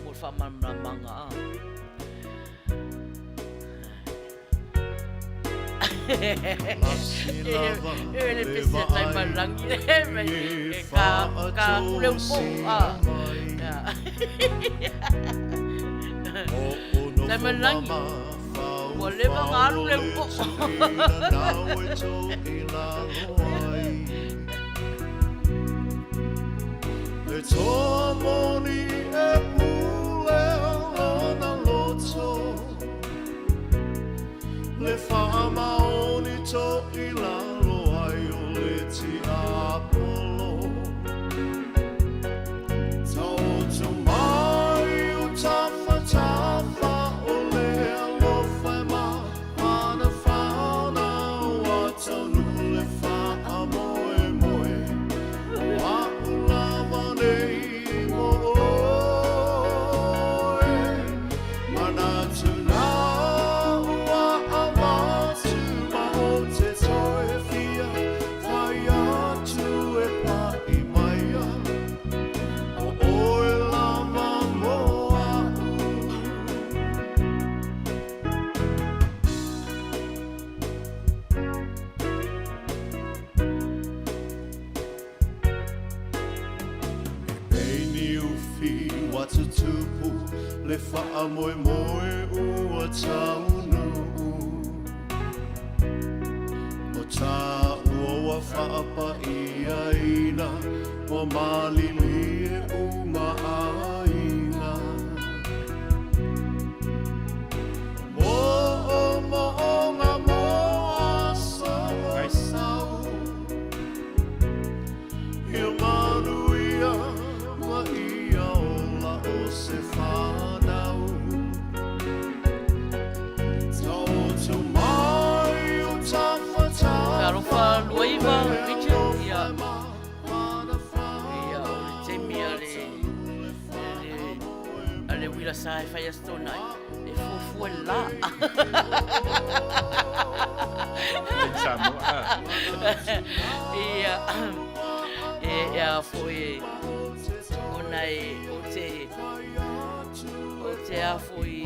mo le faamalamalamaga a e le pese tai malangi e ka ka kule upo a tai malangi ua leva nga alu le upo. Le toa moni e pule lona loto Le faamaoni to i lalo ai o le tiapolo Taoto mai o tafatafa o le alofa e mafanafana Ua taunuu le faamoemoe. tutupu le faamoemoe ua taunuu. O tāua ua faapaiaina, ua malilie uma aiga. Moomooga mo aso o sau, ia manuia ma ia ola o se fanau. Taoto mai o Tafatafa Alofa Luaiva Richard, ia ia o le taimi a le a le uila sa e fai Aso Toonai e fuafua le la. Ia e a foi ona e o te o te a foi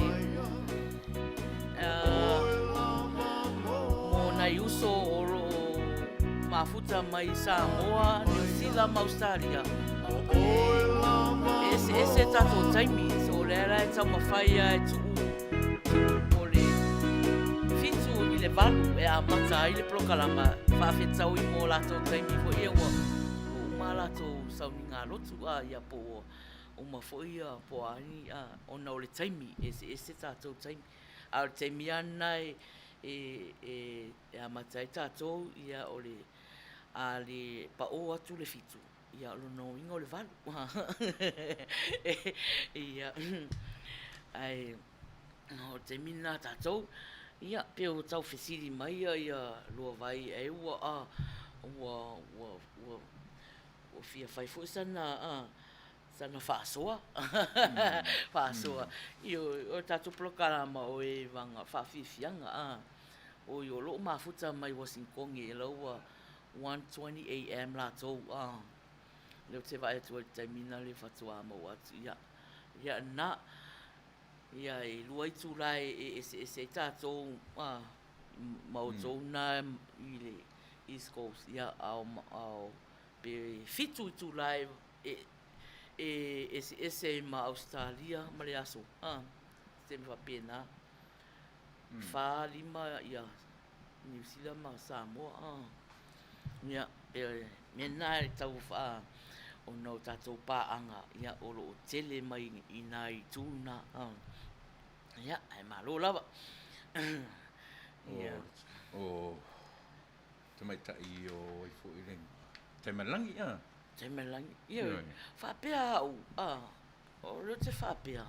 mō nai uso o lo o mafuta mai Samoa, Niu Sila ma Australia. E eseese tātou taimi, so o lea la e taumafai a e tuu, tuu mo le 7 i le 8 e amata ai le polokalama, faafetaui mō latou taimi foi ia ua uma a latou sauniga lotu a ia po ua uma foi ia po o a ni a ona o le taimi, e eseese tātou taimi. A o le taimi lava lena e e e e amata ai tātou ia o le a le paʻō atu le 7, ia o lona uiga o le 8. Ia ae o le taimi lena a tātou, ia pei ua tau fesili mai ia ia Luavai e ua a ua ua ua ua fia fai foi sana a sana faasoa faasoa ioe o le tatou polokalama o e vaga faafiafiaga a oi o loo mafuta mai Uasinitoni e la ua 1:20 am latou a lea ou te vaai atu ai i le taimi lena le faatoa maua atu ia ia na ia e lua itula e eseese ai tatou a ma outou na i le East Coast ia a o pe 7 itula e e eseese ai ma Ausetalia ma le aso, a, se taimi faapena, 4, 5 ia Niu Sila ma Samoa, a. Ia, e mea lena e tau faa, ona o tatou paaga, ia, o lo o tele mai i nā itu na, a. Ia, ae malo lava. Ia. O tamaitai o ai foi le Taimalagi, a. Taimalagi, ioe, faapea au, a, o lea ou te faapea,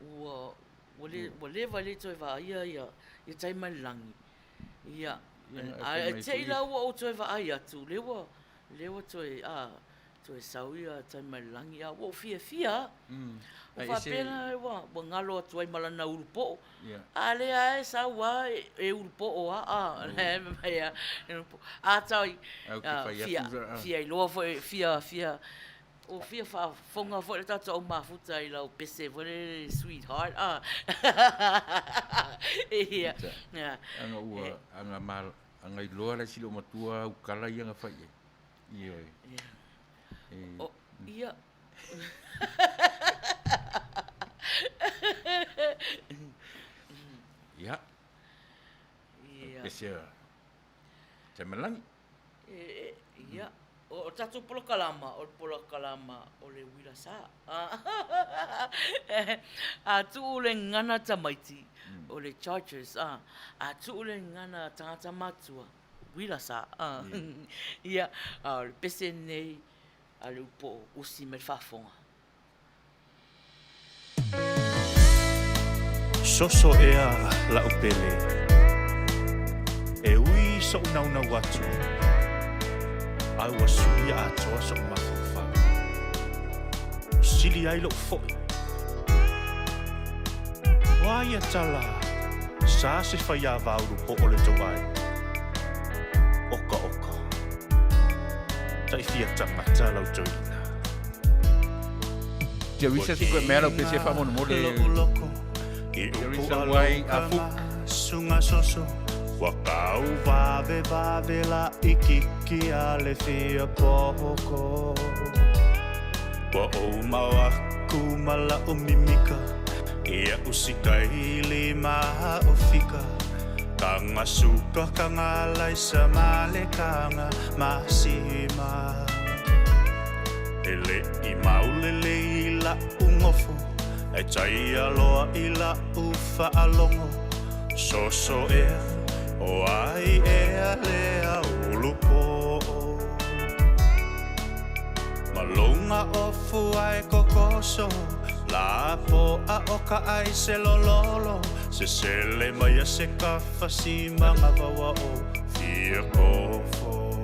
ua, ua le, ua leva e le i toe vaaia ia, ia Taimalagi, ia, ae te i la ua ou toe vaai atu, lea ua, lea ua toe, a, toe sau ia Taimalagi, a ua ou fiafia lava. Ua faapea la ua, ua galo atu ai ma lana ulu poʻo. A lea lava e sau lava e ulu poʻo lava, a, a tai, fia, fia iloa foi, fia, fia, ua fia faafofoga foi le tatou au mafuta i lau pese foi lele sweetheart, a. Ia. Ana ua, ana ma, ana iloa le isi loomatua au kala ia na fai i ai. Ioe. O, ia. Ia. Ia. Pese a Taimalagi. E, ia. O tatou polokalama, o le polokalama o le uila sa. A tuu le gagana tamaiti, o le chargers, a tuu le gagana tagata matua, uila sa. Ia, a o le pese lenei a le upo usi mai le faafofoga. Soso ea la'u pele E ui so'u naunau atu Ae ua suia atoa so'u mafaufau Ua sili ai lo'u fo'i O a ia tala Sa se faiāvā ulupo'o le tou aiga Oka oka Tai fia tagata lau toeaina. Teresa se koe mea lau pese faamolemole. Teresa Wai a Fuk. Suga soso ua kau vave vave la ikiki a le fia poko. Ua ou mau aku. aku ma la'u mimika Ia usikaili ma o fika Kanga suka kanga laisa ma le kanga masima E le'i maulele i la'u gofo Ae taia loa i la'u fa'alogo Soso ea o ai ea lea ulu po'o Ma luga o fua e kokoso Lapo'a o ka ai se lololo Sesele mai a se kafa simaga vaua o fia kofo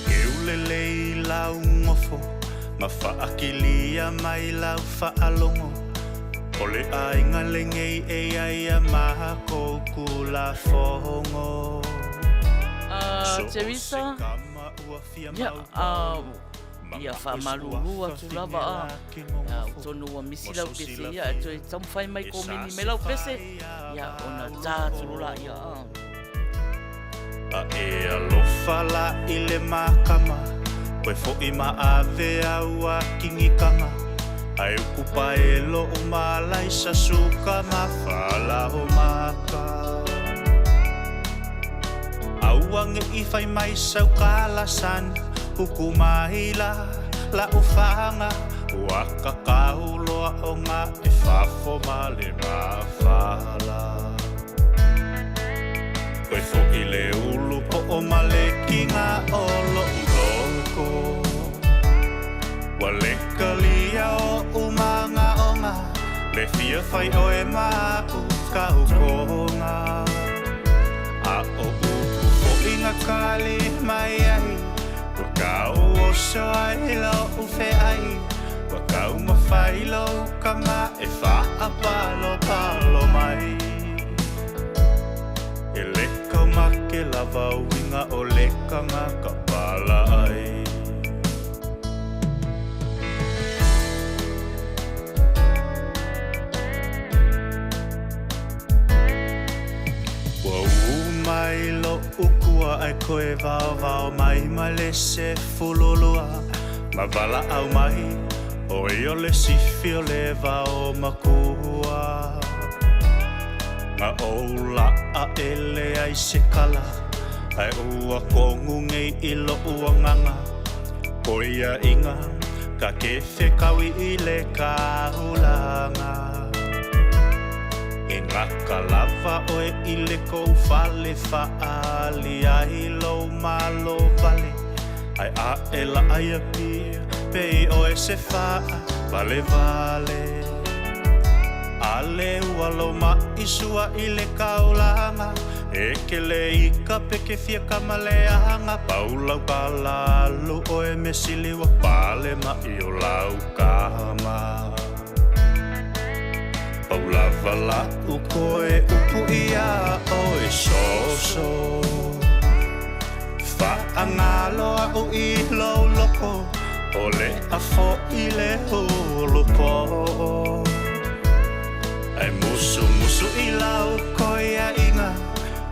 Keu lelei lau gofo Ma faakilia mai lau faalogo O le aiga lenei e iai a makou kulafogo Uh, Teresa, ia, uh, ia faamalulu atu lava a ia tonu ua misi lau pese ia e toe taumafai mai komeni mai lau pese ia ona tā atu lola ia a. A e alofa la i le makama Koe fo'i ma ave au a kingikanga Ae uku pae lo'u ma laisa suka ma falao maka Aua nge'i fai mai sau kalasan Uku mai la la'u faga Ua kakau loa o ga e fafo ma le mafala. Koe fo'i le ulu po'o ma le kiga o lo'u loko Ua lekalia o'u maga'oga Le fia fai oe ma a'u kaukoga A o upu fo'i na kali mai ai Ua kauoso ai lo'u fe'ai Ua taumafai lou kama e faapalopalo mai E le kaumake lava uiga o le kangaka pala'ai. Ua ū mai lo'u kua ae koe vaovao mai ma le 12 Ma valaau mai ʻoe o le sifi o le vao makua Na ou laʻa e leai se kala Ae ua kogu nei i loʻu agaga ʻOiaʻiga ka ke fekaui i le kaulaga E gaka lava ʻoe i le kou fale Faaali ai lou malo wale Ae aʻe la aia pia Pei ʻoe se faa valevale A le ua lou maʻi sua i le kaulaga E kele i ka peke fia ka maleaga Pau lau kala alu ʻoe me sili ua pale maʻi o lau kama Pau lava laʻu koe upu iā ʻoe soso Faagalo aʻu i lou loko ʻOle a foʻi le ulu poʻo Ae musumusu i lau koiaʻiga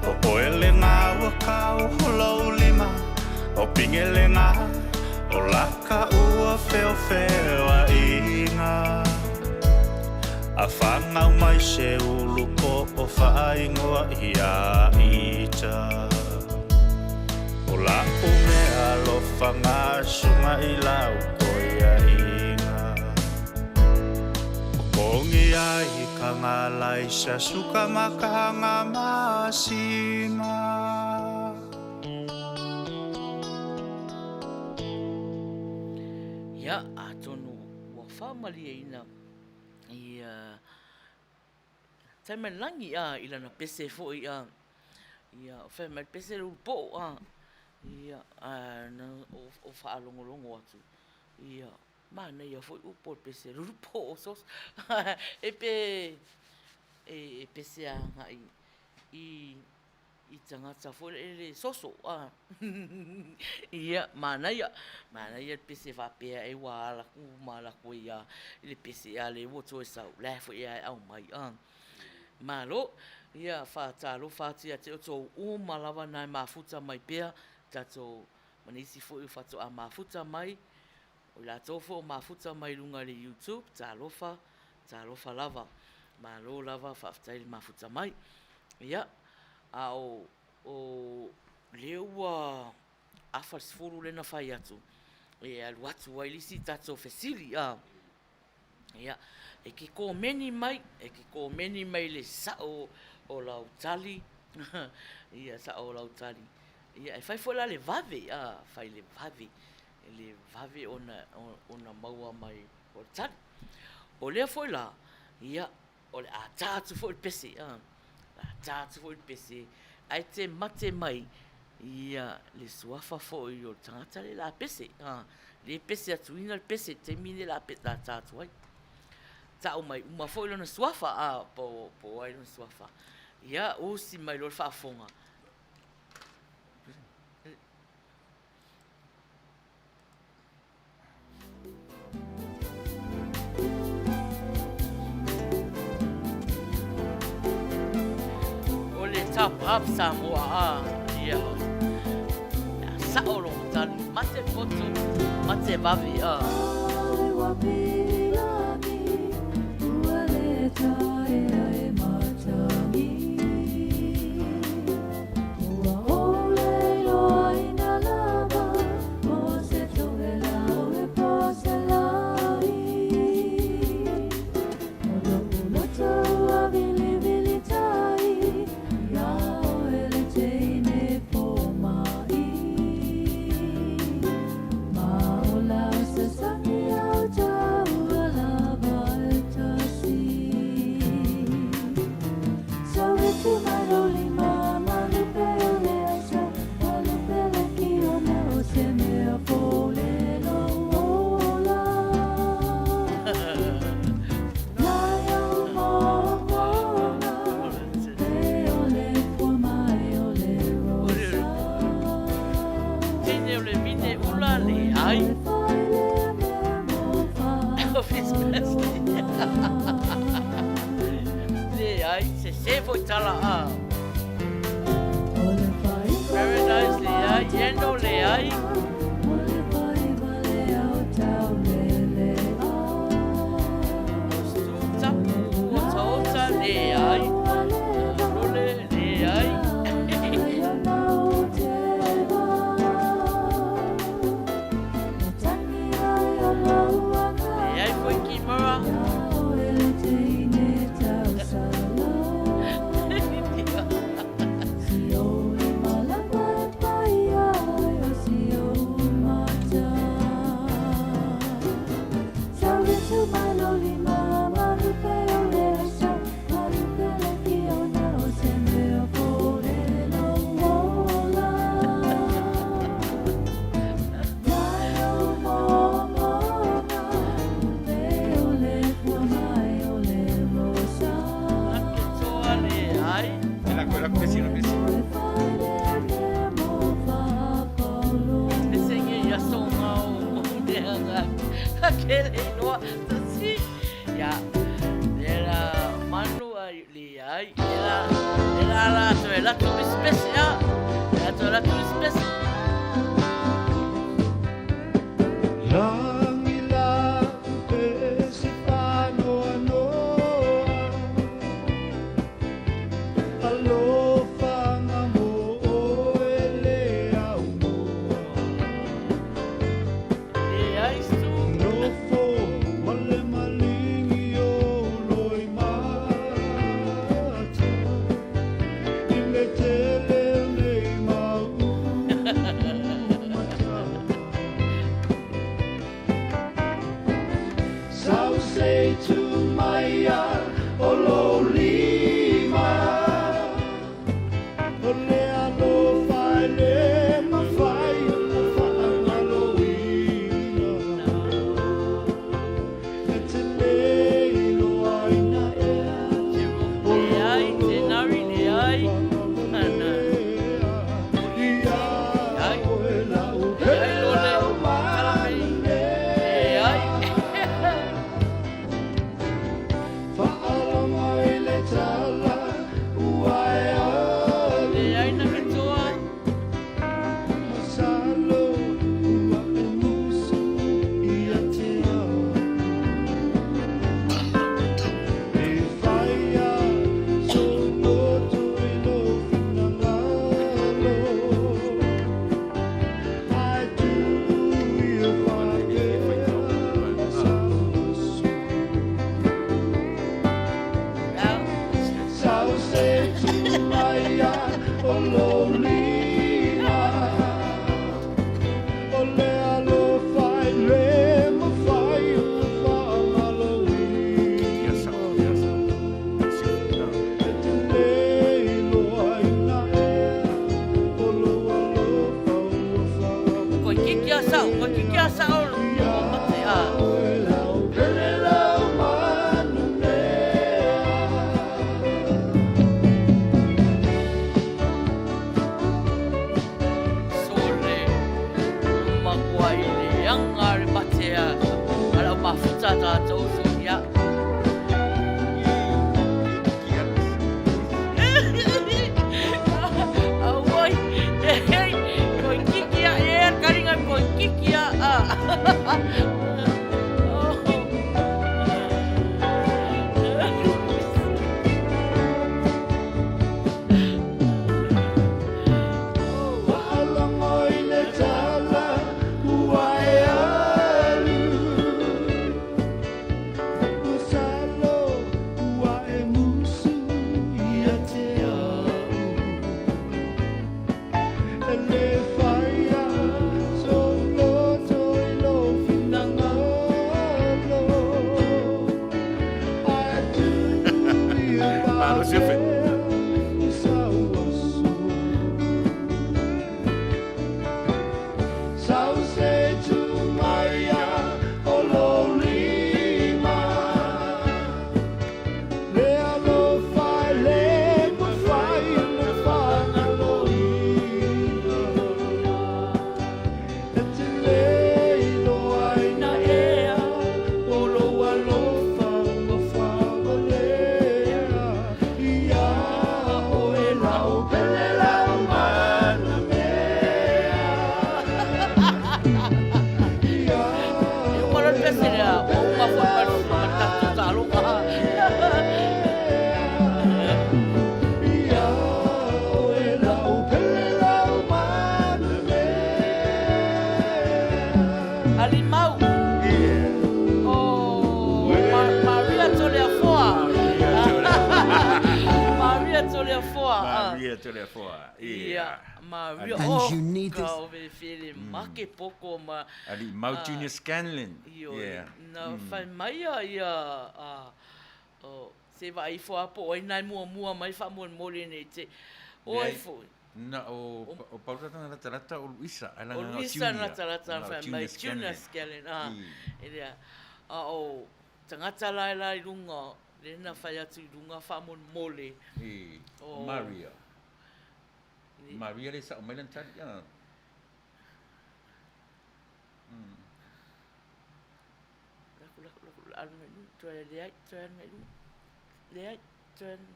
ʻO ʻoe lega ua kau lou lima ʻO pinge lega ʻO laka ua feofeoaʻiga A fanau mai se ulu poʻo faaigoa iā ita ʻO laʻu mea alofa gasuga i lau koiaʻiga O kongi ai ka galaisa suka ma ka masima. Ia, atonu ua faamalieina ia tai mai lagi a i lana pese foi a ia fai mai pese le ulu poʻo a ia a na o faalogologo atu ia manaia foi upu o le pese le ulu poʻo soso e pe e pese agai i i tagata foi lele soso a ia manaia manaia le pese faapea e ua ala ku ma ala koe ia i le pese a le ua toe sau la foi e aumai a malo ia faatalofa atu ia te outou uma lava na e mafuta mai pea tatou ma nisi foi o faatoa mafuta mai. O i latou foi o mafuta mai luga i le YouTube, talofa, talofa lava. Malo lava, faafetai le mafuta mai. Ia, a o, o lea ua afa le 10 lea na fai atu, e alu atu ai le isi tatou fesili. A, ia, e te komeni mai, e te komeni mai le sao o lau tali, ia, sao o lau tali. Ia, e fai foi la le vave, a, fai le vave, le vave ona, ona maua mai o le tali. O lea foi la, ia, o le a ta atu foi le pese, a, o le a ta atu foi le pese, ae te mate mai, ia, le suafa foi o le tagata lea o le a pese, a, le pese atuina le pese i le taimi lea o le a ta atu ai. Tau mai uma foi lona suafa, a, po o ai lona suafa. Ia, usi mai loa le faafofoga. O le top up Samoa a ia sao lo tali mate poto mate vave a. Teine o le mine ula le ai. Elvis Presley. Leai, sese foi tala a. Paradise leai, Yendo leai. Tapu otaota leai. Lole leai. Leai foi Kimura. Laketoa leai. Pesenge i aso ngao o leanga. Kele iloa tasi. Ya. Le la manu ai leai. Le la le la la toe la tu pese a. Le la toe la tu pese. Leai su. Leai, Tenari, leai. Ana. Leai. Leai lole. Talamei. Leai. Toleafoa. Maria Toleafoa. Ia, Maria. And Oh, you need this. ka ove fele make poko ma. Alii Mau Junior Scanlon. Ioe. Yeah. Na fai mai a ia a o se vaai ifo a po o ai nai muamua mai faamolemole nei te oi foi. Na o o Paula na latalata o Luisa ai O langa o Luisa Junior. na latalata Na o fai mai Junior Junior Scanlon. Scanlon a e lea a o tagata la e la i luga lea na fai atu i luga faamolemole. I O Maria. Maria le sao mai lana tali a. Laku laku laku alu mai luga toe leai toe alu mai luga leai toe alu.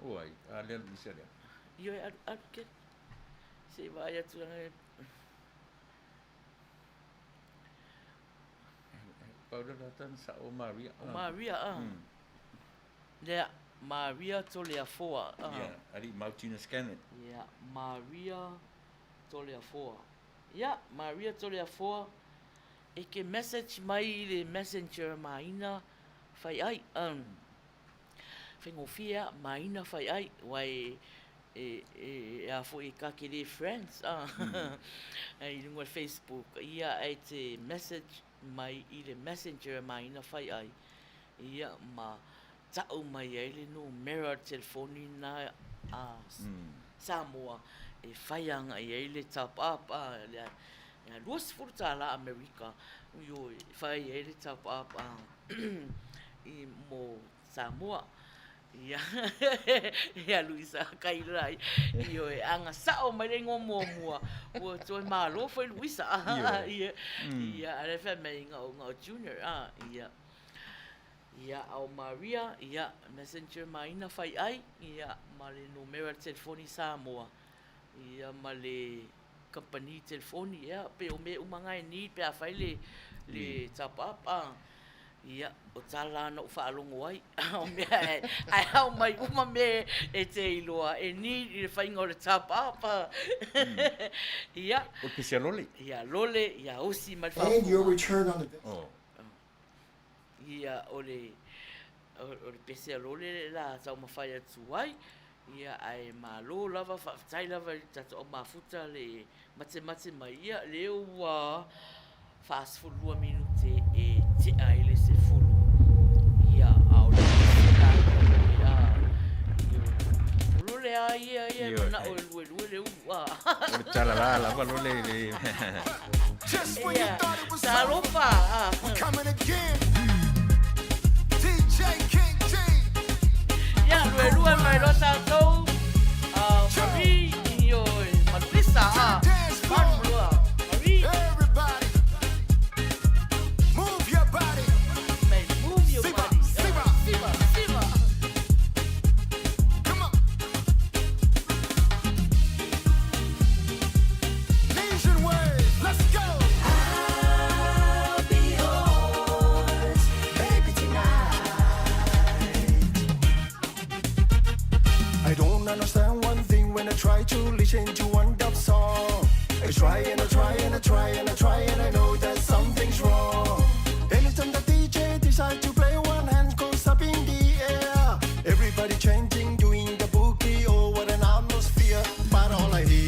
O ai, a lea Luisa lea. Ioe alu alu kele se i vaai atu lana e. Paula lata na sao o Maria. O Maria a. Lea Maria Toleafoa a. Ia, alii mau Tina Scanlon. Ia, Maria Toleafoa. Ia, Maria Toleafoa, e ke message mai i le messenger maina fai ai, um, faigofie a, maina fai ai, wa e, e, e, a foi e kakele friends, a, i lunga o le Facebook, ia, e te message mai i le messenger maina fai ai, ia, ma ta'u mai ai le numera o le telefoni na a Samoa e fai agai ai le top up a le $20 Amerika, ioe, e fai ai le top up a i mo Samoa. Ia, ia Luisa Kaila, ioe, aga sa'o mai le igoa muamua, ua toe malo foi Luisa, ia, ia, a o lea e fai mai na o Junior, a, ia. Ia, a o Maria, ia, messenger maina fai ai, ia, ma le numera telefoni Samoa, ia, ma le kamupani telefoni, ia, pe o mea uma na e need pe afai le, le top up, a. Ia, o tala na ou faalogo ai, o mea e, ae aumai uma mea e te iloa e need i le faiga o le top up, a. Ia. O le pese a lole. Ia, lole, ia osi mai le And your faafofoga. return on investment. Oh. Ia, o le, o le pese a lole le la taumafai atu ai, ia, ae malo lava, faafetai lava i le tatou au mafuta le matemate mai, ia, lea ua 42 minute e tea ai le 10, ia, a o le isi tatou, ia, o lole a ia, ia, e manao e luelue le ulu, a. O le tala la lava lole i le. Just when you Ia, thought it was over, talofa, a. we coming again. DJ King G. Ia, luelue mai loa tatou, a, Marie, ioe, ma Luisa, a. Dance floor. Manu loa, Marie. Everybody, move your body. Mai, move your Siva, body. siva. Siva, siva. Come on. Nation wave. Let's go. I'll be yours, baby, tonight. I don't understand one thing when I try to listen to one dub song. I try and I try and I try and I try and I know that something's wrong. Anytime the DJ decide to play, one hand goes up in the air. Everybody chanting, doing the boogie, oh what an atmosphere. But all I hear,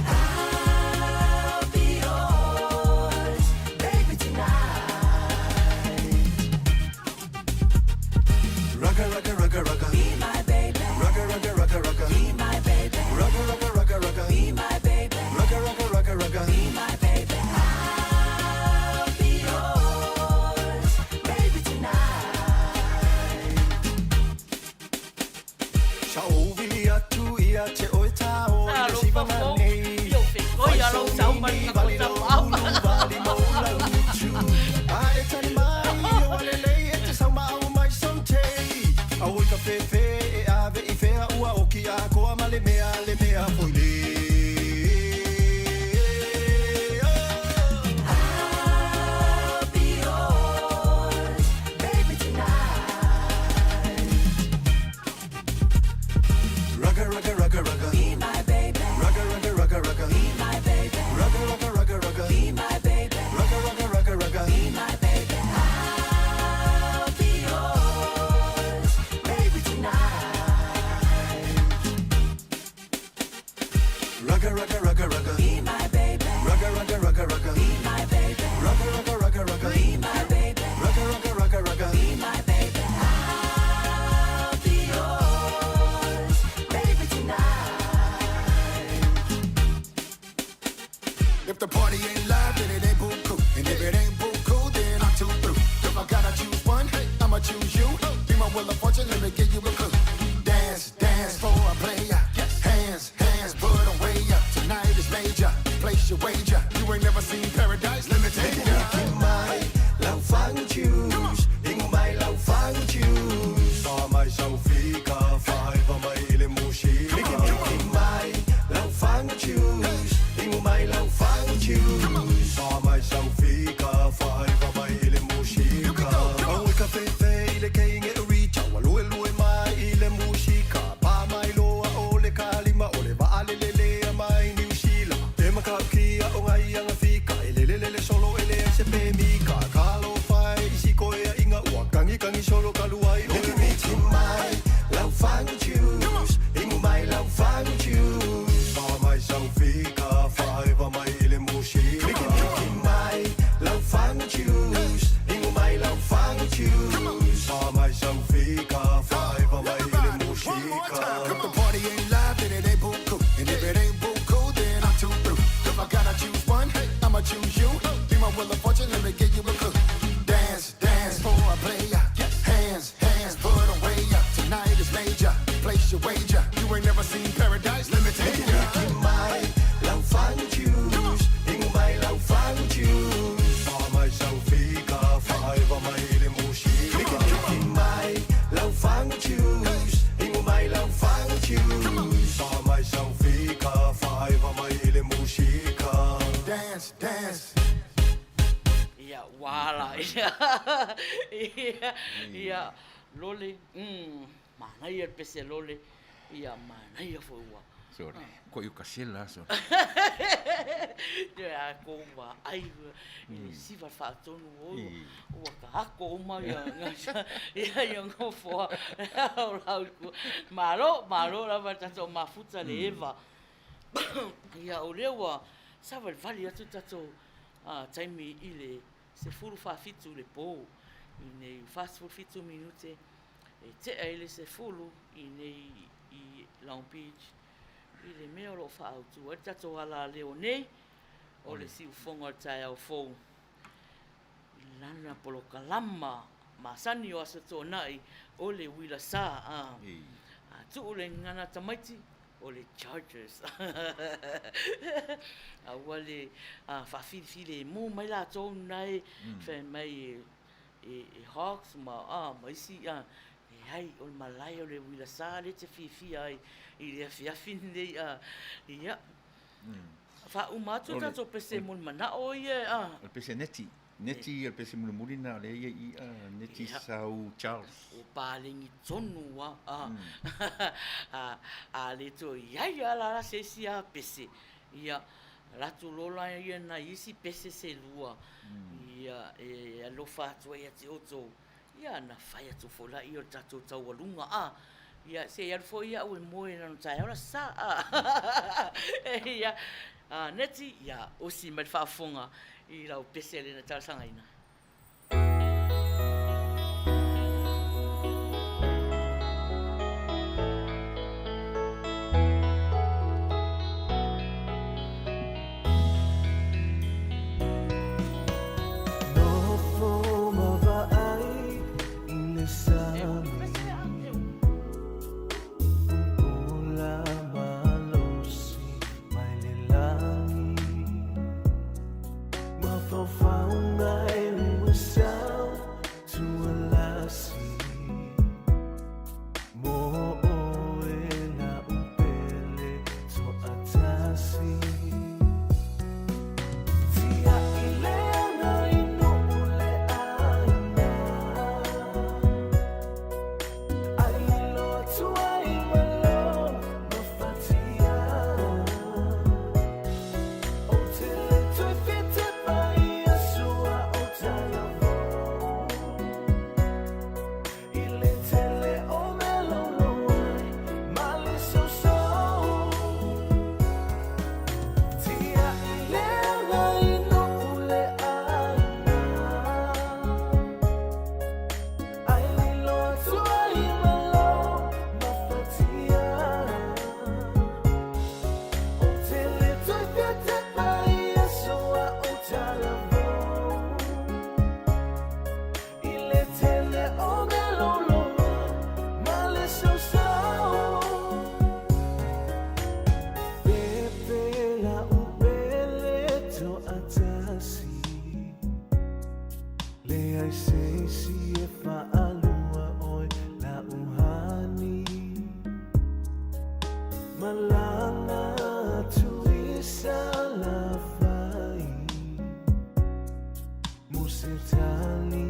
I'll be yours, baby, tonight. rugga rugga rugga rugga, Be my baby, rugga rugga rugga rugga, be my baby, rugga rugga rugga rugga. ain't live, then it ain't buku. And if it ain't buku, then I'm too through. If I gotta choose one, I'ma choose you. Be my wheel of fortune, let me give you a clue. Dance, dance for a player. Hands, hands, put 'em way up. Tonight is major. Place your wager. You ain't never seen paradise. Let me take you. Mai lau fangu choose Ingo mai lau fangu choose Fa mai sau fika, faiva mai i le musika. Miki miki mai lau fangu choose Ingo mai lau fangu choose Fa mai sau fika, faiva mai i le musika. Au e ka fefe i le keinge e reach Ua lue lue mai i le musika. Pa mai loa o le kalima o le vaa le lelea mai New Zealand. E makaukia o ngai anga fika E lele lele solo e le ai se pe mika. Ka lo fai i siko e a inga ua Kangi kangi solo ka luai o Miki le miki mai lau fangu choose Ingo mai lau fangu choose Fa mai sau fika, faiva mai i le musika. Miki miki mai lau fangu choose Ingo mai lau fangu choose Fa mai sau fika, faiva mai i le One more musika. time. If the party ain't live, then it ain't buku. And if it ain't buku, then I'm too through. If I gotta choose one, I'ma choose you. Be my wheel of fortune, let me give you a clue. Dance, dance for a player. Hands, hands, put 'em way up. Tonight is major. Place your wager. You ain't never seen paradise. Let me take Miki you. miki mai lau fangu choose Ingo mai lau fangu choose Fa mai sau fika, faiva mai i le musika. Miki miki mai lau fangu choose Ingo mai lau fangu choose Fa mai sau fika, faiva mai i le musika. Dance, dance. Ia, ua ala ia. Ia, ia, lole, manaia le pese a lole, ia, manaia foi ua. Sole, ko i o kasela, sole. Ia, a ko ua ai i le siva le faatonu o ua ka ako uma ia ia ia ngofoa o lau ku. Malo, malo lava le tatou mafuta le eva. Ia, o lea ua savalivali atu tatou taimi i le 17 i le po i nei 47 minute e tea i le 10 i nei i Long Beach i le mea o lo o faaautu ai le tatou alaleo nei o le siufofoga o le taeao fou i lana polokalama masani o Aso Toonai o le Uila Sa a tuu le gagana tamaiti o le Chargers. A ua le faafilifilemu mai latou na e fai mai e Hawks ma isi, leai, o le malae o le uila sa lea e te fiafia ai i le afiafi lenei. Ia, faauma atu tatou pese mo le manao ia. O le pese neti. Neti o le pese mulimuli na lea ia i neti sau Charles. O paleni tonu a a le toe iai a la se isi a pese. Ia, latou lola ia nai isi pese se lua. Ia, e alofa atu ai ia te outou. Ia, na fai atu foi la ia o le tatou taualuga a. Ia, se i alu foi ia au e moe lana taeao la sa a. Ia, neti, ia, osi mai le faafofoga i lau pese lea na talosagaina. Nofo ma vaai i le sami Pupula malosi mai le lagi Mafaufauga e ua sau tualasi Mo oe la upele toatasi Tia i le ana i nuu le aina Ai loa tuai malo mafatia O te le toe fite mai aso leai se isi e faalua oe la'u honey. Malaga atu i Salafai mo se tali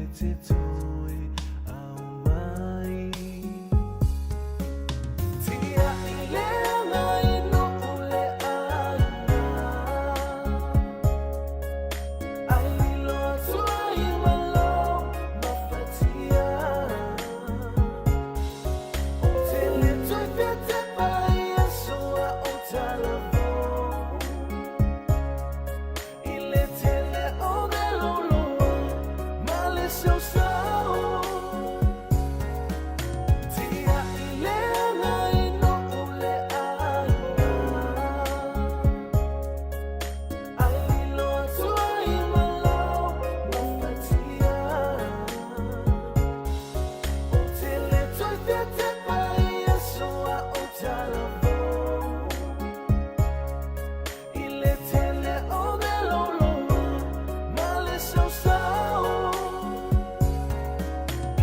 e te toe aumai. Tia'i le agai no'u le aiga, ai lilo atu ai ma lou mafatia. Ou te le toe fia tepa i aso a'u talavou, i le tele o le loloa ma le sausau. Tia'i le agai no'u le aiga, ai lilo atu ai ma lou mafatia. Ou te le toe fia tepa i aso a'u talavou, i le tele o le loloa ma le sausau.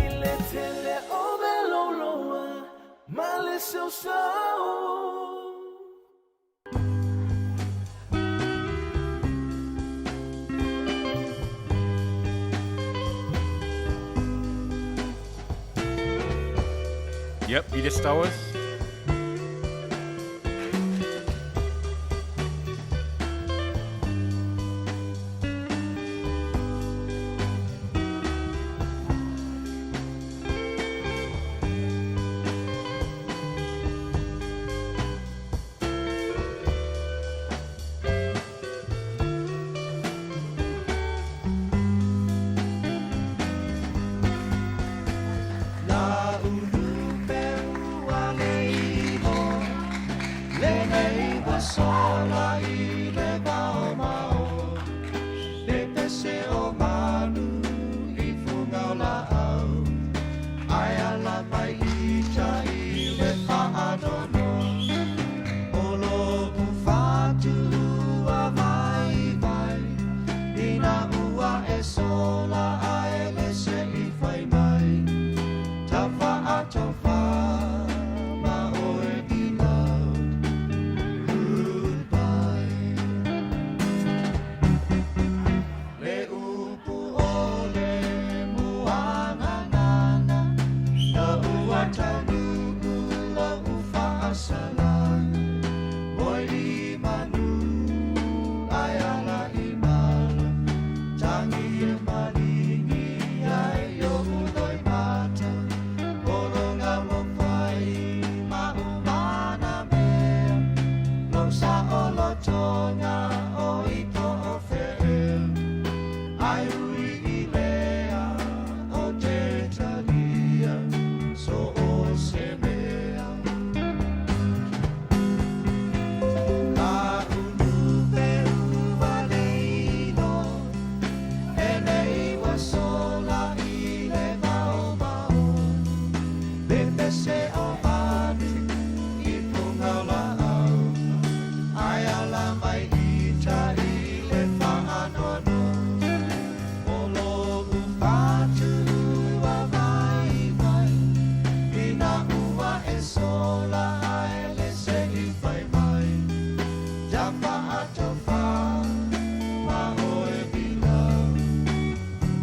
I le tele o le loloa ma le sausau. Yep, Edith Stowers. Na ulu peu ale iho, lenei ua sola i le maomao. Le pese o manu i fuga o laau, ae ala mai i tai le faanoanoa. O lo'u fatu ua vaivai, ina ua e sola ae le se'i fai mai. Tafaatofa ma oe beloved, goodbye. Le upu o le muagagana, na ua taunuu lo'u faasalaga. Moi i manu ae ala i mala, tagi e maligi ai o'u loimata. O loga mofai ma umana mea, lou saolotoga o i to'ofe'ea. Ae ui i lea o te talia so o se mea. La ulu peu valeino, e nei ua sola i le maomao. Le pese o manu i fuga o laau, ae ala mai i tai le faanoanoa. O lo'u fatu ua vaivai, ina ua e sola ae le se'i fai mai. Tafaatofa ma oe beloved,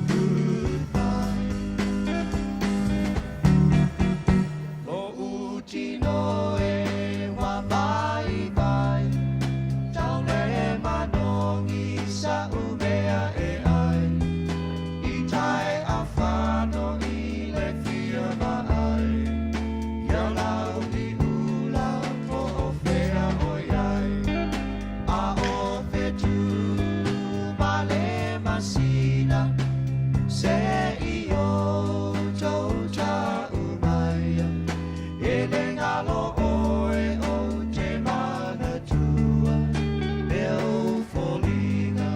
goodbye. Lo'u tino e ua vaivai, tau le manogi sa'u mea e ai. I tae afano i le fia vaai, ia lau i ula po o fea o iai. A o fetu ma le masina, se i outou ta'u mai. E le galo oe ou te manatua e ou foliga.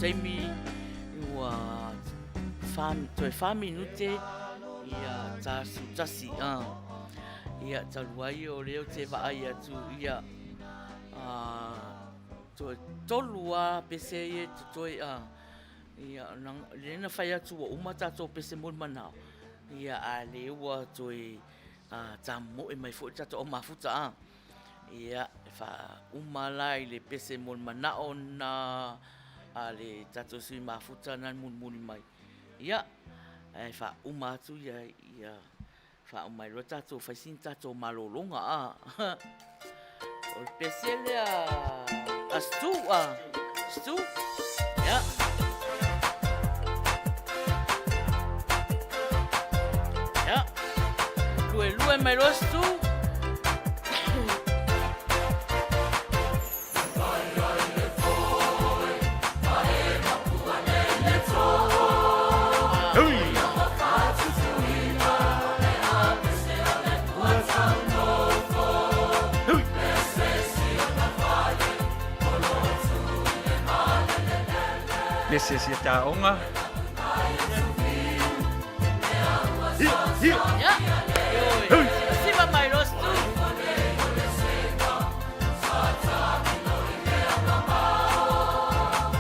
taimi ua whā, toe whā minute ia tāsu tasi. Ia, talu ai o lea ou te vaai atu ia, toe tolu a pese ia totoe a. Ia, lea na whai atu ua uma tātou pese mo le manao. Ia, a le ua toe tamoe mai foi le tātou au mafuta a. Ia, e faauma la i le pese mo le manao na a le tātou sui mafuta na mulimuli mai. Ia, e faauma atu ia, ia faauma ai loa tātou fai sina tātou malologa a. O le pese lea a Stu a. Stu? Ia. Ia. Luelue mai loa Stu. Pese sia taonga. Hia, hia. Ia. Oi. Siva mai loa Stu.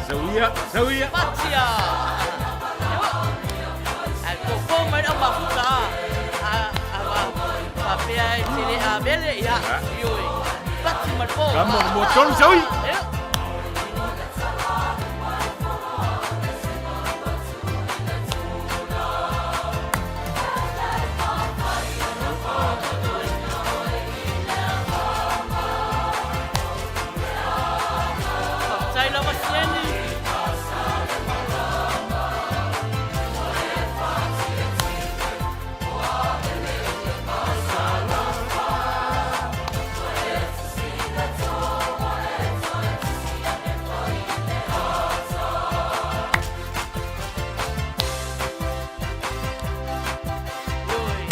Sauia, sauia. Patia. Ai ko mai au mafuta. A a va va pea e tele a vele ia. Ioi. Pati ma po. Ka mo mo tonu saui. Faafetai lava Sieni. Oi.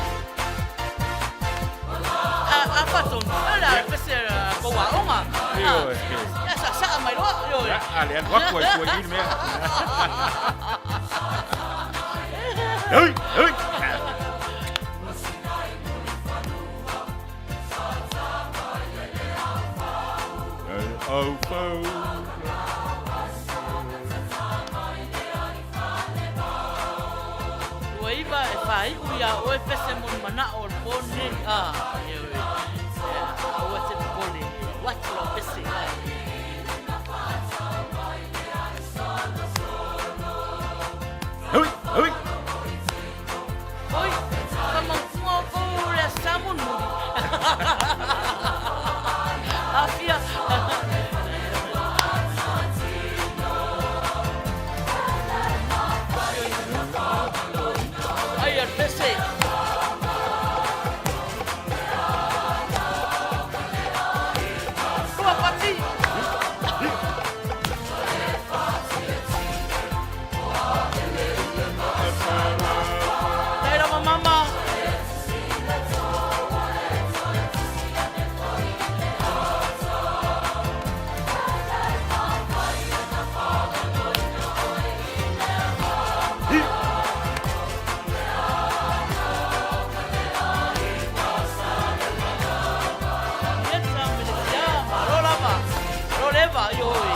A fatonu, ala pese ko aoga. Ioe. Ia sa saa mai loa, ioe. A le alu atu ai tua i le mea. Oi, oi. Au pau. Ua iva e whāiu ia oe pese mo le manao o le po nei. Ah, ioe. Aua te popole, watu lau pese. Oi, oi. Oi, whamautunga o kou le asa mulimuli. Afia. Ai, a pese. Kua pati. Dai lava mama. Ia ta mele sia, malo lava. Malo leva, ioi.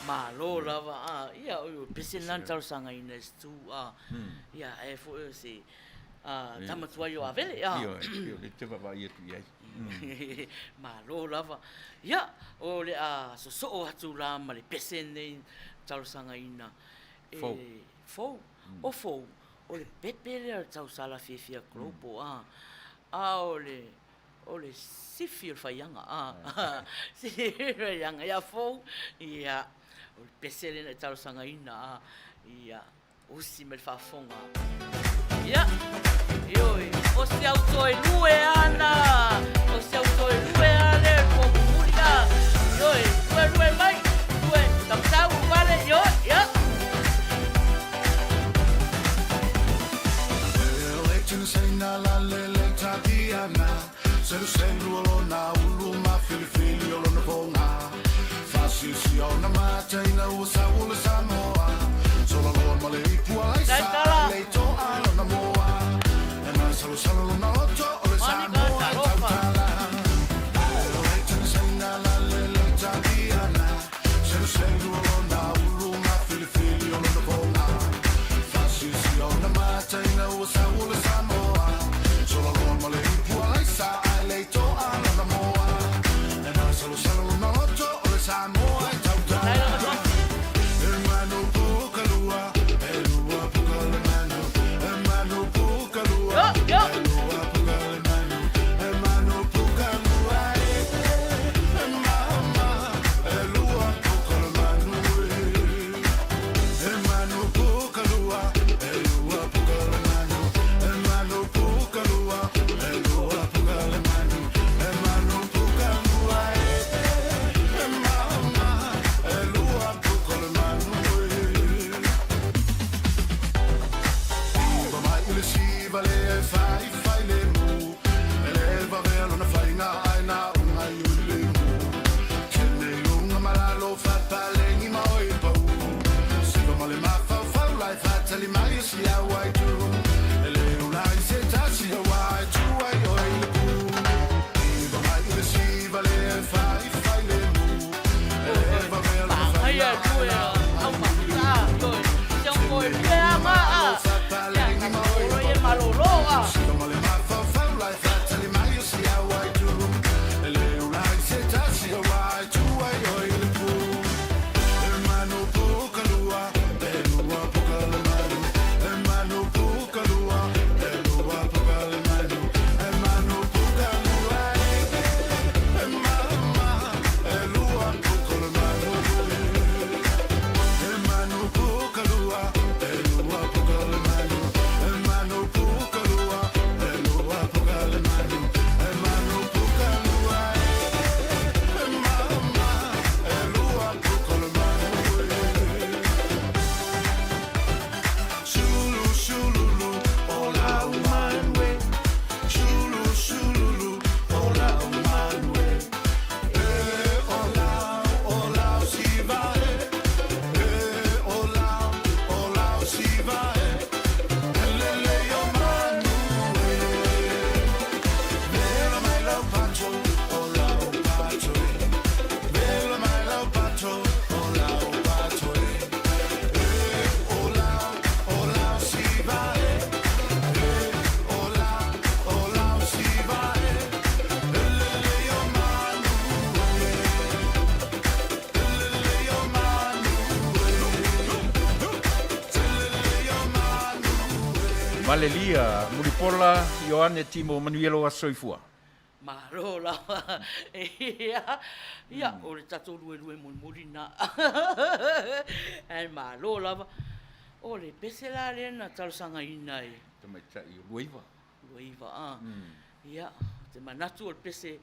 Malo lava a ia o pese lena na talosagaina e Stu a ia e foi o se tama tuai o Avele a. Ioe, ioe, le te vaavaai atu i ai. Malo lava. Ia, o le a sosoo atu la ma le pese lenei talosagaina e Fou. Fou. O fou, o le pepe lea o le tausala fiafia global a. A o le o le sifi o le faiaga a. Sifi o le faiaga ia fou. Ia, o le pese lea na e talosagaina a. Ia, usi mai le faafofoga. Ia, ioe, o si au toe lue ana, o si au toe lue a lea i le po mumuli a. Ioe. Seluselu o lona ulu mafilifili o lona poga. Faasiasia ona mata ina ua sau o le Samoa. Solaloa ma le ipu alaisa Taitala. le toa lona moa. E masalosalo lona loto o le Monica, Samoa e talofa. tautala. Samoa e tautala. E manu puka lua, e lua puka le manu. E manu puka lua, Yo, yo. e lua puka le manu. E manu puka lua, e, e mama, e lua puka le manu, e. E manu puka lua, e lua puka le manu. E manu puka lua, e lua puka le manu. E manu puka lua, e, e mama, e lua puka le manu, e. Iva mai i le siva le e fai fai le mu. E le vavea lona faiga ai na unga i ui le mu. Tene i luga ma lalo fapalegi ma oi pau. Siva ma le mafaufau lai fatali mai o si au ai tu. E le ula i se tasi au ai tu ai oi le pu. Iva mai i le siva le e fai fai le mu. E le vavea lona Ai faiga a tu ai e na au ma ta yo. Siang ko e pea ma a. Ya ka olo e malolo a. Shulu, shululu, ola umanwe. Shulu, shululu, ola umanwe. Eh, ola, ola, siva, eh. Eh, ola, ola, siva, eh. Elele yo manu, eh. Vela mai lau pato, ola o pato, eh. Vela mai lau pato, ola o pato, eh. Eh, ola, ola, siva, eh. Eh, ola, ola, siva, eh. Elele yo manu, eh. Elele yo manu, eh. Elele yo manu, eh. Malelia, Mulipola, Ioane Timo Manuia lou aso soifua. Malo lava. Ia, ia, o le tatou luelue mulimuli na. Ae malo lava. O le pese la lea na talosagaina e. Tamaitai o Luaiva. Luaiva, a. Ia, ou te manatu o le pese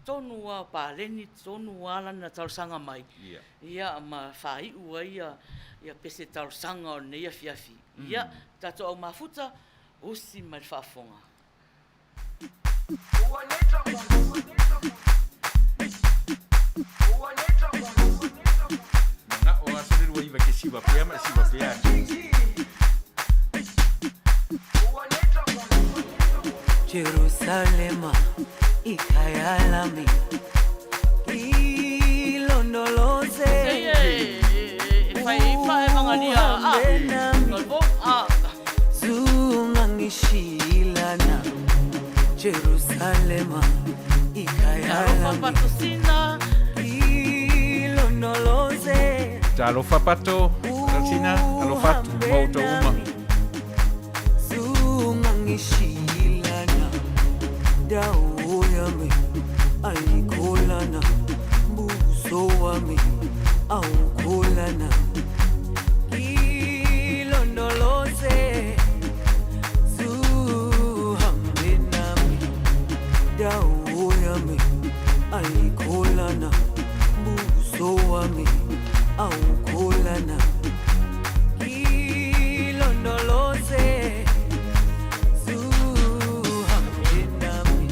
tonu lava o paleni tonu lava lana talosaga mai. Ia. Ia, ma faaiu ai ia, ia pese talosaga o lenei afiafi. Ia, tatou au mafuta, usi mai le faafofoga. Mana'o lava se le Luaiva e te siva pea ma e siva pea atu. Jerusalema ikhaya lami ilondoloze Sei e, e, e fai fai magalia, a. uhambe nami Galbo, a. zungangishilana Jerusalema ikhaya Talofa lami patusina. ilondoloze Talofa pato, Alcina, alofa atu ma outou uma. Zungangishilana dawo yami ayikholana buso wami awukholana ilondoloze zuhambe nami dawo yami ayikholana buso wami awukholana ilondoloze zuhambe nami.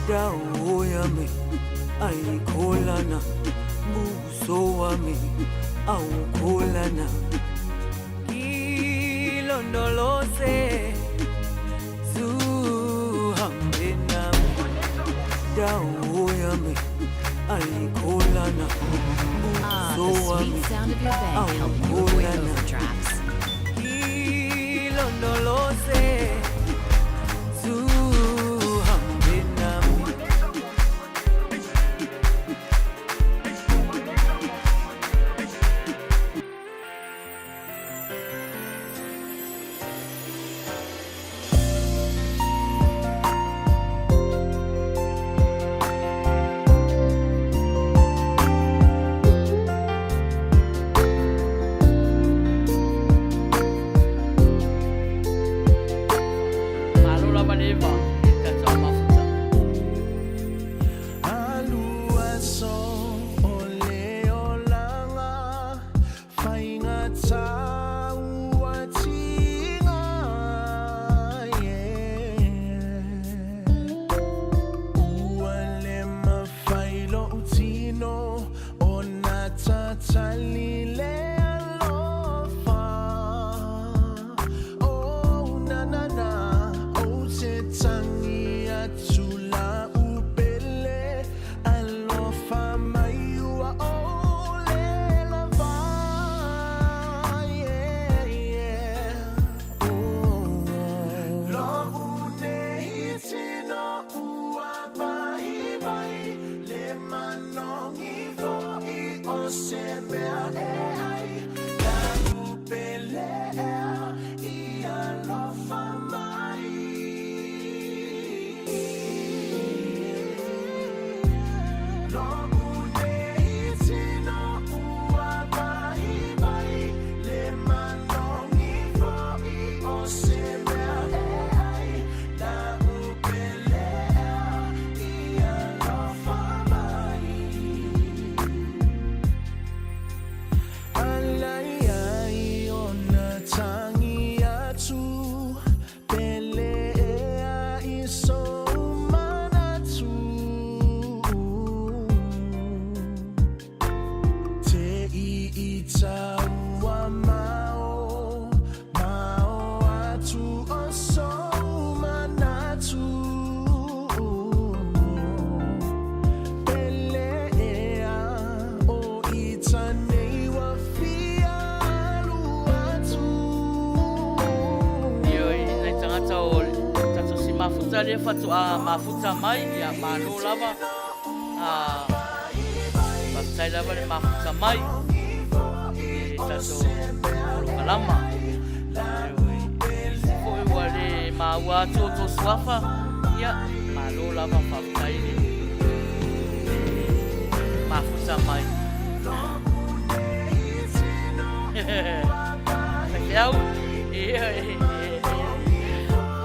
Dawo yami ayikholana buso wami awukholana ilondoloze zuhambe nami dawo yami ayikholana Ah, the buso sweet wami sound of your bank helping you avoid awukholana overdrafts. ilondoloze zuhambe nami. Malo lava le eva i le tatou mafuta. Alua so o le olaga faiga taua tiga, yeah. Ua le mafai lou tino ona tatali le alofa. Oh, na na na, o te tangi atu la upele alofa mai ua o le lava. Yeah, yeah. Oh, Lo'u nei tino ua vai vai le manongi fo'i o se mea e ai la upele ea i alofa mai. Lo'u nei tino ua vai vai le manongi fo'i o se mea e ai la upele ea i alofa mai. Alai ai ona tangi atu pele ea i sou manatu. Te i i taua mao, mao atu o sou manatu. Pele ea o ita nei ua fia alu atu. Ioe, nai tagata o le tatou si mafuta lea faatoa mafuta mai, ia malo lava. Ah, faafetai lava le mafuta mai i le tatou polokalama. Ioe, nisi foi ua le maua atu o tou suafa, ia, malo lava faafetai le mafuta mai. Faifeau, ioe,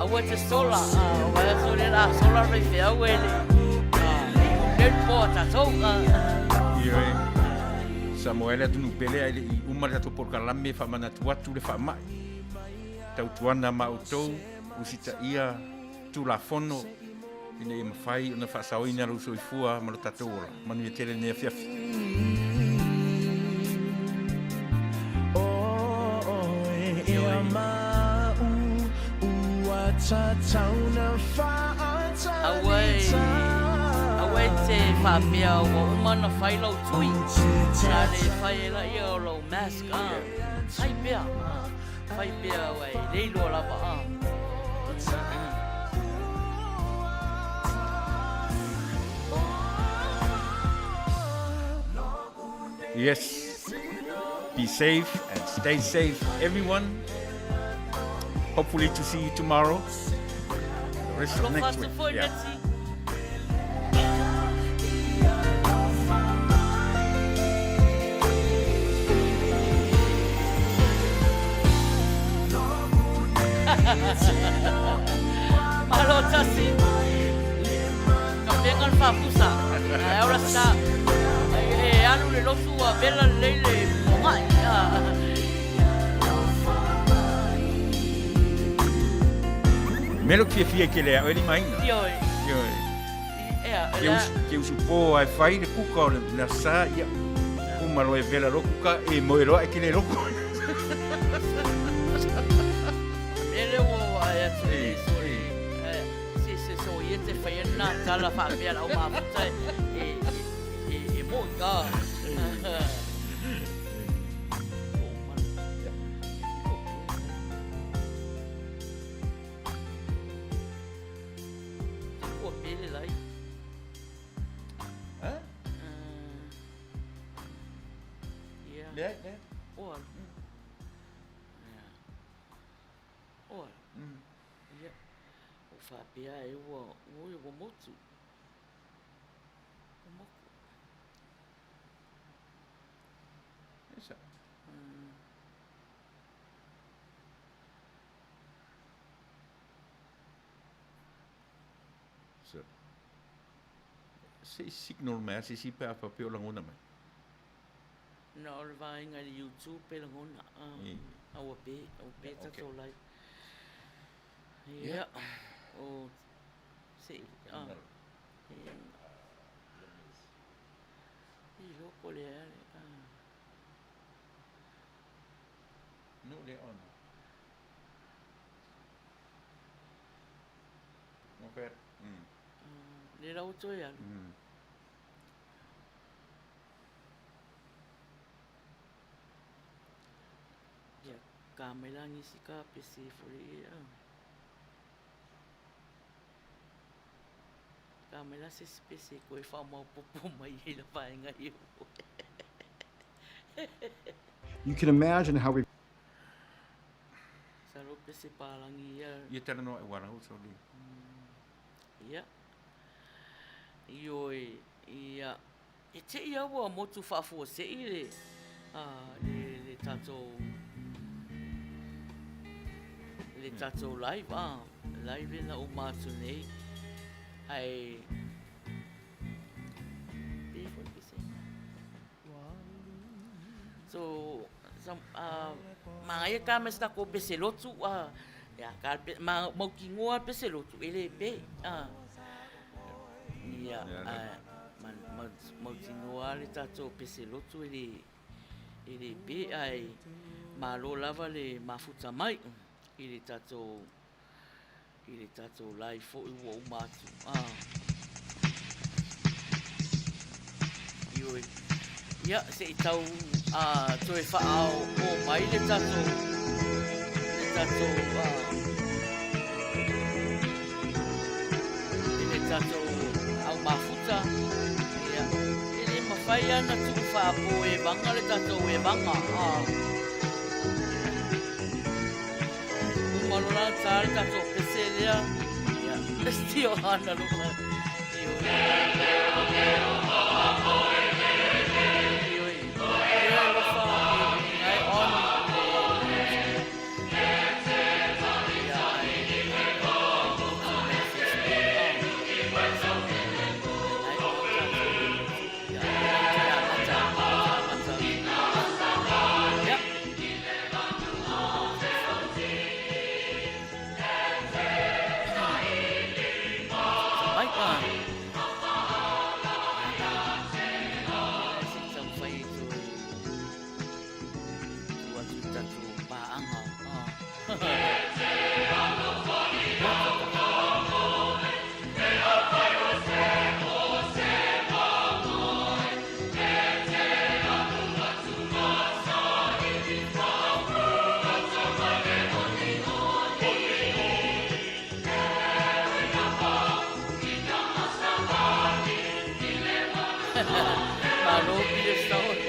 aua e te sola, o vaiaso lea o le a sola le faifeau e le i le po a tatou. Ioe, Samoa e le atunuu pele ae le i uma le tatou polokalame e faamanatu atu le faamai. Tautuana ma outou usitaia Tulafono ina ia mafai ona faasaoina lou soifua ma lo tatou ola. Manuia tele lenei afiafi. Aua e, aua e te faapea ua uma ona fai lau tui, na le fai ai laia o lau mask, ah. Fai pea, ah. Fai pea aua e le iloa lava, ah. Yes. Be safe and stay safe, everyone. Hopefully to see you tomorrow. The rest of next week. Yeah. Malo tasi. Ka penga le faapusa. Ae au la sa. E alu le lotu ua vela lelei le mogai. Mea lou fiafia i te lea oe limaina. Ioe. Ioe. Ke usupo ai fai le kuka o le Aso Sa, ia, uma loa e vela loa kuka, e moe loa e te le loku. Mea lea ua vaai atu nei, sole, se se so ia te whai ana tala whaapea lau mafuta e mo'i ka. Ua pele lai. Ha? Ia. Leai, leai. Ua. Ia. Ua. Ia. Ua faapea e ua, ua, ua motu. Ua motu. Esa. So, se i signal mai a se isi pe a faapea o lagona mai. Na o le vaega i le YouTube pe lagona. A ua pe, ua pe tatou live. Ia, o, se i, a, ia, i loko le a, a. No le on. Okay. Le lau toe alu. Ia, ka mai la ngisi ka pese fole ia. Ka mai la se pese koe whaamaopopo mai e la vaenga i o. You can imagine how we Salo pese palangi ia. Ia talanoa e wala uso li. Ia. Ioe, ia. E te ia ua motu faafuasei le, le, le tatou, le tatou live, live lena uma atu nei. Ae, pe foi pese. So, some, manaia ka mai se tatou pese lotu, ia, ka, ma, mautinoa pese lotu, e le pe, ia, mautinoa le tatou pese lotu e le, e le pe, ae malo lava le mafuta mai i le tatou i le tatou live foi ua uma atu. Ah. Ioe. Ia, se i tau toe whaao o mai le tatou, le tatou, i le tatou au mafuta. Ia, e le mawhai ana tuu whaapo e vanga le tatou e vanga. Ah. Uma loa la ta le tatou pese lea. Ia, still ana loa. Ioe. Ioe alofa, ngai on le Ia, ai, motu mai Facebook. Ngai on tatou le YouTube. Ia, te amata, te amata. Ia. Mai ka. Se i taumafai e toe tuu atu i tatou pāaga. Malo Peter Stone.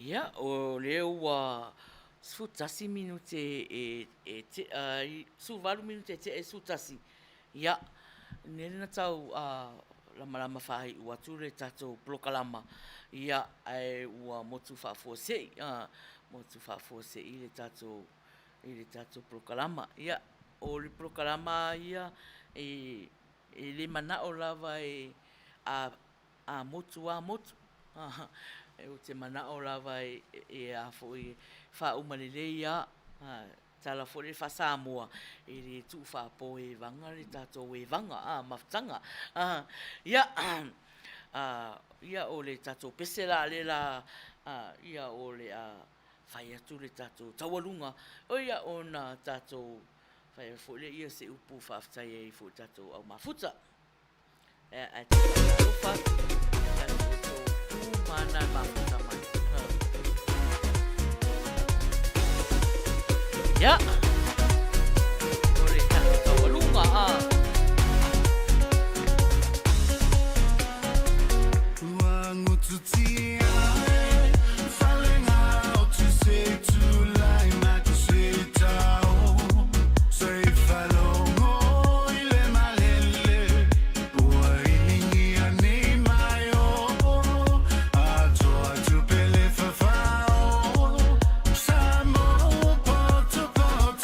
Ia, o lea ua 11 minute e, e tea ai, 18 minute e tea i le 11. Ia, nei na tau a, lamalama faaiu atu le tatou polokalama, ia, ae ua motu faafuasei, a, motu faafuasei le tatou, i le tatou polokalama. Ia, o le polokalama lava ia e, e le manao lava e, a, a motu lava motu. Ou te manao lava e a foi, e faauma lelei lava. Tala foi lea faa-Samoa, e le tuu faapoevaga le tatou evaga a, mafutaga. Ia, ia o le tatou pese la lea la, ia o le a fai atu le tatou taualuga, ia ona tatou fai foi lea o se upu faafetai ai foi i le tatou au mafuta. Ae alofa atu i la outou tu ma na mafuta mai. Ia, o le tatou taualuga a. Ua gututia e falega o tu se tulai ma tu se tao se falogo i le malele ua iligia nei mai o atoa tupe le fafao Samoa poto poto.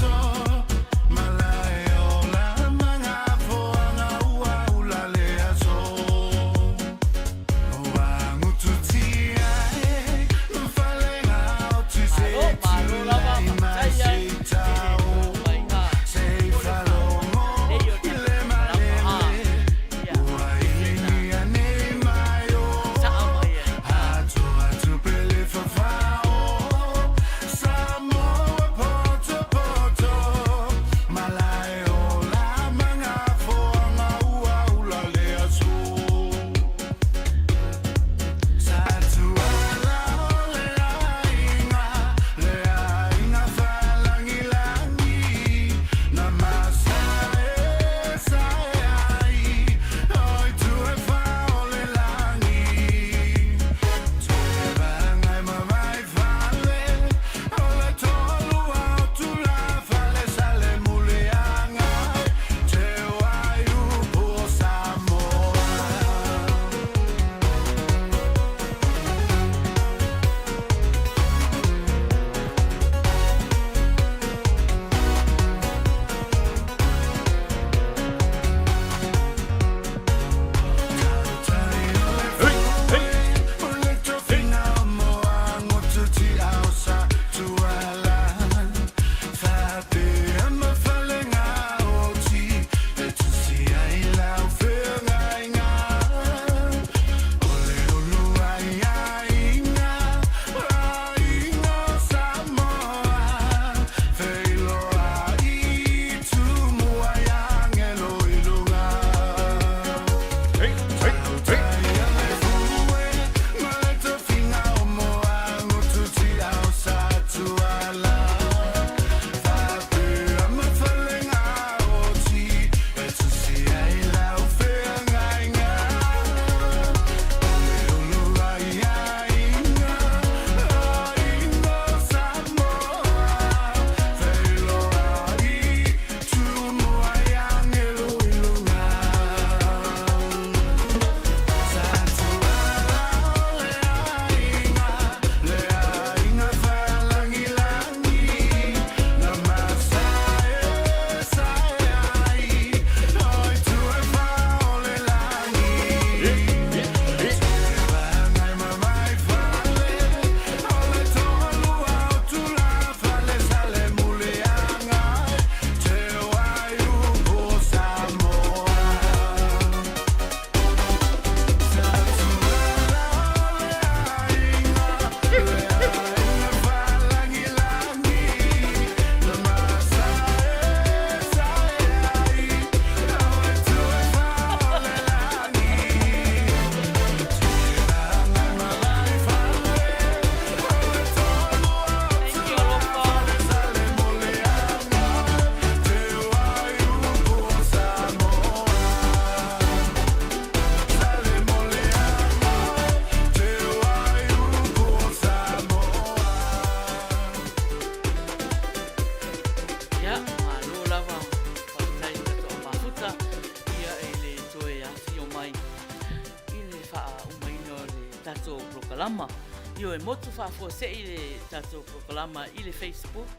tatou polokalama. Ioe, motu faafuasei le tatou polokalama i le Facebook,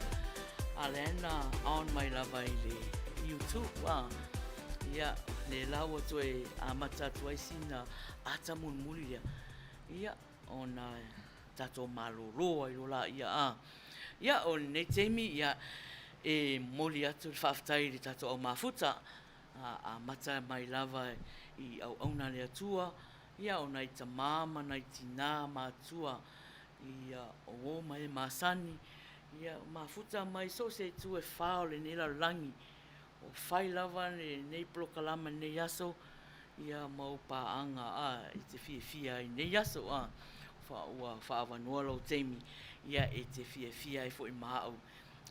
a lea na on mai lava i le YouTube, a. Ia, lea la ua toe amata atu ai sina ata mulimuli lea, ia, ona tatou malolo ai loa laia, a. Ia, o lenei taimi, ia, e momoli atu le faafetai i le tatou au mafuta, a amata mai lava i auauna a le Atua, ia, o nai tama ma nai tina matua, ia, o uo ma e masani, ia, mafuta mai so o se itu e fa o lenei lalolagi, O fai lava lenei polokalama i lenei aso, ia ma ou paaga a e te fiafia ai i lenei aso a. Ua faaavanoa lou taimi ia e te fiafia ai foi ma au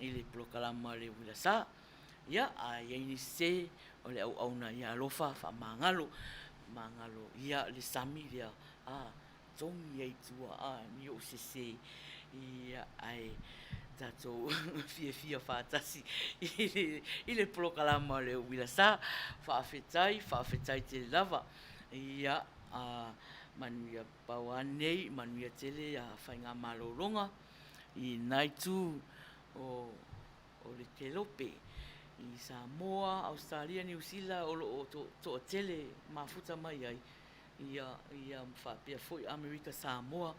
i le polokalama o le uila sa. Ia, a i ai ni sese o le auauna ia alofa faamagalo, faamagalo ia le sami lea a. togi ai i tua a ni ou sese ia ae tatou fiafia faatasi i le polokalama o le uila sa. Faafetai, faafetai tele lava. Ia, a manuia pau lava nei, manuia tele ia faigamalologa i lena itu o o le Kelope i Samoa, Ausetalia, Niu Sila o lo o toatele mafuta mai ai Ia, ia faapea foi Amerika Samoa,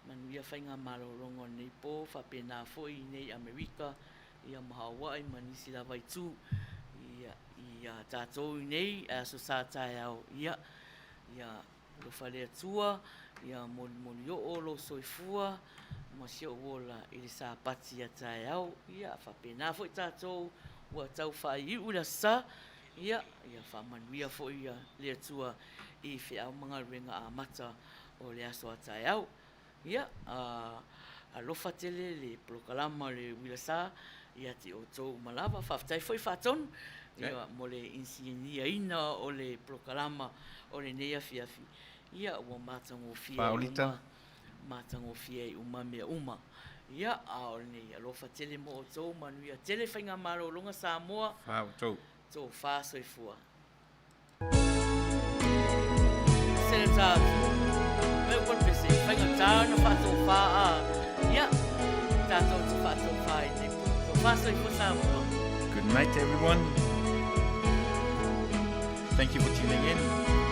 manuia faigamalologa o lenei po, faapena foi i inei Amerika, ia ma Hawaii ma nisi lava itu. Ia, ia tatou i nei aso sa taeao, ia, ia alofa le Atua, ia molimoli oo lou soifua ma si ou ola i le Sapati a taeao. Ia, faapena foi tatou ua tau faaiuiu le aso sa, Ia, ia faamanuia foi le Atua i feau ma galuega amata o le aso a taeao. Ia, alofa tele le polokalama o le Uila Sa ia te outou uma lava. Faafetai foi Faatonu ia, mo le inisiniaina o le polokalama o lenei afiafi. Ia, ua matagofie uma, matagofie ai uma mea uma. Ia, a o lenei alofa tele mo outou, manuia tele faigamalologa Samoa. Fa outou. Tofa soifua. Senator Meupalepese, faigata ona faatofa a, ia, tatou te faatofa i lenei po. Tofa soifua Samoa. Good night everyone. Thank you for tuning in.